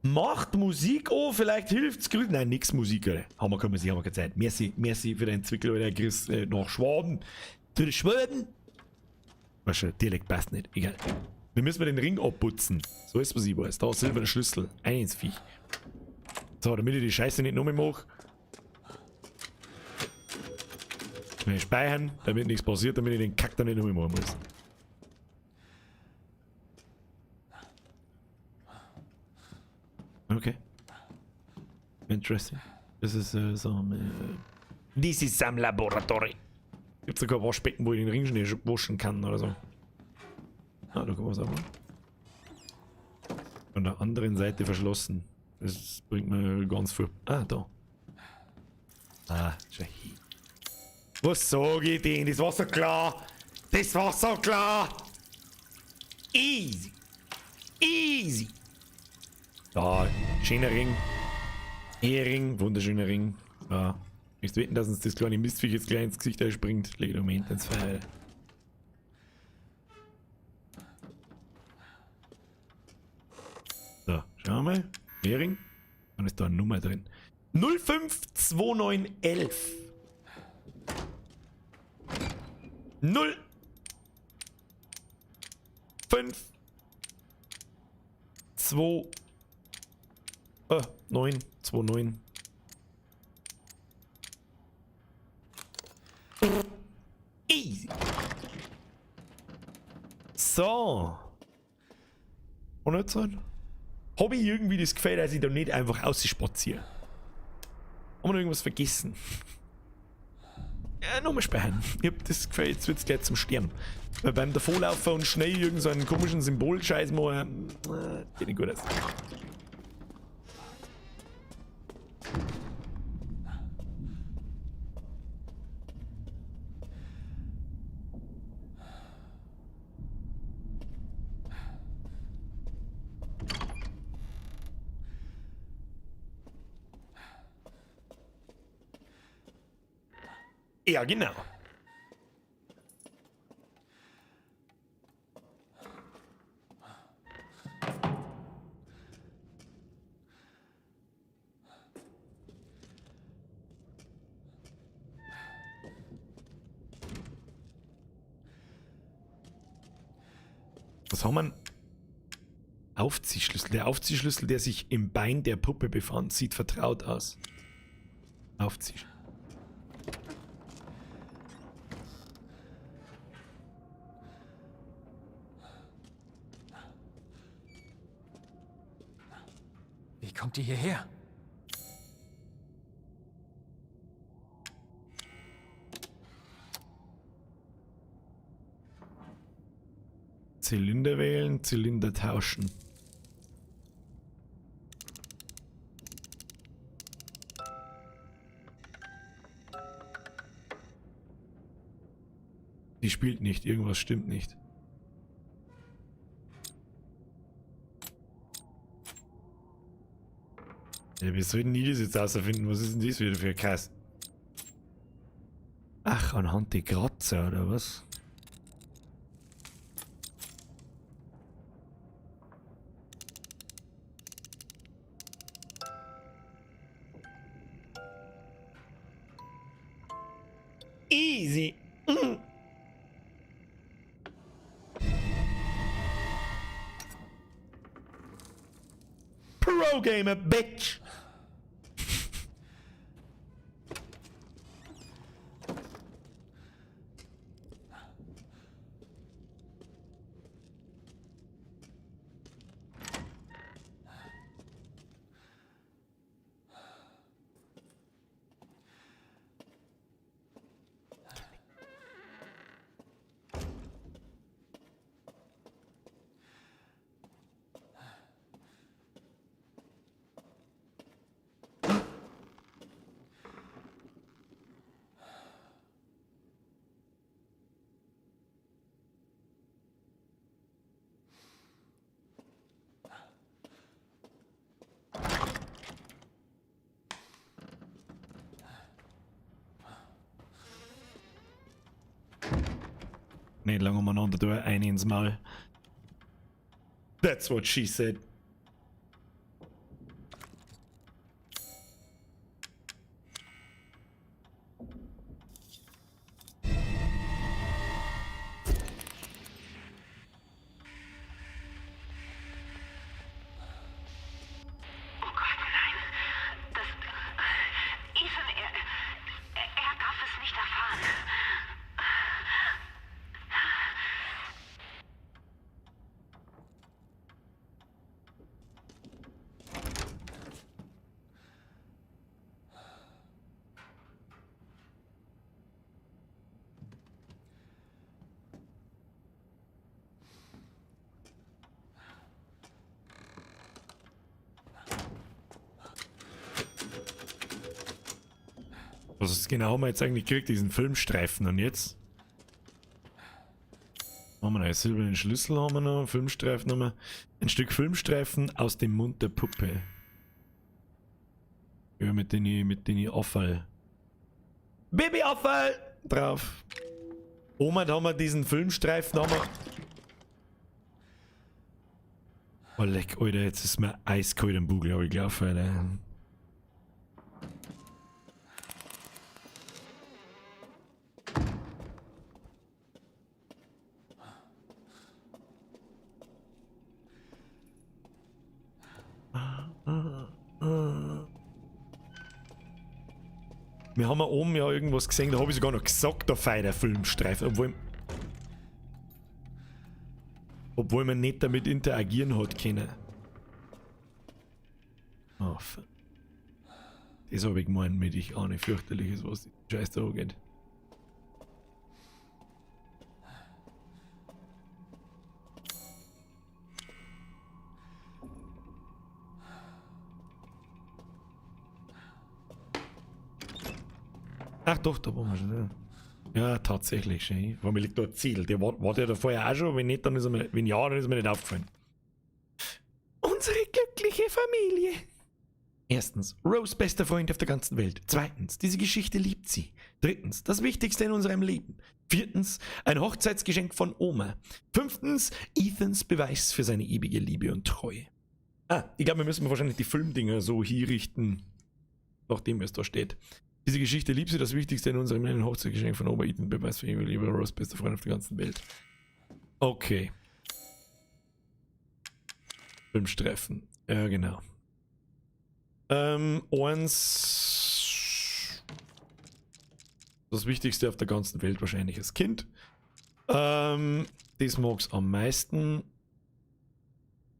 Macht Musik an, vielleicht hilft's, Grüß, nein, nix Musik, Alter. Haben wir keine Musik, haben wir keine Zeit. Merci, merci für den Zwickel, Alter, Grüß nach Schwaben. Zu den Schwaben. Weißt du, Dialekt passt nicht, egal. Wir müssen den Ring abputzen. So ist, was ich weiß. Da, silberner Schlüssel. Ein ins Viech. So, damit ich die Scheiße nicht nochmal mache. Schnell speichern, damit nichts passiert, damit ich den Kack dann nicht nochmal machen muss. Okay. Interesting. Das ist some, this is some laboratory. Gibt's sogar Waschbecken, wo ich den Ring schnell waschen kann oder so. Ah, da kann man was auch machen. Von der anderen Seite verschlossen. Das bringt mir ganz viel. Ah, da. Ah, schau hier. Was sag ich denn? Das war so klar. Das war so klar. Easy. Easy. Da, schöner Ring. Ehering, wunderschöner Ring. Ja. Ich wetten, dass uns das kleine Mistviech jetzt gleich ins Gesicht einspringt. Leg doch mal hinten ins Feuer. So, schauen wir mal. Ehering. Dann ist da eine Nummer drin. 0 5 2 9 11. 0 5 2 9 2 9. Easy. So. Und jetzt halt? Hab ich irgendwie das Gefühl, dass ich da nicht einfach ausspaziere? Haben wir noch irgendwas vergessen? Ja, nochmal speichern. Ich hab das Gefühl, jetzt wird's gleich zum Sterben. Weil beim Davonlaufen und schnell irgend so einen komischen Symbolscheiß machen, geht nicht gut aus. Ja, genau. Was haben wir denn? Aufziehschlüssel. Der Aufziehschlüssel, der sich im Bein der Puppe befand, sieht vertraut aus. Aufziehschlüssel. Wie kommt die hierher? Zylinder wählen, Zylinder tauschen. Die spielt nicht, irgendwas stimmt nicht. Ja, wir sollten nie das jetzt außerfinden. Was ist denn das wieder für ein Kass? Ach, anhand die Kratzer, oder was? Easy. Pro Gamer, bitch. Nicht lange umeinander da, eine ins Maul. That's what she said. Oh Gott, nein. Das. Ethan, er darf es nicht erfahren. Was genau haben wir jetzt eigentlich gekriegt, diesen Filmstreifen? Und jetzt? Haben wir noch einen silbernen Schlüssel, haben wir noch, einen Filmstreifen haben wir. Ein Stück Filmstreifen aus dem Mund der Puppe. Ja, mit den Abfall. Babyabfall! Drauf. Oma, da haben wir diesen Filmstreifen, haben wir. Oh leck, Alter, jetzt ist mir eiskalt am Bugel, hab ich gelaufen, Alter. Wir haben ja oben ja irgendwas gesehen, da habe ich sogar noch gesagt, da feiert der Filmstreifen, obwohl man nicht damit interagieren hat können. Oh, fuck. Das habe ich gemeint mit ich ahne fürchterliches, was die Scheiße da angeht. Ach doch, da waren wir schon. Ja, ja tatsächlich, schön. Vor mir liegt da ein Ziel. Der war der da vorher auch schon? Wenn nicht, dann ist er mir, wenn ja, dann ist mir nicht aufgefallen. Unsere glückliche Familie. Erstens, Rose bester Freund auf der ganzen Welt. Zweitens, diese Geschichte liebt sie. Drittens, das Wichtigste in unserem Leben. Viertens, ein Hochzeitsgeschenk von Oma. Fünftens, Ethans Beweis für seine ewige Liebe und Treue. Ah, ich glaube, wir müssen wahrscheinlich die Filmdinger so hier richten, nachdem es da steht. Diese Geschichte liebt sie, das Wichtigste in unserem Leben, Hochzeitsgeschenk von Oma, Ethan, Beweis für ewige Liebe, Rose, bester Freund auf der ganzen Welt. Okay. Filmstreifen. Ja, genau. Eins. Das Wichtigste auf der ganzen Welt wahrscheinlich als Kind. Das mag's am meisten.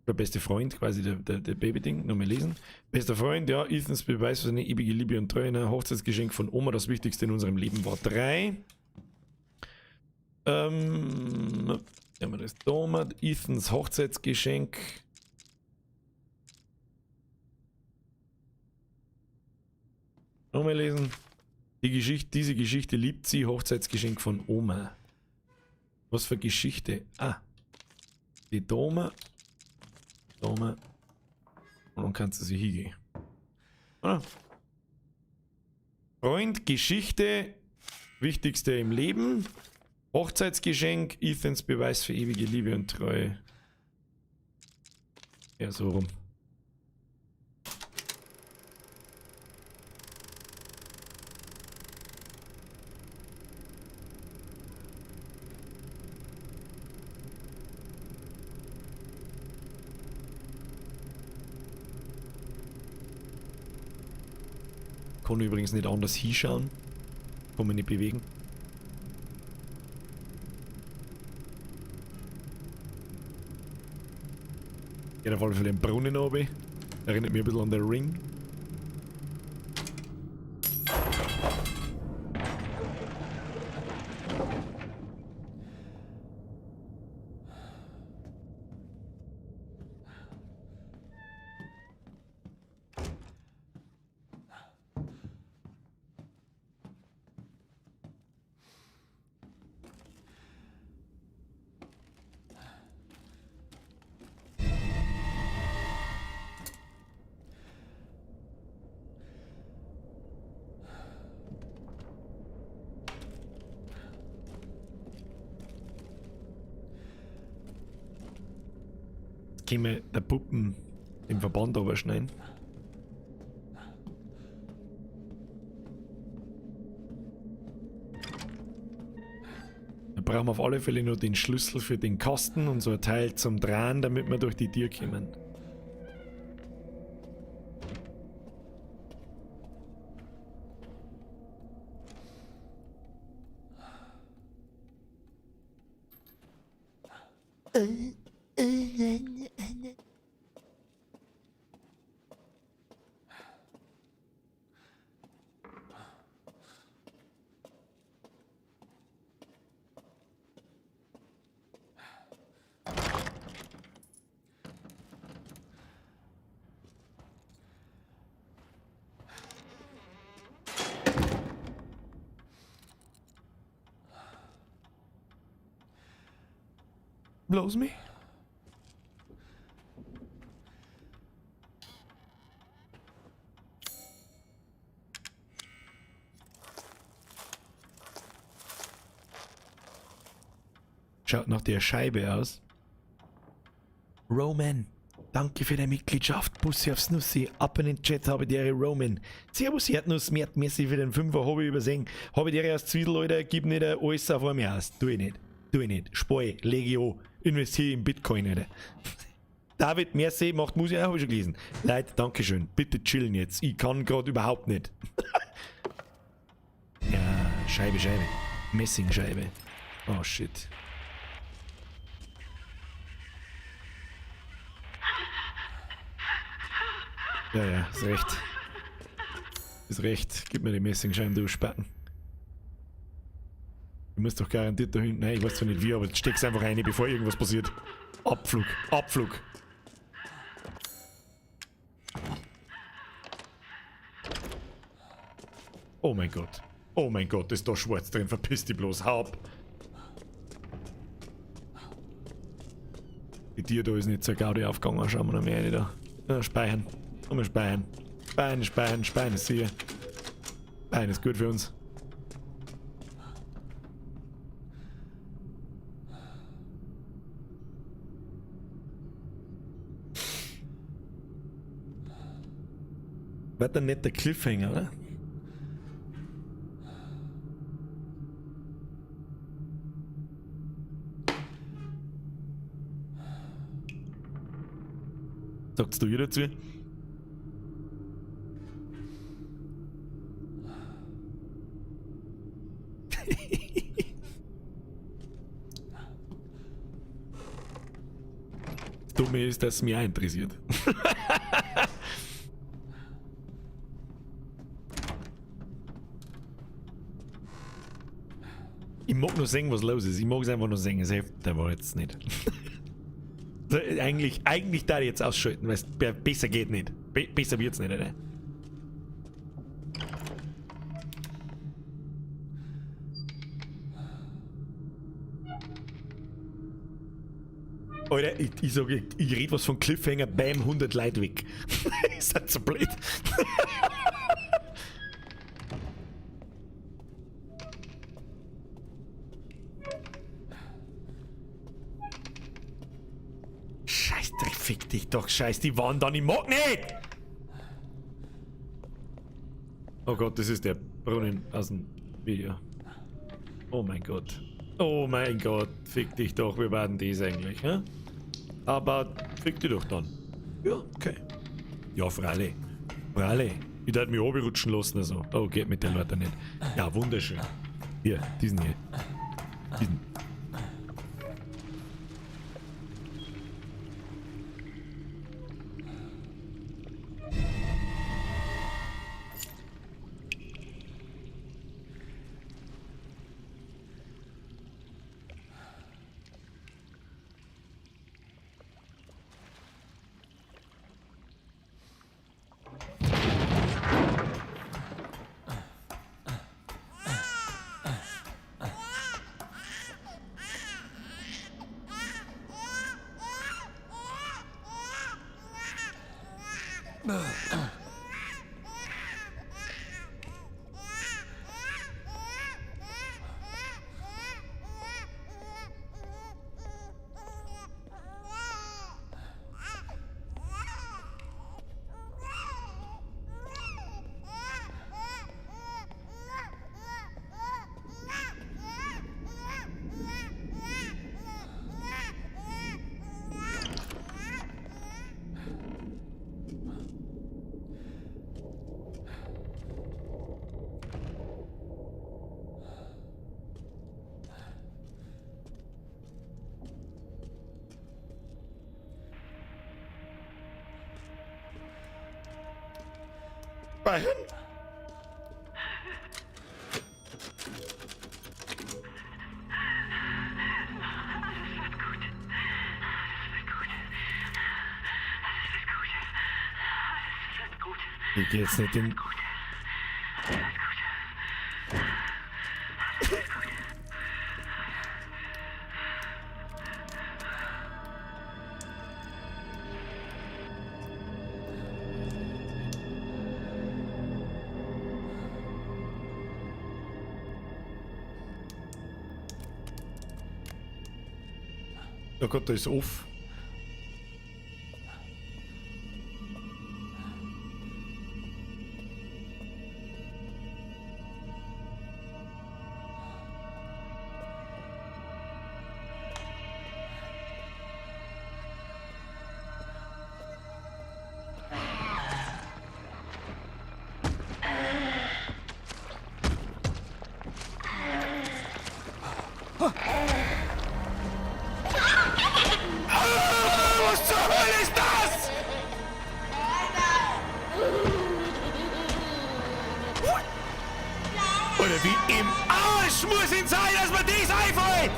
Der beste Freund, quasi der Baby-Ding, nochmal lesen. Bester Freund, ja, Ethans Beweis für seine ewige Liebe und Treue, ne? Hochzeitsgeschenk von Oma, das Wichtigste in unserem Leben war 3. Haben wir das da mal, Ethans Hochzeitsgeschenk. Nochmal lesen. Die Geschichte, diese Geschichte liebt sie, Hochzeitsgeschenk von Oma. Was für Geschichte? Ah. Die Dome. Dome. Und dann kannst du sie hingehen. Oder? Freund, Geschichte, Wichtigste im Leben, Hochzeitsgeschenk, Ethans Beweis für ewige Liebe und Treue. Ja, so rum. Kann übrigens nicht anders hinschauen. Kann mich nicht bewegen. Geht auf alle Fälle den Brunnen runter. Erinnert mich ein bisschen an den Ring. Können wir der Puppen im Verband überschneiden? Da brauchen wir auf alle Fälle nur den Schlüssel für den Kasten und so ein Teil zum Drehen, damit wir durch die Tür kommen. Bloß mich? Schaut nach der Scheibe aus. Roman, danke für deine Mitgliedschaft. Bussi aufs Nussi, ab in den Chat, habe die Ehre, Roman. Servus, Erdnuss, Mert, merci für den 5er, hab ich übersehen. Habe die Ehre aus Zwiesel, Alter, gib nicht alles auf einmal aus. Tu ich nicht. Tu ich nicht. Spar, leg ich an. Investiere in Bitcoin, Alter. David, merci, macht Musik, hab ich schon gelesen. Leute, dankeschön. Bitte chillen jetzt. Ich kann grad überhaupt nicht. Ja, Scheibe, Scheibe. Messingscheibe. Oh, shit. Ja, ja, ist recht. Ist recht. Gib mir die Messingscheiben, du Spacken. Du musst doch garantiert da hinten. Nein, ich weiß zwar nicht wie, aber steck's einfach rein, bevor irgendwas passiert. Abflug, Abflug. Oh mein Gott. Oh mein Gott, ist da schwarz drin. Verpiss dich bloß. Hau ab. Die Tür da ist nicht zur Gaudi aufgegangen. Schauen wir noch mehr rein da. Ja, speichern. Nochmal speichern. Speichern, speichern, speichern ist sicher. Speichern ist gut für uns. Wird ein netter Cliffhanger, oder? Sagst du ihr dazu? Das Dumme ist, dass es mich auch interessiert. Ich mag nur sehen, was los ist. Ich mag es einfach nur sehen. Es hilft aber jetzt nicht. So, eigentlich da jetzt ausschalten, weil es besser geht nicht. Besser wird's nicht, oder? Alter, ich sag, ich red was von Cliffhanger, bam, 100 Leute weg. Ist halt so blöd. Scheiß Dreck, fick dich doch, scheiß die Wand an, ich mag nicht! Oh Gott, das ist der Brunnen aus dem Video. Oh mein Gott. Oh mein Gott, fick dich doch, wir werden dies eigentlich, hä? Aber fick dich doch dann. Ja, okay. Ja, freilich. Freilich. Ich darf mich runterrutschen lassen, also. Oh, geht mit der Leute nicht. Ja, wunderschön. Hier, diesen hier. Diesen. Speichern? Alles wird gut. Alles wird gut. Alles wird gut. Alles wird gut. Ich geh jetzt nicht in. Oh Gott, da ist off. Ah, was zur Hölle ist das? What? Oder wie im Arsch muss ihn sein, dass man das einfällt?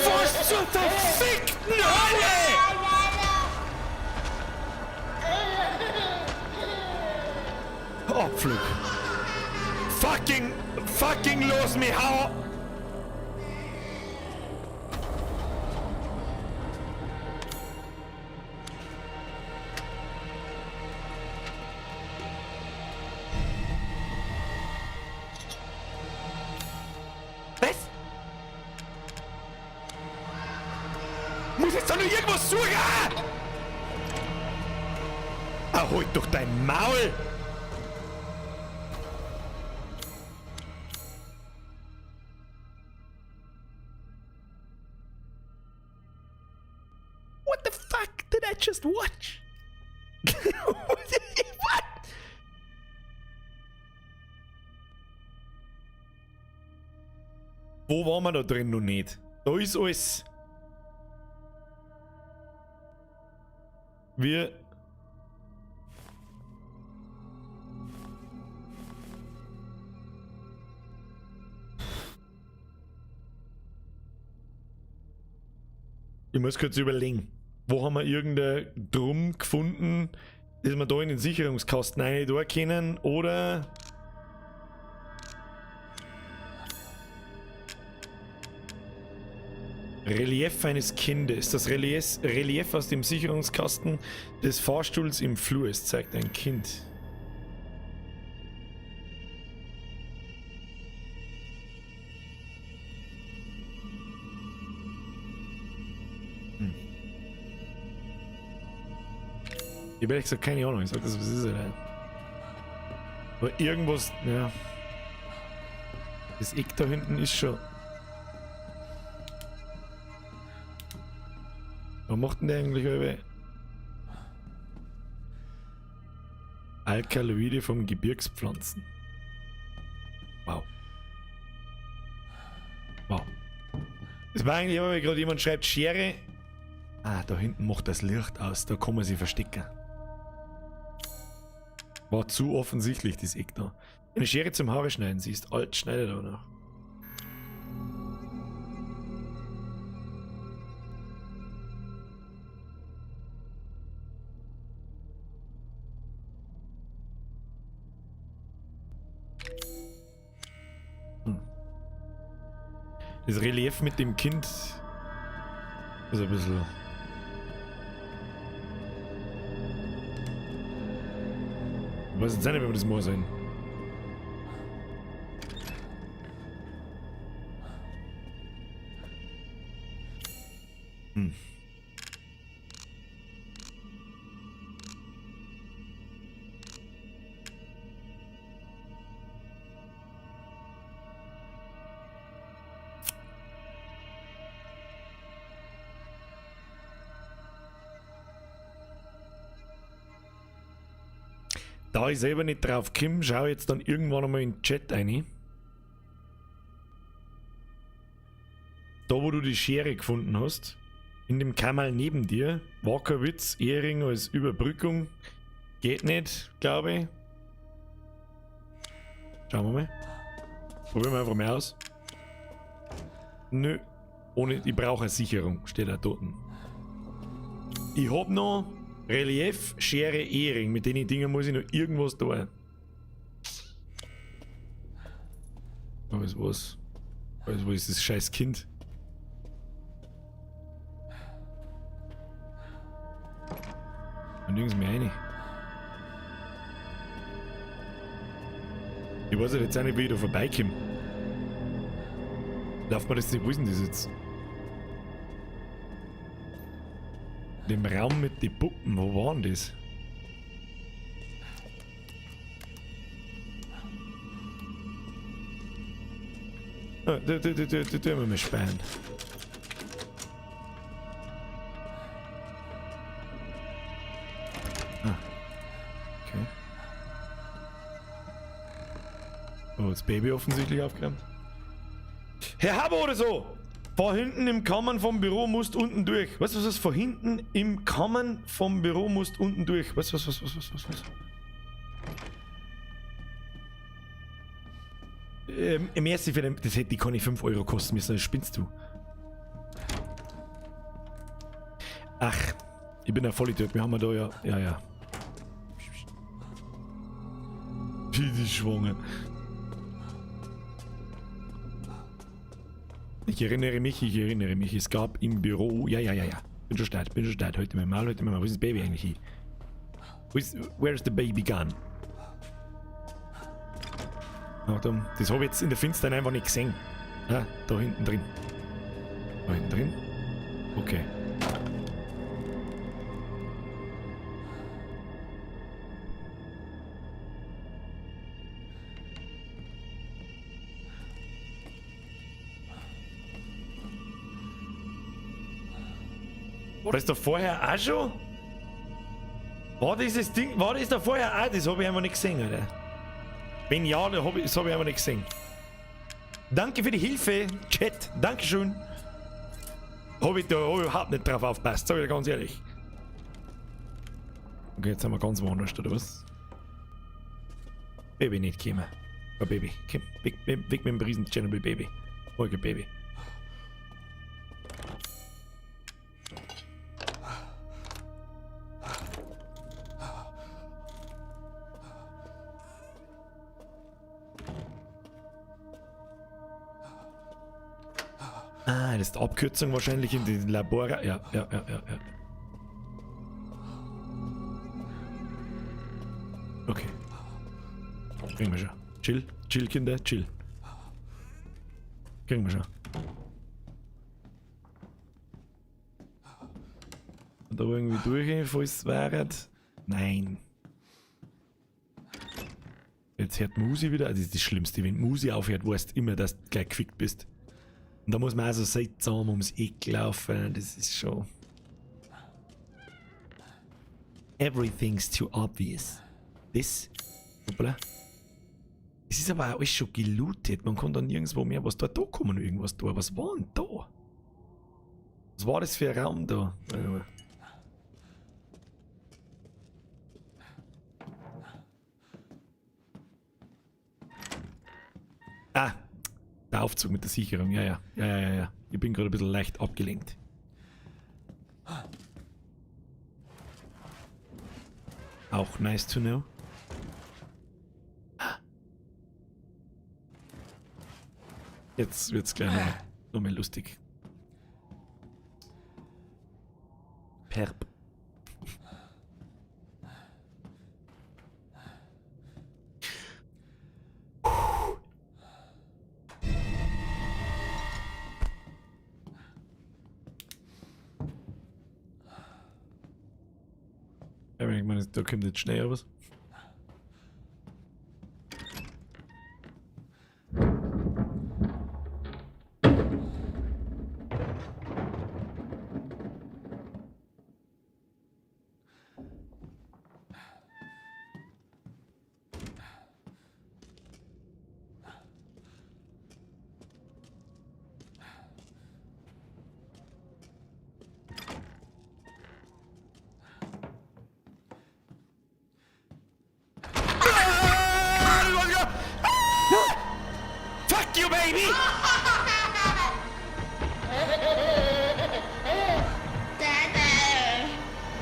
Was zur verfickten Hölle? Abflug. Fucking, fucking los mich, hau! Was? Muss jetzt da nur irgendwas suchen? Ah, halt doch dein Maul! What the fuck did I just watch? What? Wo waren wir da drin noch nicht? Da ist alles. Wir. Ich muss kurz überlegen. Wo haben wir irgendein Drum gefunden, das wir da in den Sicherungskasten rein da können? Oder. Relief eines Kindes. Das Relief aus dem Sicherungskasten des Fahrstuhls im Flur. Es zeigt ein Kind. Ich hab ehrlich gesagt keine Ahnung. Ich sag das, was ist denn? Aber irgendwas, ja. Das Eck da hinten ist schon. Was macht denn der eigentlich alle? Alkaloide vom Gebirgspflanzen. Wow. Wow. Das war eigentlich immer, weil gerade jemand schreibt Schere. Ah, da hinten macht das Licht aus, da kann man sich verstecken. War zu offensichtlich, das Eck da. Eine Schere zum Haare schneiden, sie ist alt, schneidet aber noch. Das Relief mit dem Kind ist ein bisschen. Ich weiß jetzt auch nicht, wie wir das machen sollen. Da ich selber nicht drauf komme, schau ich jetzt dann irgendwann einmal in den Chat rein. Da, wo du die Schere gefunden hast. In dem Kammerl neben dir. War kein Witz, Ehering als Überbrückung. Geht nicht, glaube ich. Schauen wir mal. Probieren wir einfach mal aus. Nö. Ohne, ich brauche eine Sicherung, steht da dort. Ich hab noch Relief, Schere, Ehering. Mit den Dingen muss ich noch irgendwas tun. Aber ist was? Also, wo ist das scheiß Kind? Und nirgends mehr rein. Ich weiß ja jetzt auch nicht, wie ich da vorbeikomme. Darf man das nicht? Wo ist denn das jetzt? In dem Raum mit den Puppen, wo war denn das? Ah, da tun wir mal sperren. Ah. Okay. Oh, das Baby offensichtlich aufgeräumt. Herr Haber oder so! Vor hinten im Kammern vom Büro musst unten durch. Was, was, was? Vor hinten im Kammern vom Büro musst unten durch. Was, was, was, was, was, was, was? Im ersten für den, das hätte die kann ich 5 Euro kosten müssen, das spinnst du. Ach, ich bin ein Vollidiot, wir haben ja da ja, ja, ja. Wie die Schwunge. Ich erinnere mich, es gab im Büro, ja, ja, ja, ja. Bin schon stark, heute mal, wo ist das Baby eigentlich hin? Where's the baby gone? Achtung, das hab ich jetzt in der Finstern einfach nicht gesehen. Ah, da hinten drin. Da hinten drin? Okay. War das da vorher auch schon? War dieses Ding, war das da vorher auch? Das hab ich einfach nicht gesehen, Alter. Wenn ja, dann hab ich, das hab ich einfach nicht gesehen. Danke für die Hilfe, Chat. Dankeschön. Hab ich da hab ich überhaupt nicht drauf aufgepasst, sag ich dir ganz ehrlich. Okay, jetzt sind wir ganz woanders, oder was? Baby nicht kommen. Oh, Baby, komm, weg, weg, weg mit dem riesen Chernobyl Baby. Okay, Baby. Ah, das ist die Abkürzung wahrscheinlich in den Labor. Ja, ja, ja, ja, ja. Okay. Kriegen wir schon. Chill, chill, Kinder, chill. Kriegen wir schon. Und da irgendwie durch, falls es wäre. Nein. Jetzt hört Musi wieder. Das ist das Schlimmste. Wenn Musi aufhört, weißt du immer, dass du gleich gefickt bist. Und da muss man auch so seltsam ums Eck laufen. Das ist schon. Everything's too obvious. Das. Hoppala. Es ist aber auch alles schon gelootet. Man kann da nirgendwo mehr was da. Da kann man irgendwas da. Was war denn da? Was war das für ein Raum da? Warte mal. Ah, der Aufzug mit der Sicherung. Ja, ja, ja, ja, ja, ja. Ich bin gerade ein bisschen leicht abgelenkt. Auch nice to know. Jetzt wird's gleich noch mal lustig. Perp. Ich meine, da kommt jetzt schnell was. baby!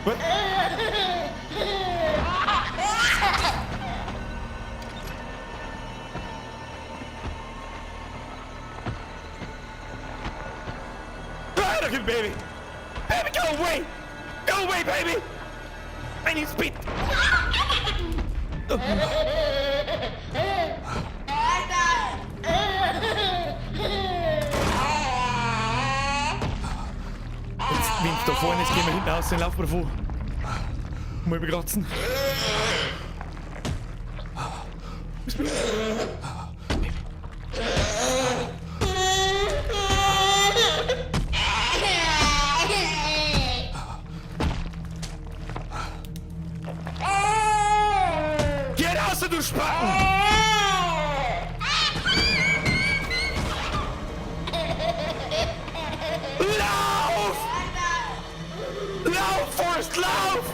What? Ah, look at baby! Baby, go away! Go away, baby! I need speed! Jetzt, wenn's da vorne ist, gehen wir hinten raus, dann laufen wir davon. Mal bekratzen. Geh raus, du Spacken! Lauf! Lauf, Forrest, lauf!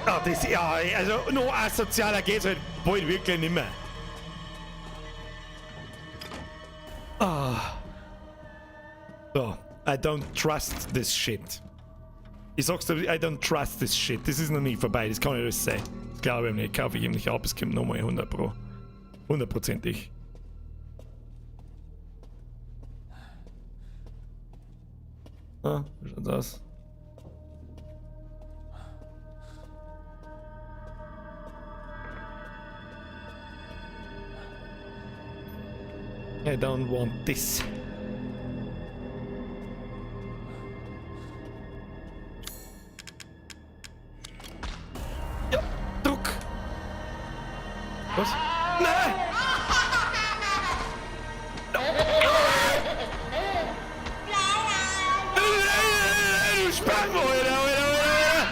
Ah, das, ja, also noch asozialer geht's halt bald wirklich nicht mehr. Ah. So, I don't trust this shit. Ich sag's dir, I don't trust this shit. Das ist noch nicht vorbei, das kann nicht alles sein. Das glaube ich ihm nicht, kaufe ich ihm nicht ab, es kommt nochmal 100 Pro. Hundertprozentig. Ah, wie schaut's aus? I don't want this. Ja, Druck! Was? Nein! Du Spango, Alter, Alter, Alter, Alter!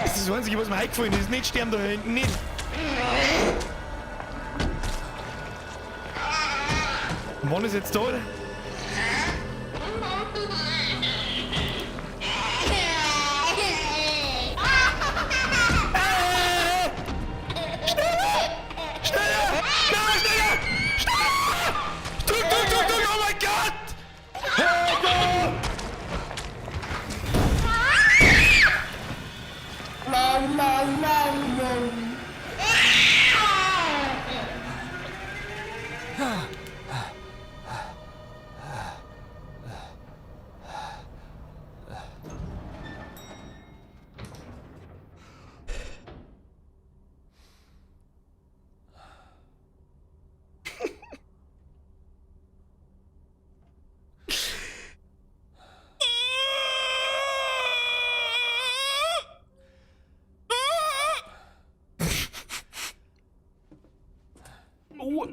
Das ist das Einzige, was mir eingefallen ist. Nicht sterben da hinten, nicht! Und wann ist jetzt da? Oder? Schneller! Schneller! Schneller, schneller! Schneller! Drück, drück, drück, drück! Oh mein Gott! Hilfe! Oh.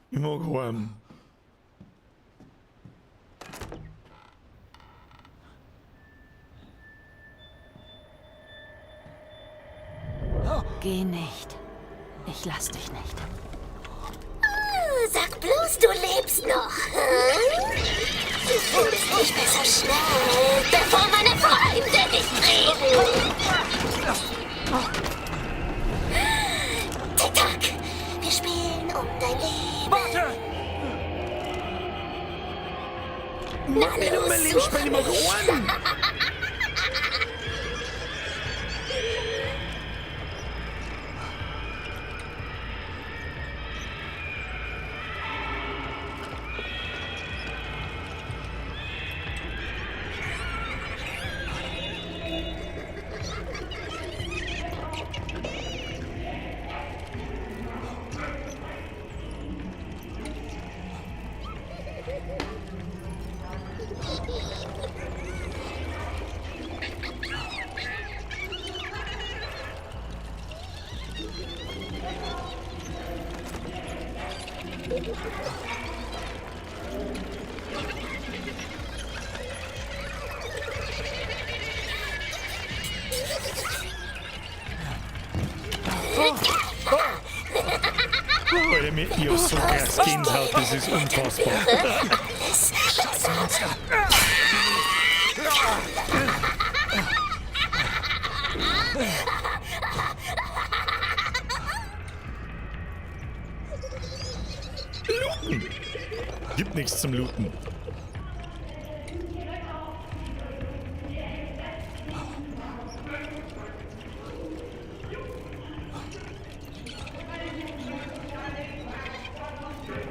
Ich mag heim. Geh nicht. Ich lass dich nicht. Sag bloß, du lebst noch. Hm? Du findest mich besser schnell, bevor meine Freunde dich kriegen. Tick-Tack, wir spielen um dein Leben. Warte! Na Nicht um mein los, Leben such spielen, ich mag mich. heim. Alter, mir, ich hab so krass Gänsehaut, das ist unfassbar. Looten! Gibt nichts zum Looten.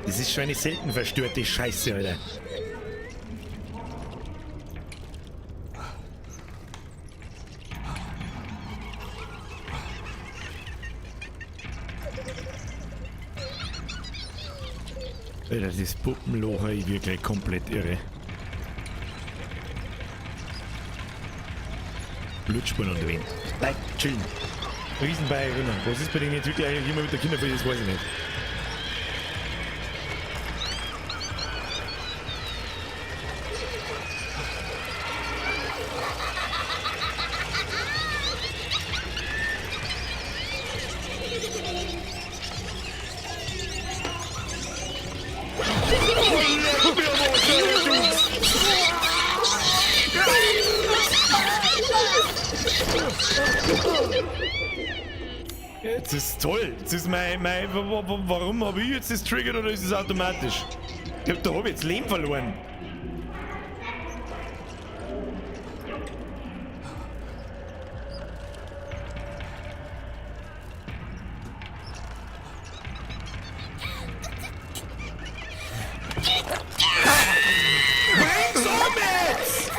Das ist schon eine selten verstörte Scheiße, Alter. Alter, das Puppenloch ist wirklich komplett irre. Blutspuren und Wind. Nein, chillen. Riesenbayerinnen. Was ist bei denen jetzt wirklich eigentlich immer mit der Kinderfilm? Das weiß ich nicht. Jetzt ist toll. Jetzt ist mein warum habe ich jetzt das triggert oder ist es automatisch? Ich hab, da hab ich jetzt Leben verloren. Bring's um jetzt!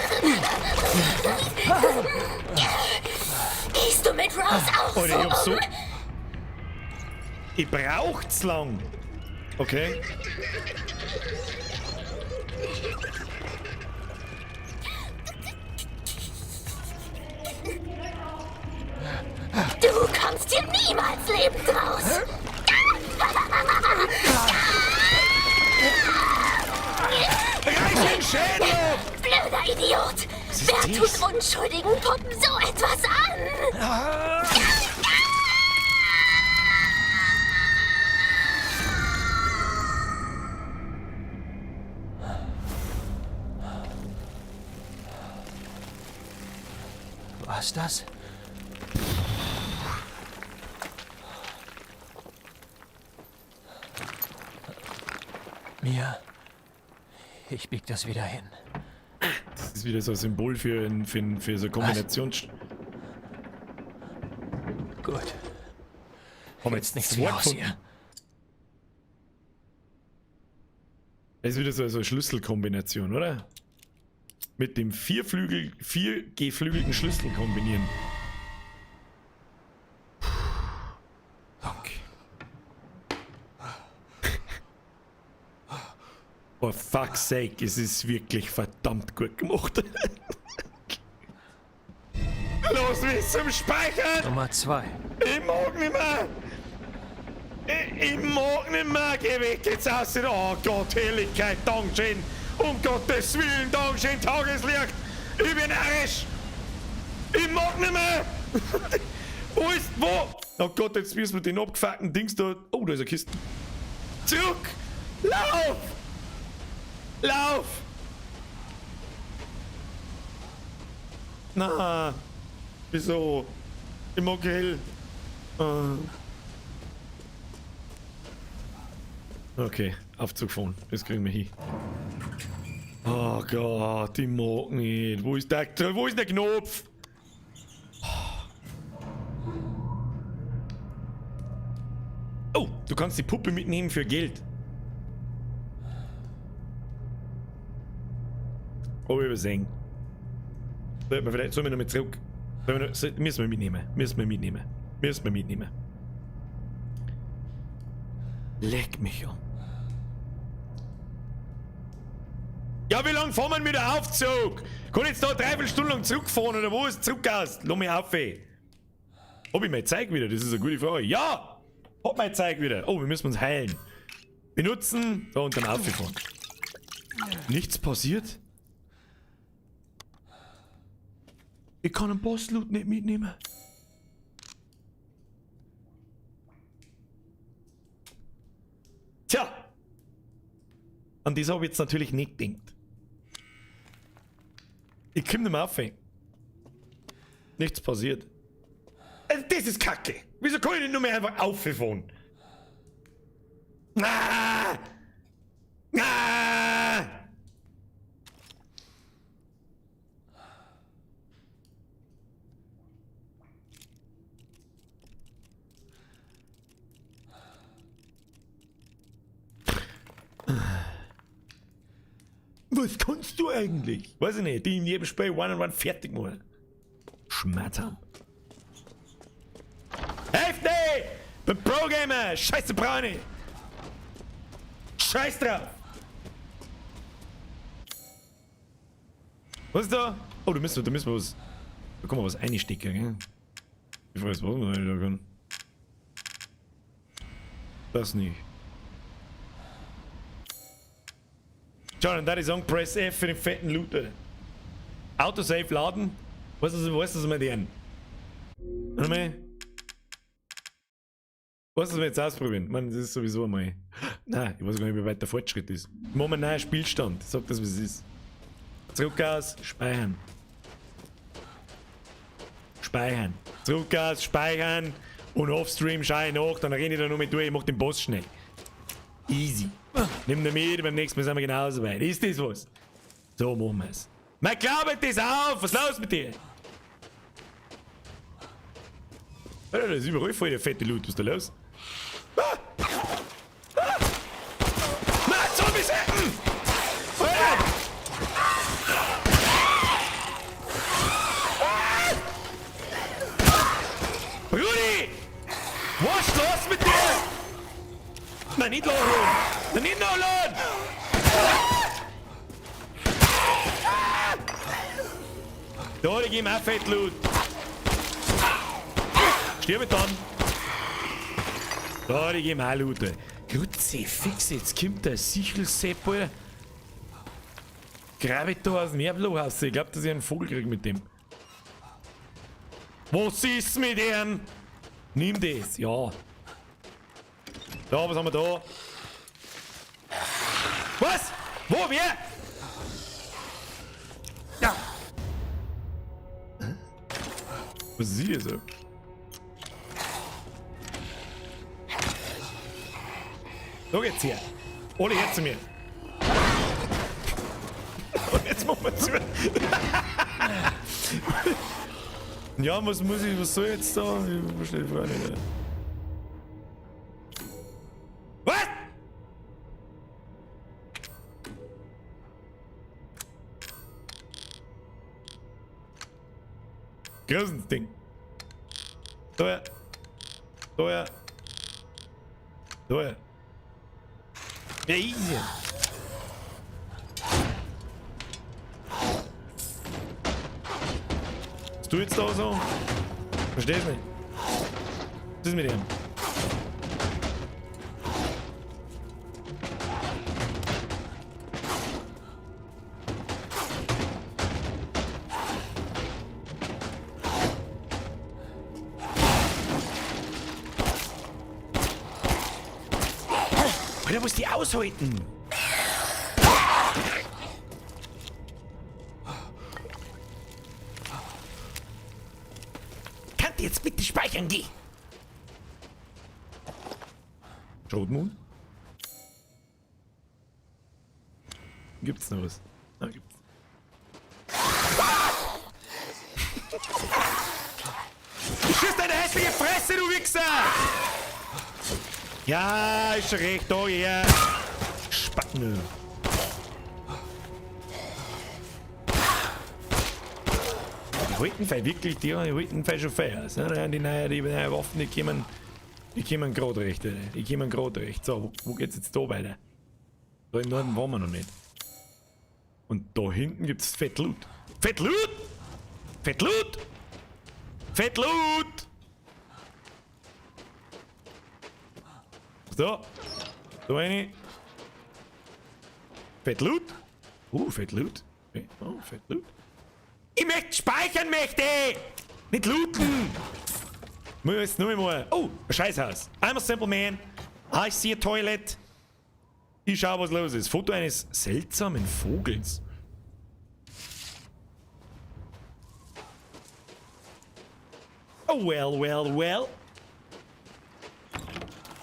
Gehst du mit Rose auch Alter, ich hab so so. um? Ich brauch's lang. Okay. Du kommst hier niemals lebend raus. Reiß den Schädel ab! Blöder Idiot! ist Wer das? tut unschuldigen Puppen so etwas an? Was das? Mia, ich bieg das wieder hin. Das ist wieder so ein Symbol für so Kombinations. Gut. Haben wir Jetzt nichts zwei wie aus gefunden? hier. Das ist wieder so eine Schlüsselkombination, oder? Mit dem vier geflügelten Schlüssel kombinieren. Danke. For fuck's sake, es ist wirklich verdammt gut gemacht. Los, mich zum Speichern! Nummer 2. Ich mag nicht mehr! Ich mag nicht mehr! Geh weg jetzt aus! Oh Gott, Herrlichkeit, Dankeschön! Um Gottes Willen, Dankeschön, Tageslicht! Ich bin narrisch! Ich mag nicht mehr! Wo ist, wo? Oh Gott, jetzt müssen wir den abgefuckten Dings da... Oh, da ist eine Kiste. Zurück! Lauf! Lauf! Na, wieso? Ich mag hell. Okay, Aufzug fahren. Das kriegen wir hin. Oh Gott, ich mag nicht. Wo ist der Knopf? Oh, du kannst die Puppe mitnehmen für Geld. Oh, übersehen. Sollten wir vielleicht, sollen wir noch mit zurück? Müssen wir mitnehmen. Müssen wir mitnehmen. Müssen wir mitnehmen. Leck mich um. Ja, wie lange fahren wir mit dem Aufzug? Kann ich jetzt da 3/4 Stunde lang zurückfahren oder wo ist zurück aus? Lass mich auf, ey. Hab ich mein Zeug wieder? Das ist eine gute Frage. Ja! Hab mein Zeug wieder. Oh, wir müssen uns heilen. Benutzen. So, und dann aufgefahren. Nichts passiert. Ich kann einen Boss-Loot nicht mitnehmen. Tja. An das habe ich jetzt natürlich nicht gedacht. Ich komm nicht mehr auf. Nichts passiert. Also das ist Kacke. Wieso kann ich nicht nur mehr einfach auffahren? Ah! Ah! Was kannst du eigentlich? Weiß ich nicht, die in jedem Spiel One-on-One fertig machen. Schmerzhaft. Helft mir! Bin Pro-Gamer! Scheiße, Braune! Scheiß drauf! Was ist da? Oh, da müssen wir was. Da kann man was einstecken, gell? Ich weiß, was man da kann. Das nicht. Schau, dann da die sagen, Press F für den fetten Loot, Alter. Autosave laden. Was ist das mit denen? Warte mal. Was wir jetzt ausprobieren? Ich meine, das ist sowieso einmal. Nein, ich weiß gar nicht, wie weit der Fortschritt ist. Machen wir einen neuen Spielstand. Ich sag das, was es ist. Zurück aus, speichern. Speichern. Zurück aus, speichern. Und offstream schau ich nach, dann renne ich da noch mit durch, ich mach den Boss schnell. Easy. Nimm den mit, beim nächsten Mal sind wir genauso weit. Ist das was? So machen wir's. Man glaubt das auf! Was ist los mit dir? Alter, das ist überall voll der fette Loot. Was ist da los? Ah! Ah! Nein, Zombies hätten! Alter! Ah! Rudi! Was ist los mit dir? Nein, nicht nachladen! Nein, nicht nachladen! Da, die geben auch fett Loot. Stirb dann. Da, die geben auch Loot. Kruzifix, jetzt kommt der Sichelsepp, Alter. Grabe ich da aus dem Erdloch raus. Ich glaub, dass ich einen Vogel krieg mit dem. Was ist mit dem? Nimm das, ja. Da, was haben wir da? Was? Wo, wer? Ja. Was ist hier so? So geht's hier. Alle her zu mir. Und jetzt machen wir zu. Ja, was muss ich, was soll ich jetzt da? Ich verstehe die Frage nicht. Was? Großes Ding. Da her. Da her. Da her. Ja, easy. Was du jetzt da so? Versteh's nicht. Was ist mit dem? Alter, muss die aushalten? Kann die jetzt bitte speichern gehen? Schrotmond? Gibt's noch was? Na, gibt's. Ich schieß deine hässliche Fresse, du Wichser! Ja, ist schon recht, da her. Spacken. Die halten fei wirklich, die halten fei schon fei aus. Ne? Die neuen Waffen, die kommen grad recht, Alter. Die kommen grad recht. So, wo geht's jetzt da weiter? Da im Norden waren wir noch nicht. Und da hinten gibt's Fett Loot. Fett Loot! Fett Loot! Fett Loot! So. Da rein. Fett Loot. Fett Loot. Okay. Oh, Fett Loot. Ich möchte speichern, möchte! Nicht looten! Muss jetzt nur mal. Oh, ein Scheißhaus. I'm a simple man. I see a toilet. Ich schau, was los ist. Foto eines seltsamen Vogels. Oh, well, well, well.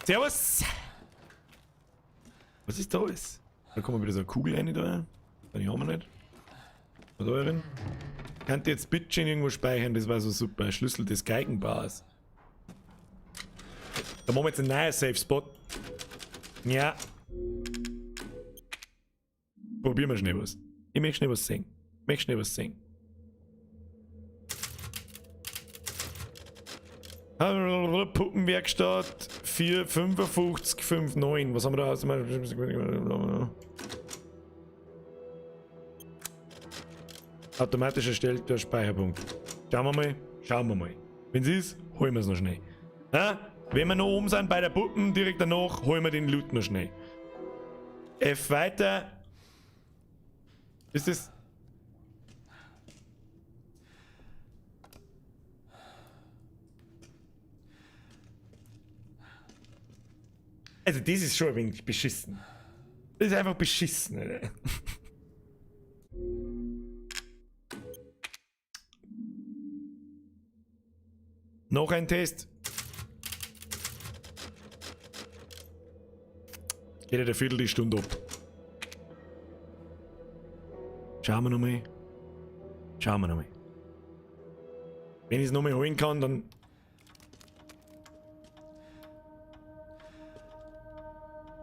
Servus. Was ist da alles? Da kommt wieder so eine Kugel rein da. Die haben wir nicht. Was da drin? Könnt ihr jetzt bitte schön irgendwo speichern? Das war so super. Schlüssel des Geigenbauers. Da machen wir jetzt einen neuen Safe Spot. Ja. Probieren wir schnell was. Ich möchte schnell was sehen. Ich möchte schnell was sehen. Puppenwerkstatt 4, 55, 5, 9. Was haben wir da? Automatisch erstellter Speicherpunkt. Schauen wir mal. Schauen wir mal. Wenn es ist, holen wir es noch schnell. Ja? Wenn wir noch oben sind bei der Puppen, direkt danach, holen wir den Loot noch schnell. F weiter. Ist das... Also das ist schon ein wenig beschissen. Das ist einfach beschissen, Alter. Noch ein Test. Geht ja der Viertel die Stunde ab. Schauen wir nochmal. Schauen wir nochmal. Wenn ich es nochmal holen kann, dann...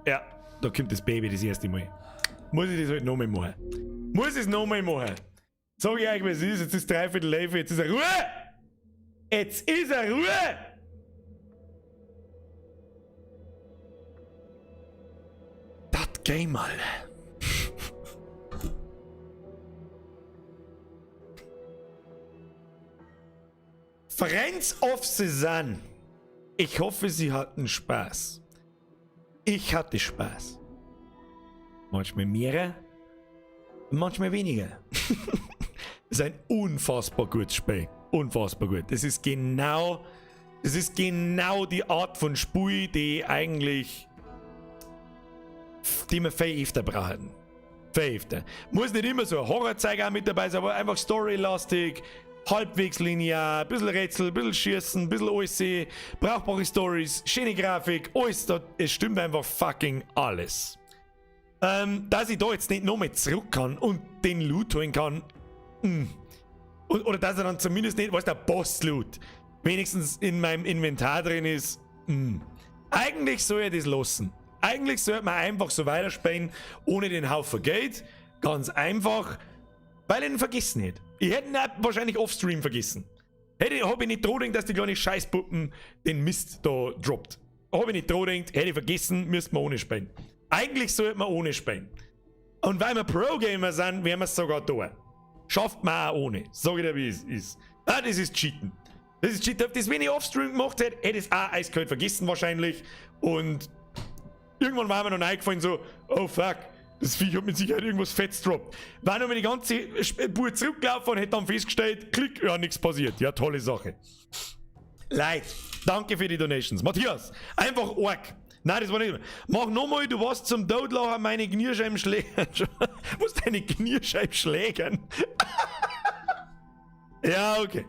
Ja, da kommt das Baby das erste Mal. Muss ich das halt nochmal machen. Muss ich es nochmal machen. Sag ich euch, was es ist. Jetzt ist 10:45, jetzt ist er Ruhe! Jetzt ist er Ruhe! Das Game, Alter. Friends of the Sun. Ich hoffe, Sie hatten Spaß. Ich hatte Spaß. Manchmal mehr, manchmal weniger. Das ist ein unfassbar gutes Spiel. Unfassbar gut. Das ist genau die Art von Spiel, die eigentlich, die wir viel öfter brauchen. Viel öfter. Muss nicht immer so ein Horrorzeug auch mit dabei sein, aber einfach storylastig, halbwegs linear, ein bisschen Rätsel, ein bisschen Schießen, ein bisschen alles, brauchbare Stories, schöne Grafik, alles da, es stimmt einfach fucking alles. Dass ich da jetzt nicht nochmal zurück kann und den Loot holen kann, Oder dass er dann zumindest nicht, was der Boss-Loot wenigstens in meinem Inventar drin ist. Eigentlich soll ich das lassen. Eigentlich sollte man einfach so weiterspielen, ohne den Haufen Geld. Ganz einfach, weil ich ihn vergessen hätte. Ich hätte ihn auch wahrscheinlich offstream vergessen. Hab ich nicht dran gedacht, dass die kleine Scheißpuppen den Mist da droppt. Hab ich nicht dran gedacht, hätte ich vergessen, müsste man ohne spielen. Eigentlich sollte man ohne spielen. Und weil wir Pro-Gamer sind, werden wir es sogar tun. Schafft man auch ohne. Sag ich dir, wie es ist. Ah, das ist Cheaten. Das ist Cheaten. Das, wenn ich offstream gemacht hätte, hätte ich es auch eiskalt vergessen wahrscheinlich. Und irgendwann war mir noch eingefallen so, oh fuck, das Viech hat mit Sicherheit irgendwas Fettes droppt. War noch mal die ganze Spur zurückgelaufen und hätte dann festgestellt, klick, ja, nichts passiert. Ja, tolle Sache. Leid, danke für die Donations. Matthias, einfach arg. Nein, das war nicht. Mach nochmal, du warst zum Totlachen meine Kniescheiben schlägern. Was deine Kniescheiben schlägern? Ja, okay.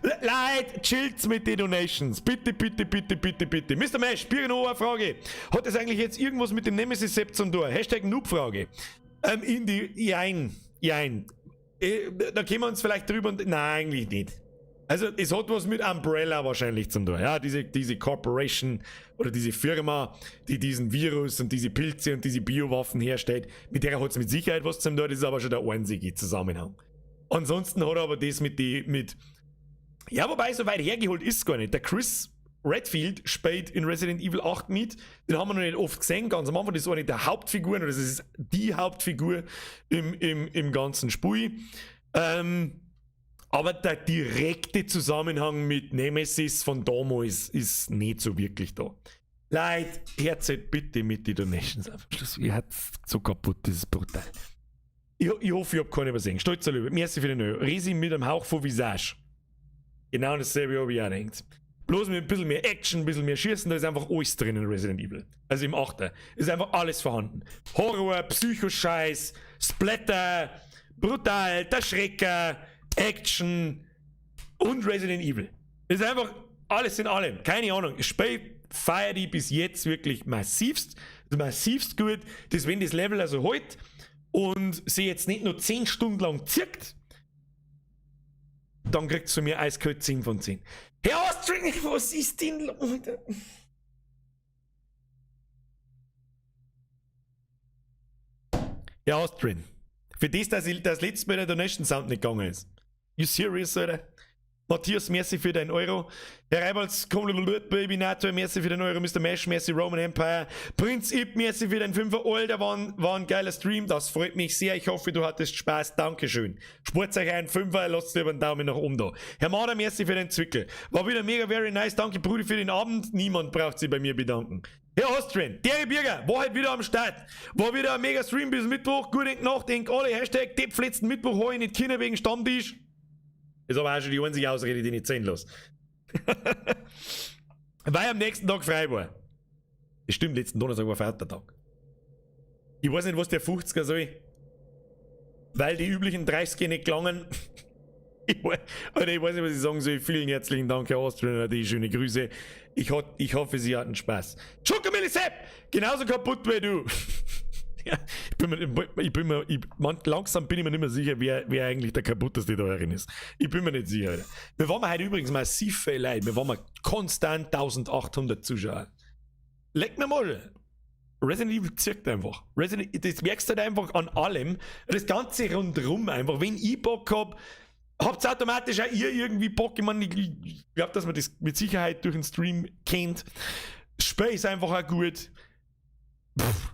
Leute, chillt's mit den Donations. Bitte, bitte, bitte, bitte, bitte. Mr. Mesh, Birno, eine Frage. Hat das eigentlich jetzt irgendwas mit dem Nemesis-Sepp zum tun? Hashtag Noob-Frage. In die. Jein. Jein. Da können wir uns vielleicht drüber und. Nein, eigentlich nicht. Also, es hat was mit Umbrella wahrscheinlich zu tun. Ja, diese Corporation oder diese Firma, die diesen Virus und diese Pilze und diese Biowaffen herstellt, mit der hat's mit Sicherheit was zu tun. Das ist aber schon der einzige Zusammenhang. Ansonsten hat er aber das mit die, mit. Ja, wobei, so weit hergeholt ist es gar nicht. Der Chris Redfield spielt in Resident Evil 8 mit. Den haben wir noch nicht oft gesehen. Ganz am Anfang, das ist eine der Hauptfiguren, oder das ist die Hauptfigur im ganzen Spiel. Aber der direkte Zusammenhang mit Nemesis von damals ist nicht so wirklich da. Leute, herzet bitte mit die Donations auf. Schluss, ihr habt's so kaputt, das ist brutal. Ich hoffe, ich hab keine übersehen. Stolzer Löwe, merci für den Euro. Resi mit einem Hauch von Visage. Genau dasselbe habe ich auch gedacht. Bloß mit ein bisschen mehr Action, ein bisschen mehr Schießen, da ist einfach alles drin in Resident Evil. Also im 8. Ist einfach alles vorhanden. Horror, Psychoscheiß, Splatter, brutal, der Schrecker, Action und Resident Evil. Ist einfach alles in allem. Keine Ahnung. Das Spiel feiere ich bis jetzt wirklich massivst. Massivst gut. Das, wenn das Level also halt und sie jetzt nicht nur 10 Stunden lang zirkt, dann kriegt's von mir eiskalt 10 von 10. Herr Ostring, was ist denn los? Herr Ostrin, für das, dass ich das letzte Mal der Donation Sound nicht gegangen ist. You serious, Alter? Matthias, merci für deinen Euro. Herr Reibolz, komm, Baby Nato, merci für den Euro. Mr. Mesh, merci Roman Empire. Prinz Ip, merci für den 5er. Alter, war ein geiler Stream. Das freut mich sehr. Ich hoffe, du hattest Spaß. Dankeschön. Spart euch einen 5er, lasst lieber einen Daumen nach oben da. Herr Marder, merci für den Zwickel. War wieder mega very nice. Danke, Brudi, für den Abend. Niemand braucht sich bei mir bedanken. Herr Austrian, der Birger, war halt wieder am Start. War wieder ein mega Stream bis Mittwoch. Gute Nacht, denk alle. Hashtag Depp letzten Mittwoch hab ich nicht können wegen Stammtisch. Ist aber auch schon die einzige Ausrede, die ich nicht sehen lasse. Weil am nächsten Tag frei war. Das stimmt, letzten Donnerstag war Vatertag. Ich weiß nicht, was der 50er soll. Weil die üblichen 30er nicht gelangen. Ich weiß, Alter, ich weiß nicht, was ich sagen soll. Vielen herzlichen Dank, Herr Austrian, die schöne Grüße. Ich hoffe, Sie hatten Spaß. Schokomilli Sepp! Genauso kaputt wie du. Ja, ich bin mir, ich bin mir, ich, man, langsam bin ich mir nicht mehr sicher, wer eigentlich der kaputteste da herin ist. Ich bin mir nicht sicher, Alter. Wir waren heute übrigens massiv viel Leute. Wir waren mal konstant 1800 Zuschauer. Leck mir mal. Resident Evil zirkt einfach. Resident, das merkst du halt einfach an allem. Das Ganze rundherum einfach. Wenn ich Bock hab, habt ihr automatisch auch ihr irgendwie Bock. Ich meine, ich glaub, dass man das mit Sicherheit durch den Stream kennt. Das Spiel ist einfach auch gut. Pff,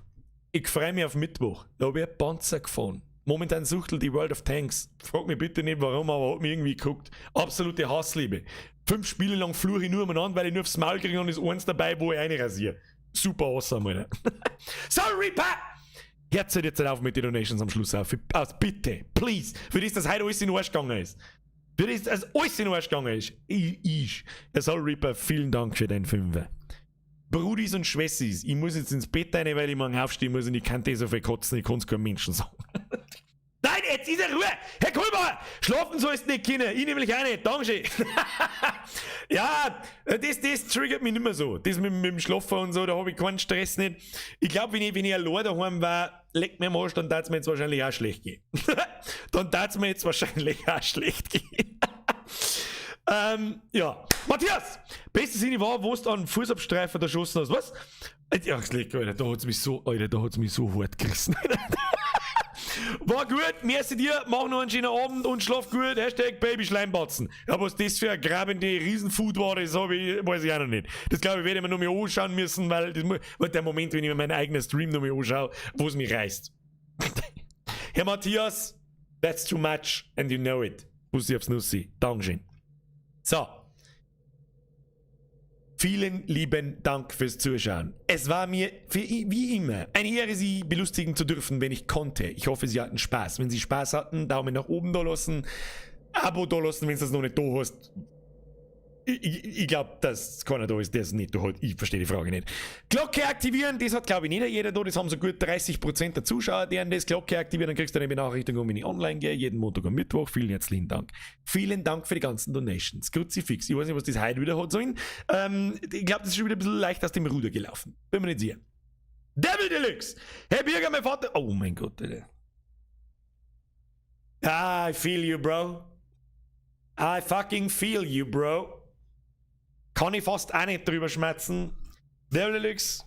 ich freu mich auf Mittwoch. Da hab ich einen Panzer gefahren. Momentan suchtelt die World of Tanks. Frag mich bitte nicht warum, aber hat mich irgendwie geguckt. Absolute Hassliebe. 5 Spiele lang fluche ich nur umeinander, weil ich nur aufs Maul kriege und ist eins dabei, wo ich reinrasiere. Super awesome, Alter. Sorry, Pa! Herz jetzt auf mit den Donations am Schluss auf. Also bitte, please. Für das, dass heute alles in den Arsch gegangen ist. Für das, dass alles in den Arsch gegangen ist. Ich. Herr Soul Reaper, vielen Dank für deinen 5er. Brudis und Schwessis, ich muss jetzt ins Bett rein, weil ich morgen aufstehen muss und ich kann das so viel kotzen, ich kann's keinem Menschen sagen. Nein, jetzt ist er Ruhe! Herr Kohlbauer, schlafen sollst nicht können, ich nämlich auch nicht, Dankeschön. Ja, das triggert mich nicht mehr so. Das mit dem Schlafen und so, da hab ich keinen Stress nicht. Ich glaub, wenn ich allein daheim war, leckt mir am Arsch, dann tat's mir jetzt wahrscheinlich auch schlecht gehen. Dann tat's mir jetzt wahrscheinlich auch schlecht gehen. Ja. Matthias! Beste Szene war, wo du einen Fußabstreifer erschossen hast. Was? Ja, leck, Alter, da hat's mich so, Alter, da hat's mich so hart gerissen. War gut, merci dir, mach noch einen schönen Abend und schlaf gut. Hashtag Babyschleimbatzen. Ja, was das für ein grabende Riesenfood war, das hab ich, weiß ich auch noch nicht. Das glaube ich, werde ich mir noch mehr anschauen müssen, weil das weil der Moment, wenn ich mir meinen eigenen Stream noch mehr anschaue, wo es mich reißt. Herr Matthias, that's too much and you know it. Bussi aufs Nussi. Dankeschön. So. Vielen lieben Dank fürs Zuschauen. Es war mir, wie immer, eine Ehre, Sie belustigen zu dürfen, wenn ich konnte. Ich hoffe, Sie hatten Spaß. Wenn Sie Spaß hatten, Daumen nach oben da lassen, Abo da lassen, wenn du das noch nicht da hast. Ich glaub, dass keiner da ist, der es nicht da hat. Ich verstehe die Frage nicht. Glocke aktivieren, das hat, glaub ich, nicht jeder da. Das haben so gut 30% der Zuschauer, deren das Glocke aktivieren. Dann kriegst du eine Benachrichtigung, wenn ich online gehe. Jeden Montag und Mittwoch. Vielen herzlichen Dank. Vielen Dank für die ganzen Donations. Kruzifix. Ich weiß nicht, was das heute wieder hat sollen. Ich glaub, das ist schon wieder ein bisschen leicht aus dem Ruder gelaufen. Bin mir nicht sicher. Devil Deluxe! Hey Birger, mein Vater. Oh mein Gott, Alter. I feel you, bro. I fucking feel you, bro. Kann ich fast auch nicht drüber schmerzen. Devil Deluxe.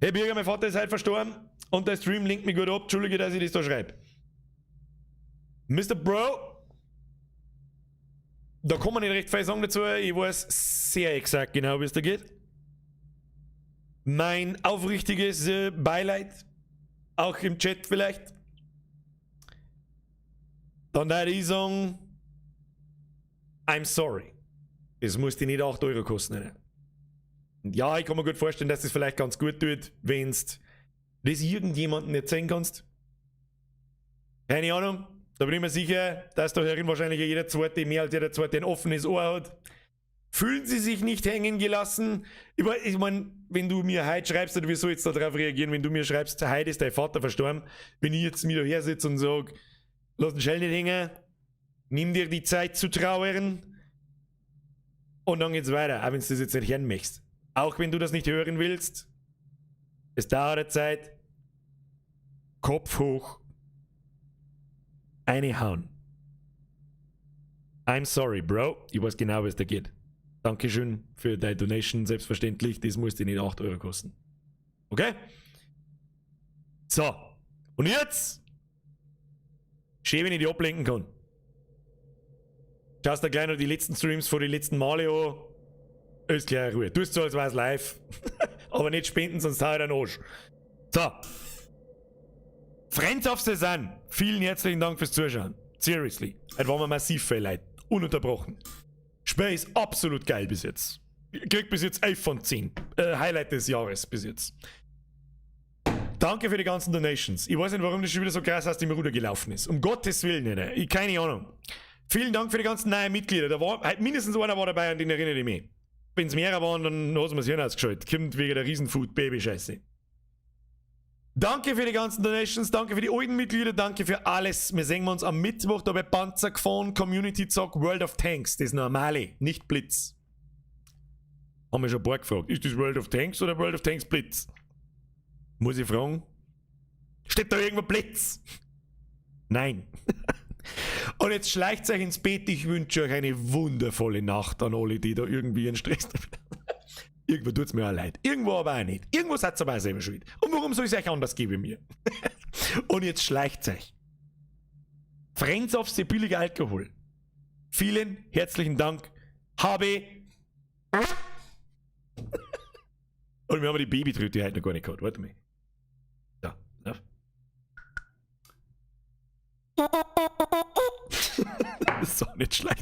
Hey Birger, mein Vater ist heute verstorben und der Stream linkt mich gut ab. Entschuldige, dass ich das da schreibe. Mister Bro, da kann man nicht recht viel sagen dazu. Ich weiß sehr exakt genau, wie es da geht. Mein aufrichtiges Beileid, auch im Chat vielleicht. Dann würde ich sagen, I'm sorry. Das muss dich nicht 8 Euro kosten. Alter. Und ja, ich kann mir gut vorstellen, dass das vielleicht ganz gut tut, wenn du das irgendjemandem erzählen kannst. Keine Ahnung. Da bin ich mir sicher, dass da herin wahrscheinlich jeder zweite, mehr als jeder zweite ein offenes Ohr hat. Fühlen Sie sich nicht hängen gelassen? Ich mein, wenn du mir heute schreibst, oder wie soll ich jetzt darauf reagieren, wenn du mir schreibst, heute ist dein Vater verstorben, wenn ich jetzt mir da sitze und sage, lass den Schell nicht hängen, nimm dir die Zeit zu trauern und dann geht's weiter, auch wenn du das jetzt nicht hören möchtest. Auch wenn du das nicht hören willst, es dauert eine Zeit, Kopf hoch, eine hauen. I'm sorry, Bro. Ich weiß genau, was da geht. Dankeschön für deine Donation, selbstverständlich. Das muss dir nicht 8 Euro kosten. Okay? So. Und jetzt? Schön, wenn ich dich ablenken kann. Schaust dir gleich noch die letzten Streams vor die letzten Male an. Ist gleich Ruhe. Tust so, als wär's live. Aber nicht spenden, sonst hau ich den Arsch. So. Friends of the Sun, vielen herzlichen Dank fürs Zuschauen. Seriously. Heute waren wir massiv viel Leute. Ununterbrochen. Spiel ist absolut geil bis jetzt. Ich krieg bis jetzt 11 von 10. Highlight des Jahres bis jetzt. Danke für die ganzen Donations. Ich weiß nicht, warum das schon wieder so krass aus dem Ruder gelaufen ist. Um Gottes Willen, nicht. Ich, keine Ahnung. Vielen Dank für die ganzen neuen Mitglieder. Da war halt mindestens einer war dabei, an den erinnere ich mich. Wenn es mehrere waren, dann hat man das Hirn ausgeschaltet. Kommt wegen der Riesenfood-Baby-Scheiße. Danke für die ganzen Donations, danke für die alten Mitglieder, danke für alles. Wir sehen uns am Mittwoch da bei Panzer gefahren, Community Zock, World of Tanks, das normale, nicht Blitz. Haben wir schon ein paar gefragt. Ist das World of Tanks oder World of Tanks Blitz? Muss ich fragen? Steht da irgendwo Blitz? Nein. Und jetzt schleicht euch ins Bett. Ich wünsche euch eine wundervolle Nacht an alle, die da irgendwie einen Stress damit haben. Irgendwo tut es mir auch leid. Irgendwo aber auch nicht. Irgendwo seid ihr aber auch selber schuld. Und warum soll es euch anders geben wie mir? Und jetzt schleicht euch. Friends of the billige Alkohol. Vielen herzlichen Dank. Habe. Und wir haben die Babytröte heute noch gar nicht gehabt. Warte mal. Da. Ja. Das ist auch nicht schlecht.